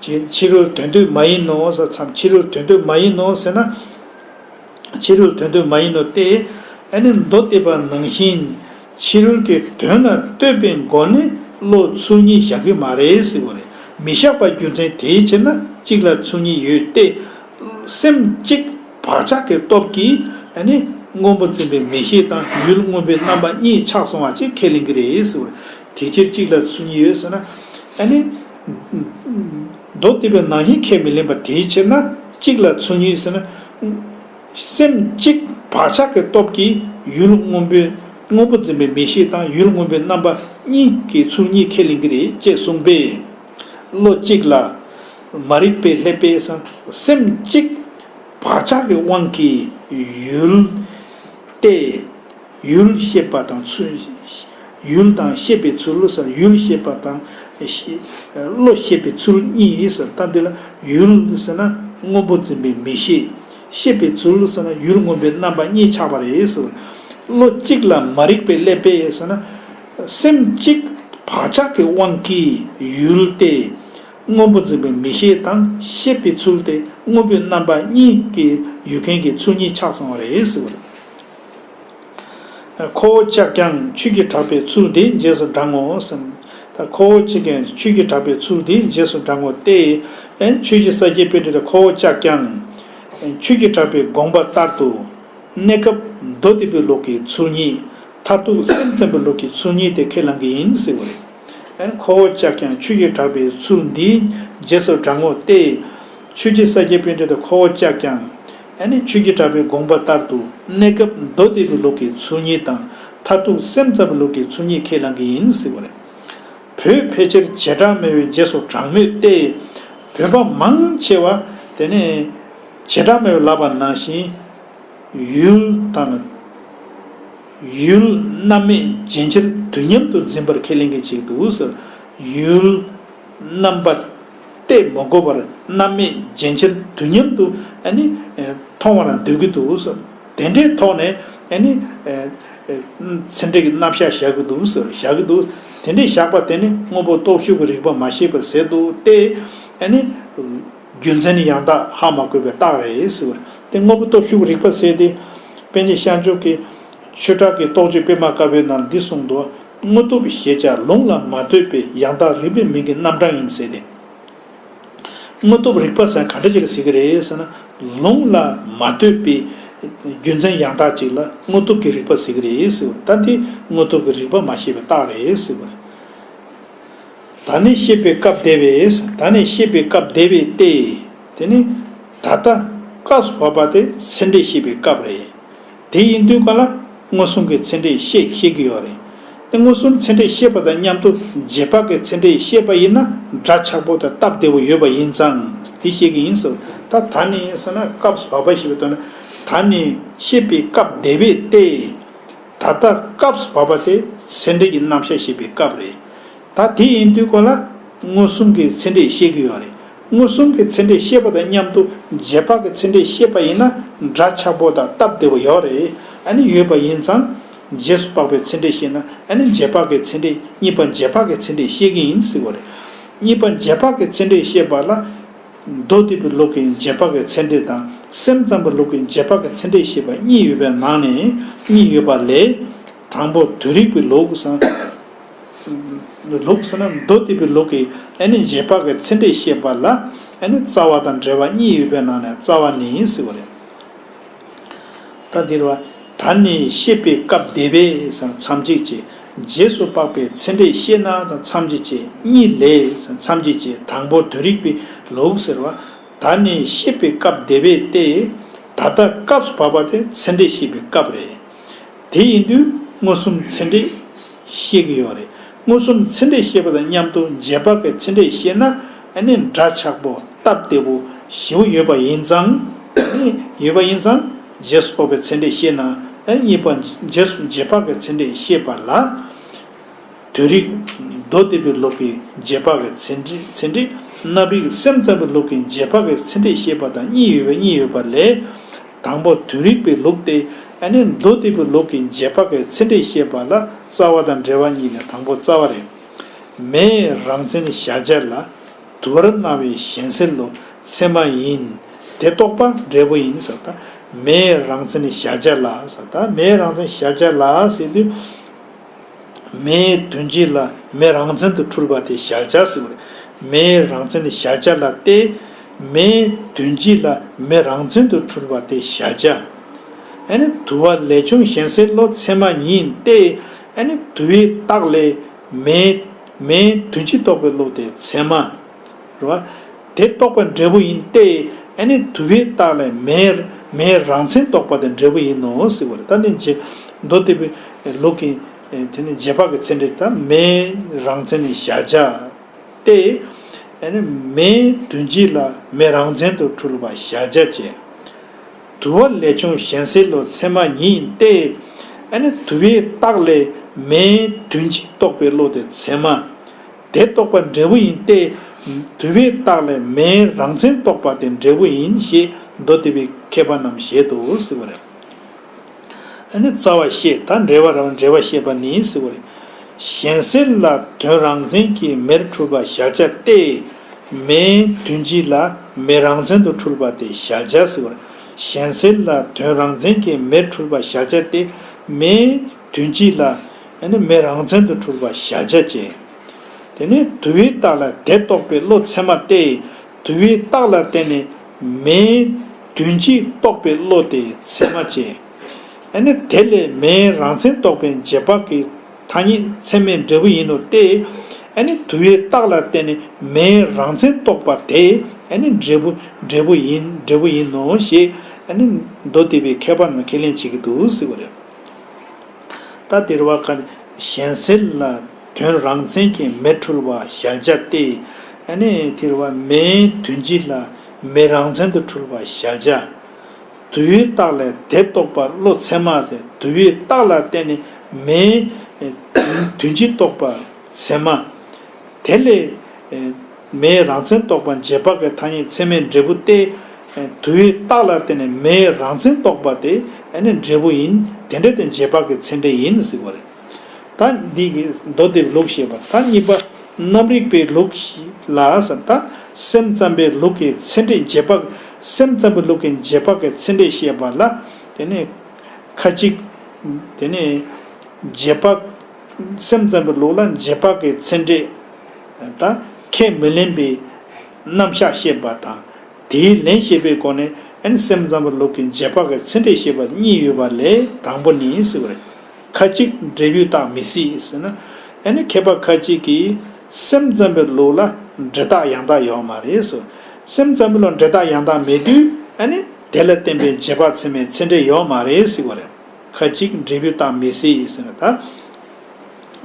ཅེས་ཕྱི་རོལ་དོན་སྟོད་མ་ཡིན་ནོ་ཟེར་མཚམས། ཕྱི་རོལ་དོན་སྟོད་མ་ཡིན་ནོ་ཟེར་ན། ཕྱི་རོལ་དོན་སྟོད་མ་ཡིན་ནོ་སྟེ། ཨ་ནི་མདོ་སྡེ་པ་ནང་བཞིན་ཕྱི་རོལ་གྱི་དོན་ལ་ལྟོས་པའི་སྒོ་ནས་བློ་ཚུལ་གཉིས་བཞག་གི་མ་རེད་ཟེར་བ་རེད། མི་བཞག་པ་རྒྱུ་མཚན་དེའི་ཕྱིར་ན་གཅིག་ལ་ཚུལ་གཉིས་ཡོད་དེ། སེམས་གཅིག་བག་ཆགས་ཀྱི་སྟོབས་ཀྱིས་ཨ་ནི་སྔོན་པོ་འཛིན་པའི་མི་ཤེས་དང་ཡུལ་སྔོན་པོའི་རྣམ་པ་གཉིས་ཆགས་སོང་བ་ཅིག་ཁས་ལེན་གྱི་རེད་ཟེར་བ་རེད། དེ་ཕྱིར་གཅིག་ལ་ཚུལ་གཉིས་ཡོད་ཟེར་ན། ཨ་ནི། མདོ་སྡེ་པའི་ནང་བཞིན་ཁས་མི་ལེན་པ་དེའི་ཕྱིར་ན་གཅིག་ལ་ཚུལ་གཉིས་ཟེར་ན། སེམས་གཅིག་བག་ཆགས་ཀྱི་སྟོབས་ཀྱིས་ཡུལ་སྔོན་པོའི་སྔོན་པོ་འཛིན་པའི་མི་ཤེས་དང་ཡུལ་སྔོན་པོའི་རྣམ་པ་གཉིས་ཀྱི་ཚུལ་གཉིས་ཁས་ལེན་གྱི་རེད་ཅེས་གསུངས་པས། བློ་གཅིག་ལ་མ་རིག་པས་བསླད་པས་སམ། སེམས་གཅིག་བག་ཆགས་ཀྱི་དབང་གིས་ཡུལ་ཏེ། ཡུལ་ཤེས་པ་དང་ཚུལ། ཡུལ་དང་ཤེས་པའི་ཚུལ་ཟེར། ཡུལ་ཤེས་པ་དང་ཤེས། བློ་ཤེས་པའི་ཚུལ་གཉིས་ཟེར། ད་འདི་ལ་ཡུལ་ཟེར་ན་སྔོན་པོ་འཛིན་པའི་མི་ཤེས། ཤེས་པའི་ཚུལ་ཟེར་ན་ཡུལ་སྔོན་པོའི་རྣམ་པ་གཉིས་ཆགས་པ་རེད་ཟེར། བློ་གཅིག་ལ་མ་རིག་པས་བསླད་པས་ཟེར་ན། སེམས་གཅིག་བག་ཆགས་ཀྱི་དབང་གིས་ཡུལ་ཏེ། སྔོན་པོ་འཛིན་པའི་མི་ཤེས་དང་ཤེས་པའི་ཚུལ་ཏེ་སྔོན་པོའི་རྣམ་པ་གཉིས་ཀྱི་ཡུལ་མཁན་གྱི་ཚུལ་གཉིས་ཆགས་སོང་བ་རེད་ཟེར་བ་རེད། ཁོ་བོ་ཅག་ཀྱང་ཆོས་ཀྱི་གྲགས་པའི་ཚུལ་འདི་རྗེས་སུ་འབྲང་ངོ་ཟེར། ད་ཁོ་བོ་ཅག་ཀྱང་ཆོས་ཀྱི་གྲགས་པའི་ཚུལ་འདི་རྗེས་སུ་འབྲང་ངོ་སྟེ། ཆོས་ཀྱི་སངས་རྒྱས་པའི་འདྲ་ད་ཁོ་བོ་ཅག་ཀྱང་ཆོས་ཀྱི་གྲགས་པའི་དགོངས་པ་ལྟར་དུ། གནས་སྐབས་མདོ་སྡེ་པའི་ལུགས་ཀྱི་ཚུལ་གཉིས། མཐར་ཐུག་སེམས་ཙམ་པའི་ལུགས་ཀྱི་ཚུལ་གཉིས་དེ་ཁས་བླང་གི་ཡིན་ཟེར་བ་རེད། ཨ་ནི་ཁོ་བོ་ཅག་ཀྱང་ཆོས་ཀྱི་གྲགས་པའི་ཚུལ་འདིའི་རྗེས་སུ་འབྲང་ངོ་སྟེ། ཆོས་རྗེ་ས་སྐྱ་པཎྜི་ཏ་ཁོ་བོ་ཅག་ཀྱང་ཨ་ནི་ཆོས་ཀྱི་གྲགས་པའི་དགོངས་པ་ལྟར་དུ་གནས་སྐབས་མདོ་སྡེ་པའི་ལུགས་ཀྱི་ཚུལ་གཉིས་དང་མཐར་ཐུག་སེམས་ཙམ་པའི་ལུགས་ཀྱི་ཚུལ་གཉིས་ཁས་བླང་གི་ཡིན་ཟེར་བ་རེད། བོད་ཕལ་ཆེར་བྱེ་བྲག་སྨྲ་བའི་རྗེས་སུ་འབྲང་མོད་དེ། བོད་པ་མང་ཆེ་བ་དེ་ནི་བྱེ་བྲག་སྨྲ་བའི་ལབ་པ་ནང་བཞིན། ཡུལ་དང་། ཡུལ་རྣམ་སྨིན་རྗེན་ཕྱིར་དུས་མཉམ་དུ་འཛིན་པར་ཁས་ལེན་མཁན་ཅིག་འདུག་ཟེར། ཡུལ་རྣམ་པ་གཏད་མ་དགོས་པར་རྣམ་སྨིན་རྗེན་ཕྱིར་དུས་མཉམ་དུ་ཨ་ནི་མཐོང་བར་འདོད་ཀྱི་འདུག་ཟེར། དེ་འདྲའི་ཐོག་ནས་ཨ་ནི་ཚད་འབྲས་ཀྱི་རྣམ་གཞག་བཞག་གི་འདུག་ཟེར། བཞག་གི་འདུག། དེ་འདྲའི་བཞག་པ་དེ་ནི་དངོས་པོ་སྟོབས་ཞུགས་ཀྱི་རིགས་པ་མ་ཤེས་པར་ཟེར་འདུག་སྟེ། ཨ་ནི། རྒྱུ་མཚན་ཡང་དག་ཧ་མ་གོ་བའི་རྟགས་རེད་ཟེར་བ་རེད། དེ་དངོས་པོ་སྟོབས་ཞུགས་རིགས་པ་ཟེར་དེ། པཎ་ཆེན་ཤཱཀྱ་མཆོག་གིས་ཆོས་གྲགས་ཀྱི་རྟོགས་བརྗོད་དཔེ་མ་དཀར་པོའི་ནང་འདི་གསུངས་འདུག། དངོས་སྟོབས་ཞེས་བྱ་ལུང་ལ་མ་ལྟོས་པའི་ཡང་དག་རིགས་པའི་མིང་གི་རྣམ་གྲངས་ཡིན་ཟེར་ཏེ། དངོས་སྟོབས་རིགས་པ་ཟེར་ག་འདྲ་ཅིག་ལ་ཟེར་གི་རེད་ཟེར་ན། ལུང་ལ་མ་ལྟོས་པའི་རྒྱུ་མཚན་ཡང་དག་ཅིག་ལ་དངོས་སྟོབས་ཀྱི་རིགས་པ་ཟེར་གི་རེད་ཟེར་བ། ད་འདི་དངོས་སྟོབས་ཀྱི་རིགས་པ་མ་ཤེས་པའི་རྟགས་རེད་ཟེར་བ་རེད། ད་ནི་བཤད་པའི་སྐབས་འདས་པས། ད་ནི་བཤད་པའི་སྐབས་འདས་པས་ཏེ། དེ་ནི་ད་ལྟ་སྐབས་སུ་བབ་པ་དེ་ཚད་འབྲས་བཤད་པའི་སྐབས་རེད། དེ་ཡིན་དུས་ག་ལ་མངོན་སུམ་གྱི་ཚད་འབྲས་བཤད་བཤད་ཀྱི་ཡོད་རེད། དེ་མངོན་སུམ་ཚད་འབྲས་བཤད་པ་དང་མཉམ་དུ་རྗེས་དཔག་གི་ཚད་འབྲས་བཤད་པ་ཡིན་ན་འདྲ་ཆགས་པོ་དང་སྟབས་བདེ་བོ་ཡོད་པ་ཡིན་ཙང་དེ་བཤད་ཀྱི་ཡིན་ཟེར། ད་ད་ནི་ཟེར་ན་སྐབས་སུ་བབ་པ་ཞེས་པའི་དོན་ནི། ད་ནི་བཤད་པའི་སྐབས་འདས་པས་ཏེ། ད་ལྟ་སྐབས་སུ་བབ་པ་དེ་ཚད་འབྲས་ཀྱི་རྣམ་གཞག་བཤད་པའི་སྐབས་རེད། ད་དེ་ཡིན་དུས་ག་ལ་མངོན་སུམ་གྱི་ཚད་འབྲས་བཤད་ཀྱི་ཡོད་རེད། མངོན་སུམ་གྱི་ཚད་འབྲས་བཤད་པ་དང་མཉམ་དུ་རྗེས་དཔག་གི་ཚད་འབྲས་བཤད་པ་ཡིན་ན་འདྲ་ཆགས་པོ་དང་སྟབས་བདེ་བོ་ཡོད་རེད། ཨ་ནི་ཡོད་པ་ཡིན་ཙང་། རྗེས་སུ་དཔག་པའི་ཚད་འབྲས་བཤད་ན་ཨ་ནི་རྗེས་དཔག་གི་ཚད་འབྲས་གཉིས་པ་རྗེས་དཔག་གི་ཚད་འབྲས་བཤད་ཀྱི་ཡིན་ཟེར་བ་རེད། གཉིས་པ་རྗེས་དཔག་གི་ཚད་འབྲས་བཤད་པ་ལ། མདོ་སྡེ་པའི་ལུགས་ཀྱི་རྗེས་དཔག་གི་ཚད་འབྲས་དང་སེམས་ཙམ་པའི་ལུགས་ཀྱི་རྗེས་དཔག་གི་ཚད་འབྲས་ཞེས་པ་གཉིས་ཡོད་པའི་ནང་ནས་གཉིས་ཡོད་པ་ལས། དང་པོ་དོན་རིག་པའི་ལུགས་སམ། ལུགས་ཟེར་ན་མདོ་སྡེ་པའི་ལུགས་ཀྱི་ཨ་ནི་རྗེས་དཔག་གི་ཚད་འབྲས་བཤད་པ་ལ་ཨ་ནི་རྩ་བ་དང་འབྲེལ་བ་གཉིས་ཡོད་པའི་ནང་ནས་རྩ་བ་ནི་ཟེར་བ་རེད། ད་འདིར་བ། ད་ནི་བཤད་པའི་སྐབས་འདས་པས་ཟེར་མཚམས་གཅིག་བྱས། རྗེས་སུ་དཔག་པའི་ཚད་འབྲས་བཤད་ན་ད་མཚམས་གཅིག་བྱས། གཉིས་ལས་ཟེར་མཚམས་གཅིག་བྱས། དང་པོ་དོན་རིག་པའི་ལུགས་ཟེར་བ། ད་ནི་བཤད་པའི་སྐབས་འདས་པས་ཏེ། ད་ལྟ་སྐབས་སུ་བབ་པ་དེ་ཚད་འབྲས་བཤད་པའི་སྐབས་རེད། དེ་ཡིན་དུས་མངོན་སུམ་ཚད་འབྲས་བཤད་ཀྱི་ཡོད་རེད། མངོན་སུམ་ཚད་འབྲས་བཤད་པ་དང་མཉམ་དུ་རྗེས་དཔག་གི་ཚད་འབྲས་བཤད་ན་ཨ་ནི་འདྲ་ཆགས་པོ་སྟབས་བདེ་པོ་ཞེ་པོ་ཡོད་པ་ཡིན་ཙང་། ཨ་ནི་ཡོད་པ་ཡིན་ཙང་རྗེས་སུ་དཔག་པའི་ཚད་འབྲས་བཤད་ན་ཨ་ནི་གཉིས་པ་རྗེས་སུ་རྗེས་དཔག་གི་ཚད་འབྲས་བཤད་པ་ལ། དོན་རིག་མདོ་སྡེ་པའི་ལུགས་ཀྱི་རྗེས་དཔག་གི་ཚད་འབྲས་ཚད་འབྲས། རྣམ་རིག་སེམས་ཙམ་པའི་ལུགས་ཀྱི་རྗེས་དཔག་གི་ཚད་འབྲས་བཤད་པ་དང་གཉིས་ཡོད་པའི་གཉིས་ཡོད་པ་ལས། དང་པོ་དོན་རིག་པའི་ལུགས་ཏེ། ཨ་ནི་མདོ་སྡེ་པའི་ལུགས་ཀྱི་རྗེས་དཔག་གི་ཚད་འབྲས་བཤད་པ་ལ་རྩ་བ་དང་འབྲེལ་བ་གཉིས་ནས་དང་པོ་རྩ་བ་རེད། མེའི་རང་མཚན་གཞལ་བྱ་ལ། དུ་བར་སྣང་བའི་གཞན་སེལ་ལོ། ཚད་མ་ཡིན། དེ་རྟོགས་པ་འབྲས་བུ་ཡིན་ཟེར། ད་མེའི་རང་མཚན་གཞལ་བྱ་ལ་ཟེར། ད་མེའི་རང་མཚན་གཞལ་བྱ་ལ་ཟེར་དུས། མེའི་དོན་སྤྱི་ལ་མེ་རང་མཚན་དུ་འཁྲུལ་པ་དེ་གཞལ་བྱ་ཟེར་བ་རེད། མེའི་རང་མཚན་གཞལ་བྱ་ལ་སྟེ། མེའི་དོན་སྤྱི་ལ་མེ་རང་མཚན་དུ་འཁྲུལ་པ་དེ་གཞལ་བྱ། ཨ་ནི་དུ་བ་ལས་བྱུང་གཞན་སེལ་ལོ། ཚད་མ་ཉིད་ཡིན་ཏེ། ཨ་ནི་དུ་བའི་རྟགས་ལས་མེའི་མེའི་དོན་སྤྱི་རྟོགས་པའི་བློ་དེ་ཚད་མ། རེད་བ། དེ་རྟོགས་པའི་འབྲས་བུ་ཡིན་ཏེ། ཨ་ནི་དུ་བའི་རྟགས་ལས་མེའི་མེའི་རང་མཚན་རྟོགས་པ་དེ་འབྲས་བུ་ཡིན་ནོ་ཟེར་བ་རེད། ད་ནི་རྗེ་མདོ་སྡེ་པའི་ལུགས་ཀྱི་དེ་ནི་རྗེས་དཔག་གི་ཚད་འབྲས་དང་མེའི་རང་མཚན་ནི་གཞལ་བྱ་སྟེ། ཨ་ནི་མེའི་དོན་སྤྱི་ལ་མེ་རང་མཚན་དུ་འཁྲུལ་པ་གཞལ་བྱ་བྱས། དུ་བ་ལས་བྱུང་གཞན་སེལ་ལོ། ཚད་མ་ཉིད་ཡིན་ཏེ། ཨ་ནི་དུ་བའི་རྟགས་ལས་མེའི་དོན་སྤྱི་རྟོགས་པའི་བློ་དེ་ཚད་མ། དེ་རྟོགས་པ་འབྲས་བུ་ཡིན་ཏེ། དུ་བའི་རྟགས་ལས་མེའི་རང་མཚན་རྟོགས་པ་དེ་འབྲས་བུ་ཡིན་ཞེས་མདོ་སྡེ་པའི་མཁས་པ་རྣམས་བཞེད་དོ་ཟེར་བ་རེད། ཨ་ནི་རྩ་བ་བཤད། ད་འགྲེལ་བ་རང་འགྲེལ་བ་བཤད་པ་ནི་ཟེར་བ་རེད། གཞན་སེལ་ལ་དོན་རང་མཚན་གྱི་མེར་འཁྲུལ་པ་གཞལ་བྱ་སྟེ། མེའི་དོན་སྤྱི་ལ་མེ་རང་མཚན་དུ་འཁྲུལ་པ་དེ་གཞལ་བྱ་ཟེར་བ་རེད། གཞན་སེལ་ལ་དོན་རང་མཚན་གྱི་མེར་འཁྲུལ་པ་གཞལ་བྱ་སྟེ། མེའི་དོན་སྤྱི་ལ་ཨ་ནི་མེ་རང་མཚན་དུ་འཁྲུལ་པ་གཞལ་བྱ་བྱས། དེ་ནས་དུ་བའི་རྟགས་ལ་དེ་རྟོགས་པའི་བློ་ཚད་མ་སྟེ། དུ་བའི་རྟགས་ལ་བརྟེན་ནས་མེའི་དོན་སྤྱི་རྟོགས་པའི་བློ་དེ་ཚད་མ་བྱས། ཨ་ནི་དེ་ལས་མེའི་རང་མཚན་རྟོགས་པའི་རྗེས་དཔག་གི་ཐ་སྙད་ཚད་མའི་འབྲས་བུ་ཡིན་ནོ་སྟེ། ཨ་ནི་དུ་བའི་རྟགས་ལ་བརྟེན་ནས་མེའི་རང་མཚན་རྟོགས་པ་དེ་ཨ་ནི་འབྲས་བུ་འབྲས་བུ་ཡིན་འབྲས་བུ་ཡིན་ནོ་ཞེས་ཨ་ནི་མདོ་སྡེ་པའི་མཁས་པ་རྣམས་ཁས་ལེན་བྱེད་ཀྱི་འདུག་ཟེར་བ་རེད། ད་དེ་རེད་བ། ག་གཞན་སེལ་ལ་དོན་རང་མཚན་གྱིས་མེ་འཁྲུལ་བ་གཞལ་བྱ་སྟེ། ཨ་ནི་དེ་རེད་བ། མེའི་དོན་སྤྱི་ལ་མེ་རང་མཚན་དུ་འཁྲུལ་བ་གཞལ་བྱ། དུ་བའི་རྟགས་ལས་དེ་རྟོགས་པ་བློ་ཚད་མ་ཟེར། དུ་བའི་རྟགས་ལ་བརྟེན་ནས་མེའི་དོན་སྤྱི་རྟོགས་པ་ཚད་མ། དེ་ལས་མེའི་རང་མཚན་རྟོགས་པ་རྗེས་དཔག་གི་ཐ་སྙད་ཚད་མའི་འབྲས་བུ་སྟེ། དུ་བའི་རྟགས་ལ་བརྟེན་ནས་མེའི་རང་མཚན་རྟོགས་པ་དེ་ཨ་ནི་འབྲས་བུ་ཡིན། དེ་འདྲ་དེ་རྗེས་དཔག་གི་ཚད་འབྲས་ཡིན་ཟེར་བ་རེད། ད་འདི་གི་མདོ་སྡེ་པའི་ལུགས་བཤད་པ། ད་གཉིས་པ་རྣམ་རིག་པའི་ལུགས་ལ་ཟེར། ད་སེམས་ཙམ་པའི་ལུགས་ཀྱི་ཚད་འབྲས་རྗེས་དཔག་སེམས་ཙམ་པའི་ལུགས་ཀྱི་རྗེས་དཔག་གི་ཚད་འབྲས་བཤད་པ་ལ། དེ་ནས་ཁ་ཅིག་དེ་ནས་རྗེས་དཔག་སེམས་ཙམ་པའི་ལུགས་ལ་རྗེས་དཔག་གི་ཚད་འབྲས་ད་ཁས་མི་ལེན་པའི་རྣམ་གཞག་བཤད་པ་དང་། དེའི་ལན་བཤད་པའི་སྒོ་ནས་ཨ་ནི་སེམས་ཙམ་པའི་ལུགས་ཀྱི་རྗེས་དཔག་གི་ཚད་འབྲས་བཤད་པ་གཉིས་ཡོད་པ་ལས་དང་པོ་ནི་ཟེར་བ་རེད། ཁ་ཅིག་འབྲས་བུའི་རྟགས་མི་སྲིད་ཟེར་ན། ཨ་ནི་མཁས་པ་ཁ་ཅིག་གིས་སེམས་ཙམ་པའི་ལུགས་ལ་འབྲས་རྟགས་ཡང་དག་ཡོད་མ་རེད་ཟེར། སེམས་ཙམ་པའི་ལུགས་འབྲས་རྟགས་ཡང་དག་མེད་དུས་ཨ་ནི་དེ་ལ་བརྟེན་པའི་རྗེས་དཔག་ཚད་མའི་ཚད་འབྲས་ཡོད་མ་རེད་ཟེར་བ་རེད། ཁ་ཅིག་འབྲས་བུའི་རྟགས་མི་སྲིད་ཟེར་ན། ད་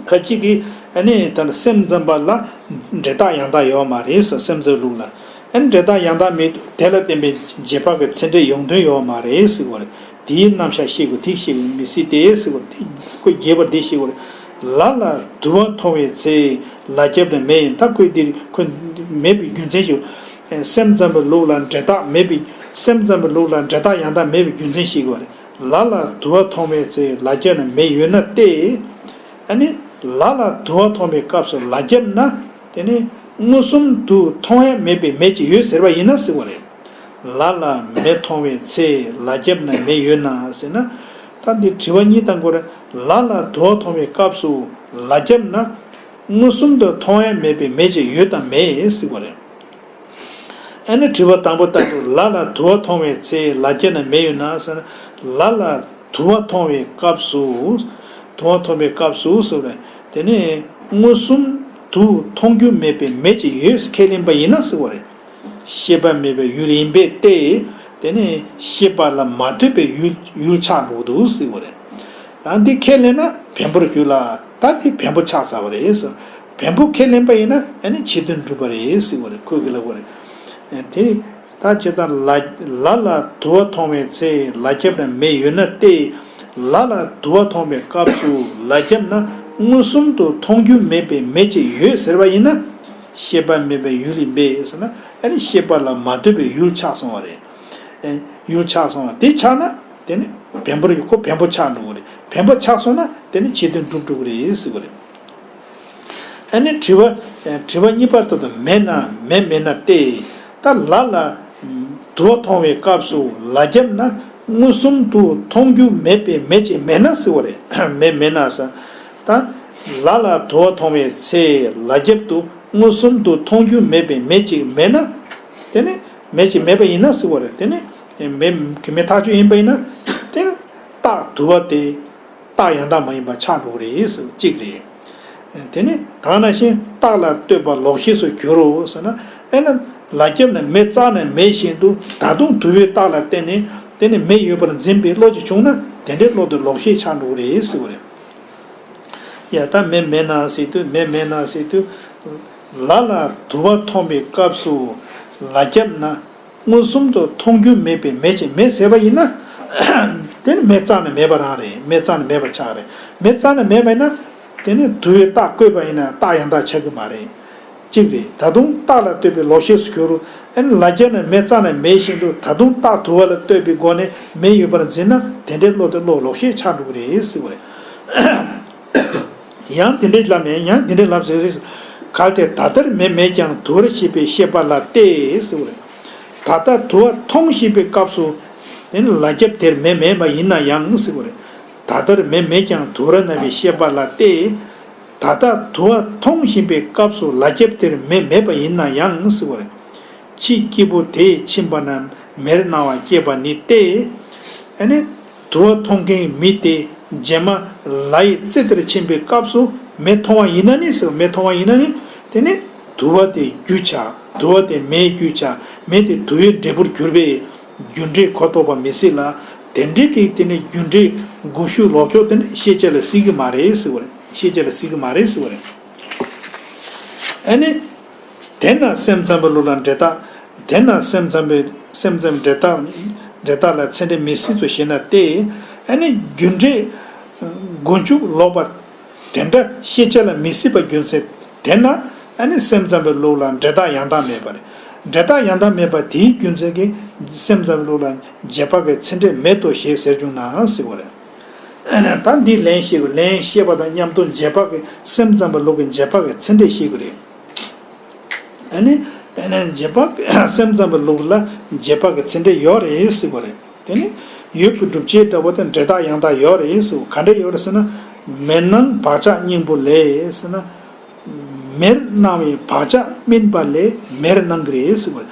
ཁ་ཅིག་གིས་ཨ་ནི་ད་ལྟ་སེམས་ཙམ་པ་ལ་འབྲས་རྟགས་ཡང་དག་ཡོད་མ་རེད་ཟེར། སེམས་ཙམ་ལུགས་ལ་ཨ་ནི་འབྲས་རྟགས་ཡང་དག་མེད་དུས་དེ་ལ་བརྟེན་པའི་རྗེས་དཔག་གི་ཚད་འབྲས་ཡོང་དོན་ཡོད་མ་རེད་ཟེར་བ་རེད། དེའི་རྣམ་གཞག་བཤད་དགོས། དེ་བཤད་དགོས་མི་སྲིད་དེ་ཟེར་བ་རེད། དེ་ཁོས་རྒྱས་པར་འདི་བཤད་དགོས་རེད། ལ་ལ་དུ་བ་མཐོང་བའི་ཚེ་ལ་རྒྱབ་ན་མེ་ཡིན། ད་ཁོས་འདིར་ཁོས་མེད་པའི་རྒྱུ་མཚན་ཞིག་སེམས་ཙམ་པའི་ལུགས་ལ་འབྲས་རྟགས་མེད་པའི་སེམས་ཙམ་པའི་ལུགས་ལ་འབྲས་རྟགས་ཡང་དག་མེད་པའི་རྒྱུ་མཚན་བཤད་དགོས་རེད། ལ་ལ་དུ་བ་མཐོང་བའི་ཚེ་ལ་རྒྱབ་ན་མེ་ཡོད་ན་སྟེ། ཨ་ནི་ལ་ལ་དུ་བ་མཐོང་བའི་སྐབས་སུ་ལ་རྒྱབ་ན་དེ་ནི་མངོན་སུམ་དུ་མཐོང་ཡ་མེད་པའི་མེ་ཅིག་ཡོད་ཟེར་བ་ཡིན་ན་ཟེར་བ་རེད། ལ་ལ་མེ་མཐོང་བའི་ཚེ་ལ་རྒྱབ་ན་མེ་ཡོད་ན་ཟེར་ན། ད་འདི་དྲི་བ་གཉིས་བཏང་དགོས་རེད། ལ་ལ་དུ་བ་མཐོང་བའི་སྐབས་སུ་ལ་རྒྱབ་ན་མངོན་སུམ་དུ་མཐོང་ཡ་མེད་པའི་མེ་ཅིག་ཡོད་དམ་མེད་ཟེར་བ་རེད། ཨ་ནི་དྲི་བ་དང་པོ་ལྟར་དུ་ལ་ལ་དུ་བ་མཐོང་བའི་ཚེ་ལ་རྒྱབ་ན་མེ་ཡོད་ན་ཟེར་ན། ལ་ལ་དུ་བ་མཐོང་བའི་སྐབས་སུ། དུ་བ་མཐོང་བའི་སྐབས་སུ་ཟེར་བ་རེད། དེ་ནས་མངོན་སུམ་དུ་མཐོང་རྒྱུ་མེད་པའི་མེ་ཅིག་ཡོད་ཁས་ལེན་པ་ཡིན་ན་ཟེར་བ་རེད། ཤེས་པ་མེད་པའི་ཡུལ་ཡིན་པས་ཏེ། དེ་ནས་ཤེས་པ་ལ་མ་ལྟོས་པའི་ཡུལ་ཡུལ་ཆགས་འགྲོ་གི་འདུག་ཟེར་བ་རེད། ཨ་འདི་ཁས་ལེན་ན་བེམ་པོར་གྱུར་ལ། ད་འདི་བེམ་པོ་ཆགས་ཚར་བ་རེད་ཟེར། བེམ་པོ་ཁས་ལེན་པ་ཡིན་ན་ཨ་ནི་ཕྱི་དོན་གྲུབ་པ་རེད་ཟེར་བ་རེད། ཁོས་གི་ལབ་པ་རེད། ཨ་དེ་ད་ཇི་ལྟར་ལ་ལ་ལ་དུ་བ་མཐོང་བའི་ཚེ་ལ་རྒྱབ་ན་མེ་ཡོད་ན་སྟེ། ལ་ལ་དུ་བ་མཐོང་བའི་སྐབས་སུ་ལ་རྒྱབ་ན་མངོན་སུམ་དུ་མཐོང་རྒྱུ་མེད་པའི་མེ་ཅིག་ཡོད་ཟེར་བ་ཡིན་ན། ཤེས་པ་མེད་པའི་ཡུལ་ཡིན་པས་ཟེར་ན། ཨ་ནི་ཤེས་པ་ལ་མ་ལྟོས་པའི་ཡུལ་ཆགས་སོང་བ་རེད། ཨེ་ཡུལ་ཆགས་སོང་བ་དེ་ཆགས་ན་དེ་ནི་བེམ་པོར་ཁོ་བེམ་པོ་ཆགས་འགྲོ་གི་རེད། བེམ་པོ་ཆགས་སོང་ན་དེ་ནི་ཕྱི་དོན་གྲུབ་འགྲོ་གི་རེད་ཟེར་གི་རེད། ཨ་ནི་དྲི་བ་ཨེ་དྲི་བ་གཉིས་པ་ལྟར་དུ་མེད་ན་མེ་མེད་ན་སྟེ། ད་ལ་ལ་དུ་བ་མཐོང་བའི་སྐབས་སུ་ལ་རྒྱབ་ན་མངོན་སུམ་དུ་མཐོང་རྒྱུ་མེད་པའི་མེ་ཅིག་མེད་ན་ཟེར་བ་རེད། མེ་མེད་ན་ཟེར། ད་ལ་ལ་དུ་བ་མཐོང་བའི་ཚེ་ལ་རྒྱབ་ཏུ་མངོན་སུམ་དུ་མཐོང་རྒྱུ་མེད་པའི་མེ་ཅིག་མེད་ན། དེ་ནི་མེ་ཅིག་མེད་པ་ཡིན་ན་ཟེར་བ་རེད། དེ་ནི་མེ་གི་མེ་ཐག་ཆོད་ཡིན་པ་ཡིན་ན། དེ་ནི་རྟགས་དུ་བ་དེ་རྟགས་ཡང་དག་མ་ཡིན་པ་ཆགས་འགྲོ་གི་རེད་ཟེར་གཅིག་རེད། དེ་ནི་ད་ག་ནང་བཞིན་རྟགས་ལ་ལྟོས་པ་ལོག་ཤེས་སུ་འགྱུར་རོ་ཟེར་ན། ཨེ་ན་ལ་རྒྱབ་ན་མེ་རྩ་ནས་མེད་བཞིན་དུ་ད་དུང་དུ་བའི་རྟགས་ལ་བརྟེན་ནས་དེ་ནི་མེ་ཡོད་པར་འཛིན་པའི་བློ་ཅིག་བྱུང་ན་དེ་འདྲའི་བློ་དེ་ལོག་ཤེས་ཆགས་འགྲོ་གི་རེད་ཟེར་བ་རེད། ཡ་ད་མེ་མེད་ན་ཟེར་དུས་མེ་མེད་ན་ཟེར་དུས། ལ་ལ་དུ་བ་མཐོང་བའི་སྐབས་སུ་ལ་རྒྱབ་ན་མངོན་སུམ་དུ་མཐོང་རྒྱུ་མེད་པའི་མེ་ཅིག་མེད་ཟེར་བ་ཡིན་ན། དེ་ནི་མེ་རྩ་ནས་མེད་པ་རང་རེད། མེ་རྩ་ནས་མེད་པ་ཆགས་རེད། མེ་རྩ་ནས་མེད་པ་ཡིན་ན། དེ་ནི་དུ་བའི་རྟགས་བཀོད་པ་ཡིན་ན་རྟགས་ཡང་དག་ཆགས་ཀྱི་མ་རེད། གཅིག་རེད། ད་དུང་རྟགས་ལ་ལྟོས་པའི་ལོག་ཤེས་སུ་འགྱུར་རོ། ཨ་ནི་ལ་རྒྱབ་ན་མེ་རྩ་ནས་མེད་བཞིན་དུ་ད་དུང་རྟགས་དུ་བ་ལ་ལྟོས་པའི་སྒོ་ནས་མེ་ཡོད་པར་འཛིན་ན་དེ་འདྲའི་བློ་དེ་བློ་ལོག་ཤེས་ཆགས་འགྲོ་གི་རེད་ཟེར་བ་རེད། ཡང་དེ་འདྲའི་ལམ་ཡང་ཡང་དེ་འདྲའི་ལམ་ཟེར་རེད། གལ་ཏེ་ད་ལྟར་མེ་མེད་ཀྱང་དུ་བར་ཤེས་པའི་ཤེས་པ་ལ་སྟེ་ཟེར་བ་རེད། ད་ལྟ་དུ་བ་མཐོང་ཤེས་པའི་སྐབས་སུ་དེ་ནི་ལ་རྒྱབ་དེར་མེ་མེད་པ་ཡིན་ན་ཡང་ཟེར་བ་རེད། ད་ལྟར་མེ་མེད་ཀྱང་དུ་བར་སྣང་བའི་ཤེས་པ་ལ་སྟེ། ད་ལྟ་དུ་བ་མཐོང་བཞིན་པའི་སྐབས་སུ་ལ་རྒྱབ་དེར་མེ་མེད་པ་ཡིན་ན་ཡང་ཟེར་བ་རེད། ཕྱིས་སྐྱེས་བུ་དེས་ཕྱིན་པ་ན་མེར་སྣང་བ་སྐྱེས་པ་ནི་སྟེ། ཨ་ནི། དུ་བ་མཐོང་མཁན་མི་དེ་རྗེས་མ་ལ་ཡི་རྩེ་དེར་ཕྱིན་པའི་སྐབས་སུ་མེ་མཐོང་བ་ཡིན་ན་ནི་ཟེར། མེ་མཐོང་བ་ཡིན་ན་ནི་དེ་ནི་དུ་བ་དེ་རྒྱུ་ཆགས། དུ་བ་དེ་མེའི་རྒྱུ་ཆགས། མེ་དེ་དུ་བའི་འབྲས་བུར་གྱུར་པས་རྒྱུ་འབྲས་གོ་ལྡོག་པ་མི་སྲིད་ལ། དེ་འདྲའི་གི་དེ་ནི་རྒྱུ་འབྲས་དགུ་ཤུགས་ལོག་ཕྱོགས་དེ་ནི་ཤེས་བྱ་ལ་སྲིད་ཀྱི་མ་རེད་ཟེར་བ་རེད། ཤེས་བྱ་ལ་སྲིད་ཀྱི་མ་རེད་ཟེར་བ་རེད། ཨ་ནི། དེས་ན་སེམས་ཙམ་པའི་ལུགས་ལ་འབྲས་རྟགས། དེས་ན་སེམས་ཙམ་པའི་སེམས་ཙམ་འབྲས་རྟགས། འབྲས་རྟགས་ལ་ཚད་འབྲས་མི་སྲིད་དོ་ཞེ་ན་སྟེ། ཨ་ནི་རྒྱུ་འབྲས་དགུ་མཇུག་ལོག་པ་དེ་འདྲ་ཤེས་བྱ་ལ་མི་སྲིད་པ་རྒྱུ་མཚན་དེས་ན། ཨ་ནི་སེམས་ཙམ་པའི་ལུགས་ལ་འབྲས་རྟགས་ཡང་དག་མེད་པ་རེད། འབྲས་རྟགས་ཡང་དག་མེད་པ་དེའི་རྒྱུ་མཚན་གྱིས་སེམས་ཙམ་པའི་ལུགས་ལ་རྗེས་དཔག་གི་ཚད་འབྲས་མེད་དོ་ཞེས་ཟེར་བྱུང་ན་ཟེར་བ་རེད། ད་འདི་ལན་བཤད་དགོས། ལན་བཤད་པ་དང་མཉམ་དུ་རྗེས་དཔག་གི་སེམས་ཙམ་པའི་ལུགས་ཀྱི་རྗེས་དཔག་གི་ཚད་འབྲས་བཤད་དགོས་རེད། ཨ་ནི། ཨ་ནི་རྗེས་དཔག་སེམས་ཙམ་པའི་ལུགས་ལ་རྗེས་དཔག་གི་ཚད་འབྲས་ཡོད་རེད་ཟེར་བ་རེད། དེ་ནི་ཡོད་པའི་སྒྲུབ་བྱེད་འདྲ་བོ་དེ་འབྲས་རྟགས་ཡང་དག་ཡོད་རེད་ཟེར་བ། ག་འདྲ་ཡོད་རེད་ཟེར་ན། མེར་སྣང་བག་ཆགས་སྙིང་པོ་ལས་ཟེར་ན། མེར་སྣང་བའི་བག་ཆགས་སྨིན་པ་ལས་མེར་སྣང་གི་རེད་ཟེར་བ་རེད།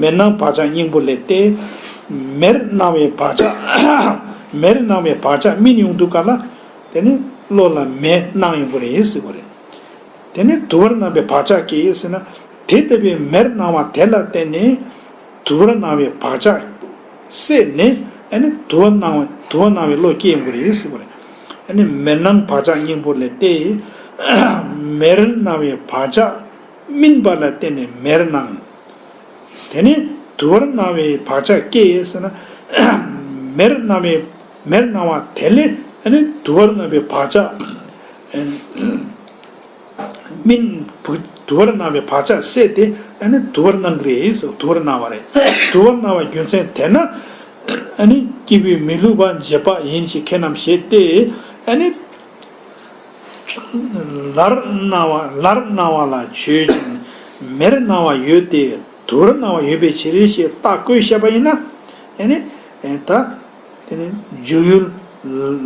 མེར་སྣང་བག་ཆགས་སྙིང་པོ་ལས་ཏེ། མེར་སྣང་བའི་བག་ཆགས། མེར་སྣང་བའི་བག་ཆགས་སྨིན་ཡོང་དུས་ག་ལ། དེ་ནི་བློ་ལ་མེ་སྣང་ཡོང་གི་རེད་ཟེར་བ་རེད། དེ་ནི་དུ་བར་སྣང་བའི་བག་ཆགས་སྐྱེས་ཟེར་ན། དེ་ལྟ་བུའི་མེར་སྣང་བ་དེ་ལ་བརྟེན་ནས་དུ་བར་སྣང་བའི་བག་ཆགས་སད་ནས། ཨ་ནི་དུ་བར་སྣང་བ་དུ་བར་སྣང་བའི་བློ་སྐྱེ་ཡོང་གི་རེད་ཟེར་བ་རེད། ཨ་ནི་མེར་སྣང་བག་ཆགས་སྙིང་པོ་ལས་ཏེ། མེར་སྣང་བའི་བག་ཆགས་སྨིན་པ་ལ་བརྟེན་ནས་མེར་སྣང་། དེ་ནི་དུ་བར་སྣང་བའི་བག་ཆགས་སྐྱེས་ཟེར་ན། མེར་སྣང་བའི་མེར་སྣང་བ་དེ་ལས་ཨ་ནི་དུ་བར་སྣང་བའི་བག་ཆགས། སྨིན། དུ་བར་སྣང་བའི་བག་ཆགས་སད་དེ་ཨ་ནི་དུ་བར་སྣང་གི་རེད་ཟེར། དུ་བར་སྣང་བ་རེད། དུ་བར་སྣང་བ་རྒྱུ་མཚན་དེ་ན། ཨ་ནི་སྐྱེས་བུའི་མི་སླུ་བ་རྗེས་དཔག་ཡིན་ཞེས་ཁས་རྣམས་བཞེད་དེ། ཨ་ནི་ལར་སྣང་བ་ལར་སྣང་བ་ལ་ཆོས་ཅན། མེར་སྣང་བ་ཡོད་དེ་དུ་བར་སྣང་བ་ཡོད་པའི་ཕྱིར་ཞེས་རྟགས་བཀོད་བཤད་པ་ཡིན་ན། ཨ་ནི་ད། དེ་ནི་སྦྱོར་ཡུལ་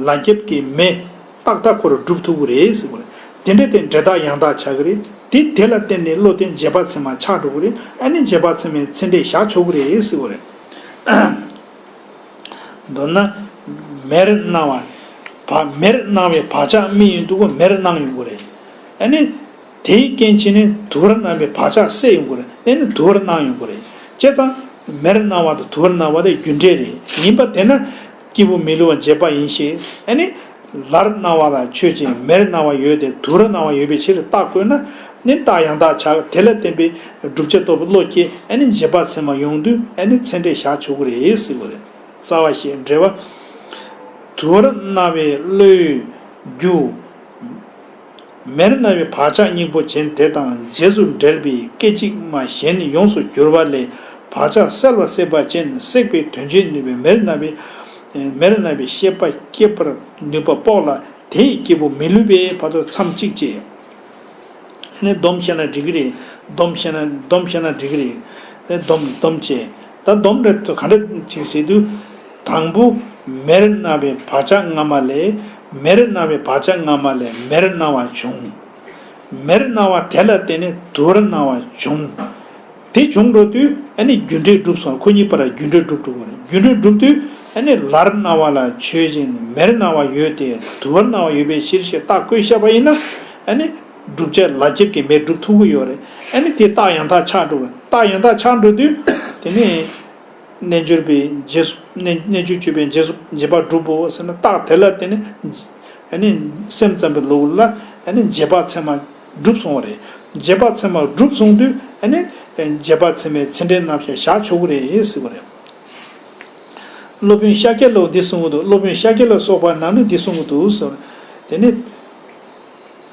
ལ་རྒྱབ་ཀྱི་མེ་ཏག་ཏག་ཁོ་རང་སྒྲུབ་ཐུབ་ཀྱི་རེད་ཟེར་བ་རེད། དེ་འདྲ་དེ་འབྲས་རྟགས་ཡང་དག་ཆགས་ཀྱི་རེད། དེ་དེ་ལ་བརྟེན་ནས་བློ་དེ་རྗེས་དཔག་ཚད་མ་ཆགས་འགྲོ་གི་རེད། ཨ་ནི་རྗེས་དཔག་ཚད་མའི་ཚད་འབྲས་བཞག་ཆོག་གི་རེད་ཟེར་བ་རེད། མདོར་ན། མེར་སྣང་བ། བ་མེར་སྣང་བའི་བག་ཆགས་སྨིན་ཡོང་དུས་ཁོ་མེར་སྣང་ཡོང་གི་རེད། ཨ་ནི། དེའི་རྐྱེན་བྱས་ནས་དུ་བར་སྣང་བའི་བག་ཆགས་སད་ཡོང་གི་རེད། དེ་ནི་དུ་བར་སྣང་ཡོང་གི་རེད། བྱས་ཙང་། མེར་སྣང་བ་དང་དུ་བར་སྣང་བ་དེ་རྒྱུ་འབྲས་རེད། ཡིན་པ་དེ་ན། སྐྱེས་བུ་མི་སླུ་བ་རྗེས་དཔག་ཡིན་ཞེས། ཨ་ནི། ལར་སྣང་བ་ལ་ཆོས་ཅན། མེར་སྣང་བ་ཡོད་དེ་དུ་བར་སྣང་བ་ཡོད་པའི་ཕྱིར་རྟགས་བཀོད་ན། ནི་རྟགས་ཡང་དག་ཆགས། དེ་ལ་བརྟེན་པའི་བསྒྲུབ་བྱ་རྟོགས་པའི་བློ་སྐྱེ། ཨ་ནི་རྗེས་དཔག་ཚད་མ་ཡོང་དུས་ཨ་ནི་ཚད་འབྲས་བཞག་ཆོག་གི་རེད་ཟེར་བ་རེད། རྩ་བ་ཞེས་འགྲེལ་བ། དུ་བར་སྣང་བའི་བློའི་རྒྱུ། མེར་སྣང་བའི་བག་ཆགས་སྙིང་པོ་ཅན་དེ་དང་རྗེས་སུ་འབྲེལ་བའི་སྐད་ཅིག་མ་གཞན་ཡོངས་སུ་གྱུར་པ་ལས་བག་ཆགས་གསལ་བར་སད་པ་ཅན་སྲེག་པའི་དོན་བྱེད་ནུས་པའི་མེར་སྣང་བའི། མེར་སྣང་བའི་ཤེས་པ་སྐྱེད་པར་ནུས་པ་དཔོག་ལ། དེ་ཡི་སྐྱེས་བུ་མི་སླུ་བའི་བར་དུ་མཚམས་གཅིག་ཅེས། ཨ་ནི་སྡོམ་བཤད་ན་འགྲིག་གི་རེད། སྡོམ་བཤད་ན་སྡོམ་བཤད་ན་འགྲིག་གི་རེད། ཨ་སྡོམ་སྡོམ་བྱས། ད་སྡོམ་རེད་དུ་ག་འདྲ་ཅིག་ཟེར་དུས། དང་པོ། མེར་སྣང་བའི་བག་ཆགས་སྔ་མ་ལས། མེར་སྣང་བའི་བག་ཆགས་སྔ་མ་ལས་མེར་སྣང་བ་བྱུང་། མེར་སྣང་བ་དེ་ལ་བརྟེན་ནས་དུ་བར་སྣང་བ་བྱུང་། དེ་བྱུང་འགྲོ་དུས་ཨ་ནི་རྒྱུ་འབྲས་སྒྲུབ་སོང་། ཁོ་གཉིས་བར་རྒྱུ་འབྲས་སྒྲུབ་འགྲོ་གི་རེད། རྒྱུ་འབྲས་སྒྲུབ་དུས་ཨ་ནི་ལར་སྣང་བ་ལ་ཆོས་ཅན། མེར་སྣང་བ་ཡོད་དེ་དུ་བར་སྣང་བ་ཡོད་པའི་ཕྱིར་ཞེས་རྟགས་བཀོད་བཤད་པ་ཡིན་ན། ཨ་ནི་བསྒྲུབ་བྱ་ལ་རྒྱབ་ཀྱི་མེ་སྒྲུབ་ཐུབ་ཀྱི་ཡོད་རེད། ཨ་ནི་དེ་རྟགས་ཡང་དག་ཆགས་འགྲོ་གི། རྟགས་ཡང་དག་ཆགས་འགྲོ་དུས་དེ་ནི། རྣལ་འབྱོར་པའི་རྗེས་སུ། རྣལ་རྣལ་འབྱོར་སྤྱོད་པའི་རྗེས་སུ་རྗེས་དཔག་སྒྲུབ་བོ་ཟེར་ན། རྟགས་དེ་ལ་བརྟེན་ནས། ཨ་ནི་སེམས་ཙམ་པའི་ལུགས་ལ་ཨ་ནི་རྗེས་དཔག་ཚད་མ་གྲུབ་སོང་བ་རེད། རྗེས་དཔག་ཚད་མ་གྲུབ་སོང་དུས་ཨ་ནི་རྗེས་དཔག་ཚད་མའི་ཚད་འབྲས་རྣམ་གཞག་བཞག་ཆོག་གི་རེད་ཟེར་བ་རེད། སློབ་དཔོན་ཤཱཀྱ་བློ་འདི་གསུང་གི་འདུག་སློབ་དཔོན་ཤཱཀྱ་བློ་སོགས་པ་རྣམས་ནི་འདི་གསུང་གི་འདུག་ཟེར། དེ་ནི།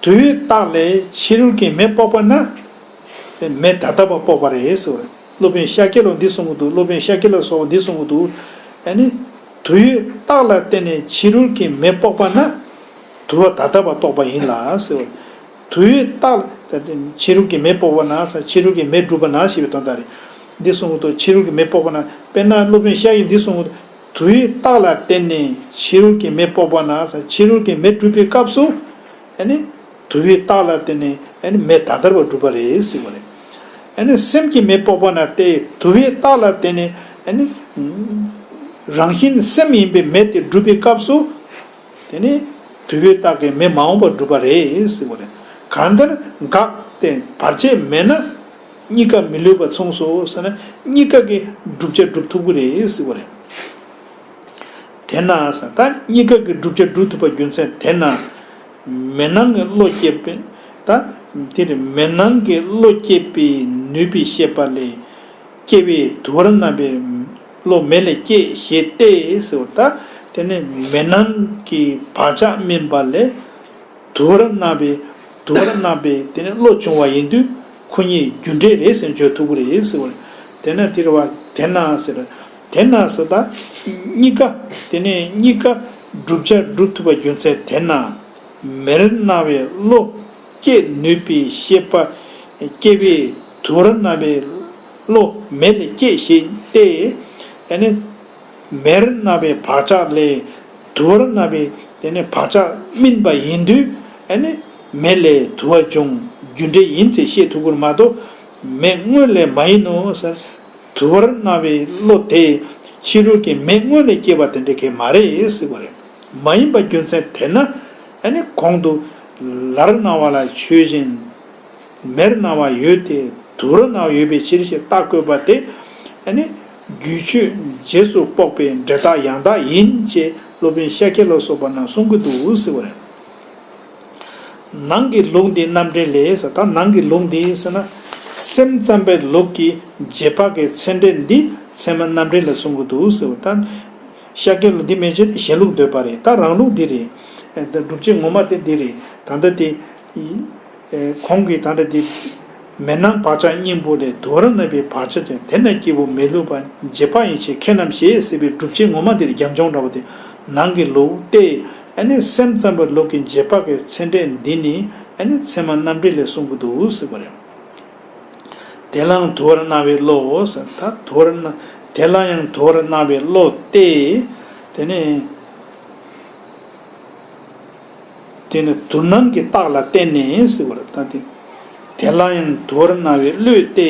དུ་བའི་རྟགས་ལས་ཕྱི་རོལ་གྱི་མེ་དཔོག་པ་ན། མེ་ད་ལྟ་བ་དཔོག་པ་རེད་ཟེར། སློབ་དཔོན་ཤཱཀྱ་བློ་འདི་གསུང་གི་འདུག་སློབ་དཔོན་ཤཱཀྱ་བློ་སོགས་འདི་གསུང་གི་འདུག་ཨ་ནི། དུ་བའི་རྟགས་ལ་བརྟེན་ནས་ཕྱི་རོལ་གྱི་མེ་དཔོག་པ་ན། དུ་བ་ད་ལྟ་བ་རྟོགས་པ་ཡིན་ལ་ཟེར། དུ་བའི་རྟགས་ལ་བརྟེན་ཕྱི་རོལ་གྱི་མེ་དཔོག་པ་ན་ཟེར། ཕྱི་རོལ་གྱི་མེ་སྒྲུབ་པ་ན་ཞེས་པའི་དོན་དག་རེད། འདི་གསུང་གི་འདུག་ཕྱི་རོལ་གྱི་མེ་དཔོག་པ་ན། དཔེར་ན་སློབ་དཔོན་ཤཱཀྱ་འདི་གསུང་གི་འདུག་དུ་བའི་རྟགས་ལ་བརྟེན་ནས་ཕྱི་རོལ་གྱི་མེ་དཔོག་པ་ན་ཟེར། ཕྱི་རོལ་གྱི་མེ་སྒྲུབ་པའི་སྐབས་སུ། ཨ་ནི། དུ་བའི་རྟགས་ལ་བརྟེན་ནས་ཨ་ནི་མེ་ད་ལྟར་བ་སྒྲུབ་པ་རེད་ཟེར་བ་རེད། ཨ་ནི་སེམས་ཀྱི་མེ་དཔོག་པ་ན་སྟེ་དུ་བའི་རྟགས་ལ་བརྟེན་ནས་ཨ་ནི། རང་བཞིན་སེམས་ཡིན་པའི་མེ་དེ་སྒྲུབ་པའི་སྐབས་སུ། དེ་ནི་དུ་བའི་རྟགས་ཀྱིས་མེ་མ་འོངས་པར་སྒྲུབ་པ་རེད་ཟེར་བ་རེད། གང་ལྟར་དགག་སྟེ་བར་ཆད་མེད་ན་གཉིས་ཀ་མི་བསླུ་བ་མཚུངས་སོ་ཟེར་ན། གཉིས་ཀ་གི་བསྒྲུབ་བྱ་སྒྲུབ་ཐུབ་ཀྱི་རེད་ཟེར་བ་རེད། དེས་ན་ཟེར། ད་གཉིས་ཀ་གི་བསྒྲུབ་བྱ་སྒྲུབ་ཐུབ་པ་རྒྱུ་མཚན་དེས་ན། མེར་སྣང་གི་བློ་སྐྱེད་པའི། ད་དེ་རེད། མེར་སྣང་གི་བློ་སྐྱེད་པའི་ནུས་པའི་ཤེས་པ་ལས་སྐྱེ་བའི་དུ་བར་སྣང་བའི་བློ་མེ་ལས་སྐྱེ་ཞེས་ཏེ་ཟེར་བ། ད་དེ་ནི་མེར་སྣང་གི་བག་ཆགས་སྨིན་པ་ལས་དུ་བར་སྣང་བའི། དུ་བར་སྣང་བའི་དེ་ནི་བློ་བྱུང་བ་ཡིན་དུས། ཁོ་གཉིས་རྒྱུ་འབྲས་རེད་ཟེར་བརྗོད་ཐུབ་ཀྱི་རེད་ཟེར་བ་རེད། དེས་ན་དེ་རེད་བ། དེས་ན་ཟེར། དེས་ན་ཟེར། ད་གཉིས་ཀ། དེ་ནས་གཉིས་ཀ་བསྒྲུབ་བྱ་སྒྲུབ་ཐུབ་པ་རྒྱུ་མཚན་དེས་ན། མེར་སྣང་བའི་བློ་སྐྱེད་ནུས་པའི་ཤེས་པ་སྐྱེ་བའི་དུ་བར་སྣང་བའི་བློ་མེ་ལས་སྐྱེ་ཞེས་ཏེ། ཨ་ནི་མེར་སྣང་བའི་བག་ཆགས་ལས་དུ་བར་སྣང་བའི་དེ་ནི་བག་ཆགས་སྨིན་པ་ཡིན་དུས། ཨ་ནི་མེ་ལས་དུ་བ་འབྱུང་རྒྱུ་འབྲས་ཡིན་ཟེར་ཤེས་ཐུབ་ཀྱི་རེད་མ་གཏོགས། མེ་སྔོན་ལས་མ་ཡིན་ནོ་ཟེར། དུ་བར་སྣང་བའི་བློ་དེ་ཕྱི་རོལ་གྱི་མེ་སྔོན་ལས་སྐྱེས་པ་དེ་འདྲ་གང་ཡང་མ་རེད་ཟེར་བ་རེད། མ་ཡིན་པ་རྒྱུ་མཚན་དེས་ན། ཨ་ནི་གོང་དུ་ལར་སྣང་བ་ལ་ཆོས་ཅན། མེར་སྣང་བ་ཡོད་དེ་དུ་བར་སྣང་བ་ཡོད་པའི་ཕྱིར་ཞེས་རྟགས་བཀོད་པ་དེ། ཨ་ནི་རྒྱུད་ཆོས་རྗེས་སུ་དཔོག་པའི་འབྲས་རྟགས་ཡང་དག་ཡིན་ཅེས་སློབ་དཔོན་ཤཱཀྱ་ལ་སོགས་པ་རྣམས་གསུང་གི་འདུག་ཟེར་བ་རེད། ནང་གི་ལུགས་འདི་རྣམ་འགྲེལ་ལས་ཟེར། ད་ནང་གི་ལུགས་འདི་ཟེར་ན། སེམས་ཙམ་པའི་ལུགས་ཀྱི་རྗེས་དཔག་གི་ཚད་འབྲས་འདི་ཚད་མ་རྣམ་འགྲེལ་ལ་གསུང་གི་འདུག་ཟེར་བ། ད་ཤཱཀྱ་ལུགས་འདི་མན་ཆད་དེ་གཞན་ལུགས་འདོད་པ་རེད། ད་རང་ལུགས་འདི་རེད། ཨེ། ད་སྒྲུབ་བྱེད་ངོ་མ་དེ་འདི་རེད། ད་ལྟ་དེ། ཨེ། གོང་གི་ད་ལྟ་དེ། མེར་སྣང་བག་ཆགས་སྙིང་པོ་ལས་དུ་བར་སྣང་བའི་བག་ཆགས་ཀྱང་དེ་ན་སྐྱེས་བུ་མི་བསླུ་བ་རྗེས་དཔག་ཡིན་ཕྱིར་མཁས་རྣམས་ཞེས་ཟེར་བའི་སྒྲུབ་བྱེད་ངོ་མ་དེར་རྒྱབ་ལྗོངས་འདྲ་བ་དེ་ནང་གི་ལུགས་ཏེ། ཨ་ནི་སེམས་ཙམ་པའི་ལུགས་ཀྱི་རྗེས་དཔག་གི་ཚད་འབྲས་འདི་ནི། ཨ་ནི་ཚད་མ་རྣམ་འགྲེལ་ལས་གསུང་གི་འདུག་ཟེར་བ་རེད། དེ་ལའང་དུ་བར་སྣང་བའི་བློ་ཟེར། ད་དུ་བར་སྣང་། དེ་ལའང་དུ་བར་སྣང་བའི་བློ་སྟེ། དེ་ནི། དེ་ནི་དུར་སྣང་གི་རྟགས་ལ་བརྟེན་ནས་ཟེར་བ་རེད། ད་དེ། དེ་ལའང་དུ་བར་སྣང་བའི་བློ་སྟེ།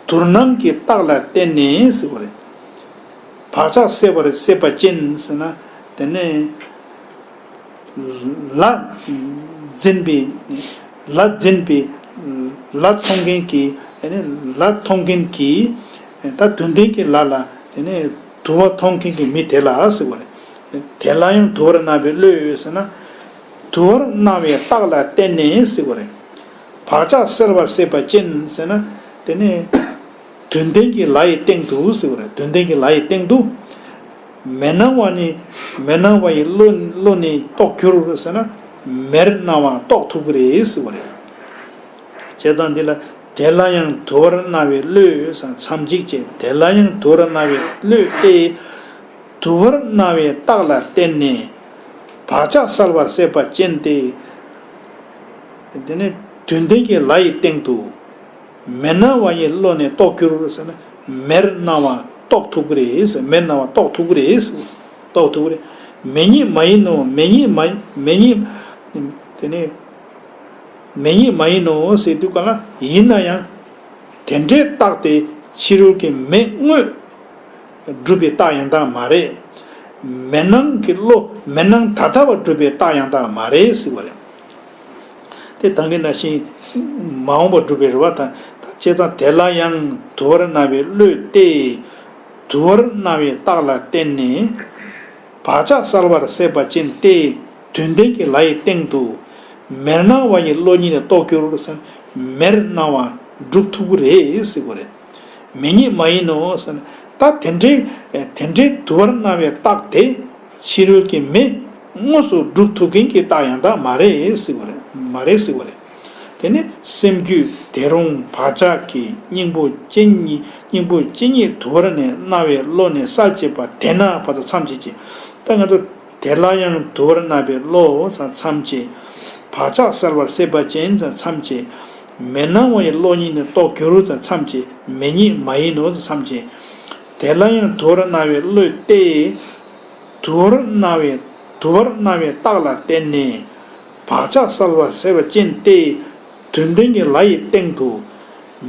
དུར་སྣང་གི་རྟགས་ལ་བརྟེན་ནས་ཟེར་བ་རེད། བག་ཆགས་སད་པར་སད་པ་ཅན་ཟེར་ན། དེ་ནི། ལ་འཛིན་པའི། ལ་འཛིན་པའི། ལ་མཐོང་མཁན་གྱི། ཨ་ནི་ལ་མཐོང་མཁན་གྱི། ད་དོན་ལྡན་གྱི་ལ་ལ། དེ་ནི་དུ་བ་མཐོང་མཁན་གྱི་མི་དེ་ལ་ཟེར་བ་རེད། དེ་ལའང་དུ་བར་སྣང་བའི་བློ་ཟེར་ན། དུ་བར་སྣང་བའི་རྟགས་ལ་བརྟེན་ནས་ཟེར་བ་རེད། བག་ཆགས་སད་པར་སད་པ་ཅན་ཟེར་ན། དེ་ནི། དོན་ལྡན་གྱི་ལ་ཡི་སྟེང་དུ་ཟེར་བ་རེད། དོན་ལྡན་གྱི་ལ་ཡི་སྟེང་དུ། མེར་སྣང་བ་ནི། མེར་སྣང་བ་ཡི་བློ། བློ་ནི་རྟོགས་འགྱུར་ཟེར་ན། མེར་སྣང་བ་རྟོགས་ཐུབ་ཀྱི་རེད་ཟེར་བ་རེད། བྱས་ཙང་འདི་ལ། དེ་ལའང་དུ་བར་སྣང་བའི་བློ་ཟེར་མཚམས་གཅིག་བཅད། དེ་ལའང་དུ་བར་སྣང་བའི་བློ་སྟེ། དུ་བར་སྣང་བའི་རྟགས་ལ་བརྟེན་ནས། བག་ཆགས་སད་པར་སད་པ་ཅན་ཏེ། དེ་ནི་དོན་ལྡན་གྱི་ལ་ཡི་སྟེང་དུ། མེར་སྣང་བ་ཡི་བློ་ནི་རྟོགས་འགྱུར་ཟེར་ན། མེར་སྣང་བ་རྟོགས་ཐུབ་ཀྱི་རེད་ཟེར། མེར་སྣང་བ་རྟོགས་ཐུབ་ཀྱི་རེད་ཟེར། རྟོགས་ཐུབ་ཀྱི་རེད། མེ་ཉིད་མ་ཡིན་ནོ། མེ་ཉིད་མ། མེ་ཉིད། དེ་ནི། མེ་ཉིད་མ་ཡིན་ནོ་ཟེར་དུས་ག་ལ་ཡིན་ན་ཡང་། དེ་འདྲའི་རྟགས་དེ་ཕྱི་རོལ་གྱི་མེ་དངོས་སྒྲུབ་པའི་རྟགས་ཡང་དག་མ་རེད། མེར་སྣང་གི་བློ། མེར་སྣང་ད་ལྟ་བ་སྒྲུབ་པའི་རྟགས་ཡང་དག་མ་རེད་ཟེར་བ་རེད། དེ་ད་གིན་ནང་བཞིན་མ་འོངས་པ་སྒྲུབ་པའི་རེད་བ། ད་ད་བྱས་ཙང་དེ་ལའང་དུ་བར་སྣང་བའི་བློ་སྟེ། དུ་བར་སྣང་བའི་རྟགས་ལ་བརྟེན་ནས། བག་ཆགས་སད་པར་སད་པ་ཅན་ཏེ། དོན་ལྡན་གྱི་ལ་ཡི་སྟེང་དུ། མེར་སྣང་བ་ཡི་བློ་ཉིད་ནི་རྟོགས་འགྱུར་ཟེར། མེར་སྣང་བ་སྒྲུབ་ཐུབ་ཀྱི་རེད་ཟེར་བ་རེད། མེ་ཉིད་མ་ཡིན་ནོ་ཟེར་ན། ད་དེ་འདྲའི། དེ་འདྲའི་དུ་བར་སྣང་བའི་རྟགས་དེ། ཕྱི་རོལ་གྱི་མེ་དངོས་སུ་སྒྲུབ་ཐུབ་མཁན་གྱི་རྟགས་ཡང་དག་མ་རེད་ཟེར་བ་རེད། མ་རེད་ཟེར་བ་རེད། དེ་ནི་སེམས་རྒྱུད་དེ་རུང་བག་ཆགས་ཀྱི་སྙིང་པོ་ཅན་ཉིད། སྙིང་པོ་ཅན་ཉིད་དུ་བར་ནས་སྣང་བའི་བློ་ནི་གསལ་བྱེད་པ་དེས་ན་བར་དུ་མཚམས་བཅད་ཅིང་། ད་ང་ཚོ་དེ་ལའང་དུ་བར་སྣང་བའི་བློ་ཟེར་མཚམས་བཅད། བག་ཆགས་སད་པར་སད་པ་ཅན་ཟེར་མཚམས་བཅད། མེར་སྣང་བ་ཡི་བློ་ཉིད་ནི་རྟོགས་འགྱུར་ཟེར་མཚམས་བཅད། མེ་ཉིད་མ་ཡིན་ནོ་ཟེར་མཚམས་བཅད། དེ་ལའང་དུ་བར་སྣང་བའི་བློ་སྟེ། དུ་བར་སྣང་བའི། དུ་བར་སྣང་བའི་རྟགས་ལ་བརྟེན་ནས། བག་ཆགས་སད་པར་སད་པ་ཅན་ཏེ། དོན་ལྡན་གྱི་ལ་ཡི་སྟེང་དུ།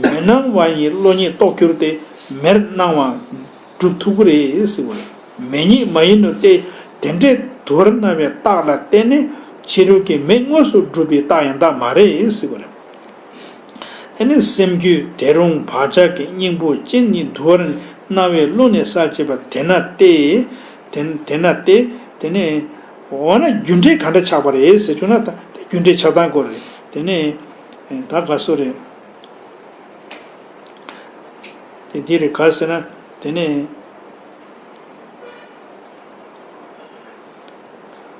མེར་སྣང་བ་ཡི་བློ་ཉིད་རྟོགས་འགྱུར་ཏེ། མེར་སྣང་བ་སྒྲུབ་ཐུབ་ཀྱི་རེད་ཟེར་བ་རེད། མེ་ཉིད་མ་ཡིན་ནོ་སྟེ། དེ་འདྲའི་དུ་བར་སྣང་བའི་རྟགས་ལ་བརྟེན་ནས་ཕྱི་རོལ་གྱི་མེ་དངོས་སུ་གྲུབ་པའི་རྟགས་ཡང་དག་མ་རེད་ཟེར་བ་རེད། ཨ་ནི་སེམས་རྒྱུད་དེ་རུང་བག་ཆགས་ཀྱི་སྙིང་པོ་ཅན་ཉིད་དུ་བར་སྣང་བའི་བློ་ནི་གསལ་བྱེད་པ་དེ་ན་སྟེ། དེ་དེ་ན་སྟེ། དེ་ནས་འོ་ན་རྒྱུ་འབྲས་ག་འདྲ་ཆགས་པ་རེད་ཟེར་བྱུང་ན། ད་དེ་རྒྱུ་འབྲས་ཆགས་སྟངས་སྐོར་རེད། དེ་ནས་ད་ག་སོ་རེད། དེ་འདི་རེད། ག་ཟེར་ན། དེ་ནས།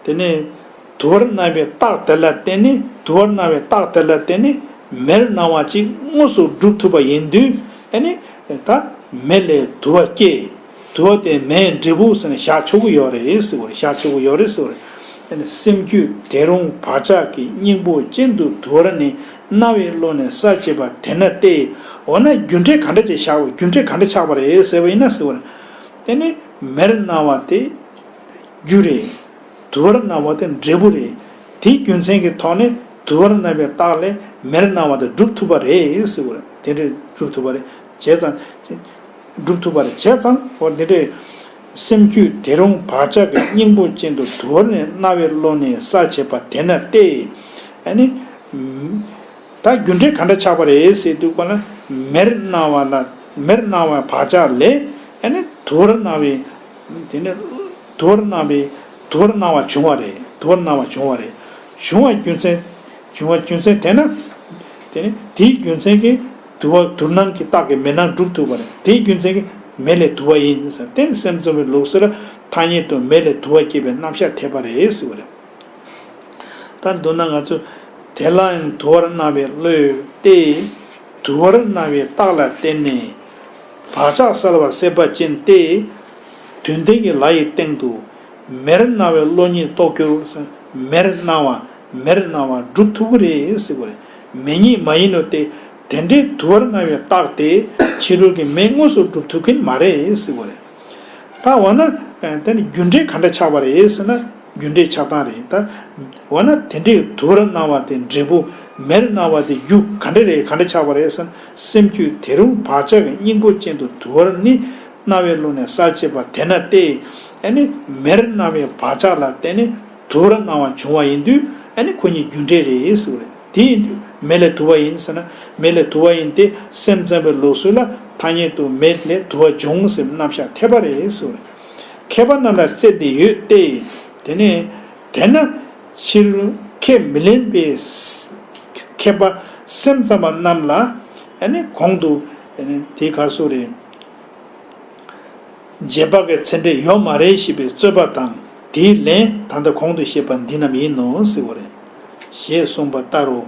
དེ་ནས་དུ་བར་སྣང་བའི་རྟགས་དེ་ལ་བརྟེན་ནས། དུ་བར་སྣང་བའི་རྟགས་དེ་ལ་བརྟེན་ནས་མེར་སྣང་བ་ཅིག་དངོས་སུ་སྒྲུབ་ཐུབ་པ་ཡིན་དུས། ཨ་ནི་ད་མེ་ལས་དུ་བ་སྐྱེ། དུ་བ་དེ་མེའི་འབྲས་བུ་ཟེར་ནས་བཞག་ཆོག་གི་ཡོད་རེད་ཟེར་བ་རེད། བཞག་ཆོག་གི་ཡོད་རེད་ཟེར་བ་རེད། ཨ་ནི་སེམས་རྒྱུད་དེ་རུང་བག་ཆགས་ཀྱི་སྙིང་པོ་ཅན་དུ་དུ་བར་ནི་སྣང་བའི་བློ་ནི་གསལ་བྱེད་པ་དེ་ན་སྟེ། འོ་ན་རྒྱུ་འབྲས་ག་འདྲ་ཅིག་བཞག་རྒྱུ་འབྲས་ག་འདྲ་ཆགས་པ་རེད་ཟེར་བ་ཡིན་ན་ཟེར་བ་རེད། དེ་ནི་མེར་སྣང་བ་དེ་རྒྱུ་རེད། དུ་བར་སྣང་བ་དེ་འབྲས་བུ་རེད། དེའི་རྒྱུ་མཚན་གྱི་ཐོག་ནས་དུ་བར་སྣང་བའི་རྟགས་ལས་མེར་སྣང་བ་དེ་སྒྲུབ་ཐུབ་པ་རེད་ཟེར་བ་རེད། དེ་འདྲས་སྒྲུབ་ཐུབ་པ་རེད། བྱས་ཙང་། སྒྲུབ་ཐུབ་པ་རེད། བྱས་ཙང་འོ་འདི་འདྲས། སེམས་རྒྱུད་དེ་རུང་བག་ཆགས་ཀྱི་སྙིང་པོ་ཅན་དུ་དུ་བར་ནི་སྣང་བའི་བློ་ནི་གསལ་བྱེད་པ་དེ་ན་སྟེ། ཨ་ནི། ད་རྒྱུ་འབྲས་ག་འདྲ་ཆགས་པ་རེད་ཟེར་དུས་ག་ལ། མེར་སྣང་བ་ལ། མེར་སྣང་བའི་བག་ཆགས་ལས། ཨ་ནི་དུ་བར་སྣང་བའི། དེ་ནི་དུ་བར་སྣང་བའི། དུ་བར་སྣང་བ་བྱུང་བ་རེད། དུ་བར་སྣང་བ་བྱུང་བ་རེད། བྱུང་བ་རྒྱུ་མཚན། བྱུང་བ་རྒྱུ་མཚན་དེ་ན། དེ་ནི་དེའི་རྒྱུ་མཚན་གྱིས་དུ་བ། དུར་སྣང་གི་རྟགས་ཀྱིས་མེར་སྣང་སྒྲུབ་ཐུབ་པ་རེད། དེའི་རྒྱུ་མཚན་གྱིས་མེ་ལས་དུ་བ་ཡིན་ཟེར། དེ་ནི་སེམས་ཙམ་པའི་ལུགས་སྲོལ་ལ་ཐ་སྙད་དུ་མེ་ལས་དུ་བ་སྐྱེས་པའི་རྣམ་གཞག་འཐད་པ་རེད་ཟེར་བ་རེད། ད་མདོར་ན་ང་ཚོ། དེ་ལའང་དུ་བར་སྣང་བའི་བློ་སྟེ། དུ་བར་སྣང་བའི་རྟགས་ལ་བརྟེན་ནས་བག་ཆགས་གསལ་བར་སྲེད་པ་ཅན་ཏེ། དོན་ལྡན་གྱི་ལ་ཡི་སྟེང་དུ་མེར་སྣང་བའི་བློ་ཉིད་རྟོགས་འགྱུར། མེར་སྣང་བ། མེར་སྣང་བ་སྒྲུབ་ཐུབ་ཀྱི་རེད་ཟེར་བ་རེད། མེ་ཉིད་མ་ཡིན་ནོ་སྟེ། དེ་འདྲའི་དུ་བར་སྣང་བའི་རྟགས་དེ་ཕྱི་རོལ་གྱི་མེ་དངོས་སུ་སྒྲུབ་ཐུབ་ཀྱིན་མ་རེད་ཟེར་བ་རེད། ད་འོ་ན། ཨ། དེ་ནི་རྒྱུ་འབྲས་ག་འདྲ་ཆགས་པ་རེད་ཟེར་ན། རྒྱུ་འབྲས་ཆགས་སྟངས་རེད། ད་འོ་ན་དེ་འདྲའི་དུ་བར་སྣང་བ་དེ་འབྲས་བུ། མེར་སྣང་བ་དེ་རྒྱུ་ག་འདྲ་རེད། ག་འདྲ་ཆགས་པ་རེད་ཟེར་ན། སེམས་རྒྱུད་དེ་རུང་བག་ཆགས་ཀྱི་སྙིང་པོ་ཅན་དུ་དུ་བར་ནི་སྣང་བའི་བློ་ནི་གསལ་བྱེད་པ་དེ་ན་སྟེ། ཨ་ནི་མེར་སྣང་བའི་བག་ཆགས་ལ་བརྟེན་ནས་དུ་བར་སྣང་བ་བྱུང་བ་ཡིན་དུས། ཨ་ནི་ཁོ་གཉིས་རྒྱུ་འབྲས་རེད་ཟེར་བ་རེད། དེ་ཡིན་དུས་མེ་ལས་དུ་བ་ཡིན་ཟེར་ན། མེ་ལས་དུ་བ་ཡིན་ཏེ། སེམས་ཙམ་པའི་ལུགས་སྲོལ་ལ་ཐ་སྙད་དུ་མེ་ལས་དུ་བ་འབྱུང་ཟེར་རྣམ་གཞག་འཐད་པ་རེད་ཟེར་བ་རེད། མཁས་པ་རྣམས་ལ་བརྩེ་སྟེ་ཡོད་དེ། དེ་ནས་དེ་ན་ཕྱིར་ཁས་མི་ལེན་པའི་མཁས་པ་སེམས་ཙམ་པ་རྣམས་ལ། ཨ་ནི་གོང་དུ། ཨ་ནི་དེ་ག་སོ་རེད། རྗེས་དཔག་གི་ཚད་འབྲས་ཡོད་མ་རེད་ཞེས་པའི་རྩོད་པ་དང་། དེའི་ལན་ད་ལྟ་གོང་དུ་བཤད་པ་འདི་རྣམས་ཡིན་ནོ་ཟེར་བ་རེད། ཞེས་གསུངས་པ་ལྟར་རོ།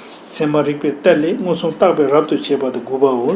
ཚད་མ་རིགས་པའི་གཏེར་ལས་མངོན་སུམ་བརྟག་པའི་རབ་ཏུ་བྱེད་པ་དེ་དགུ་པའོ།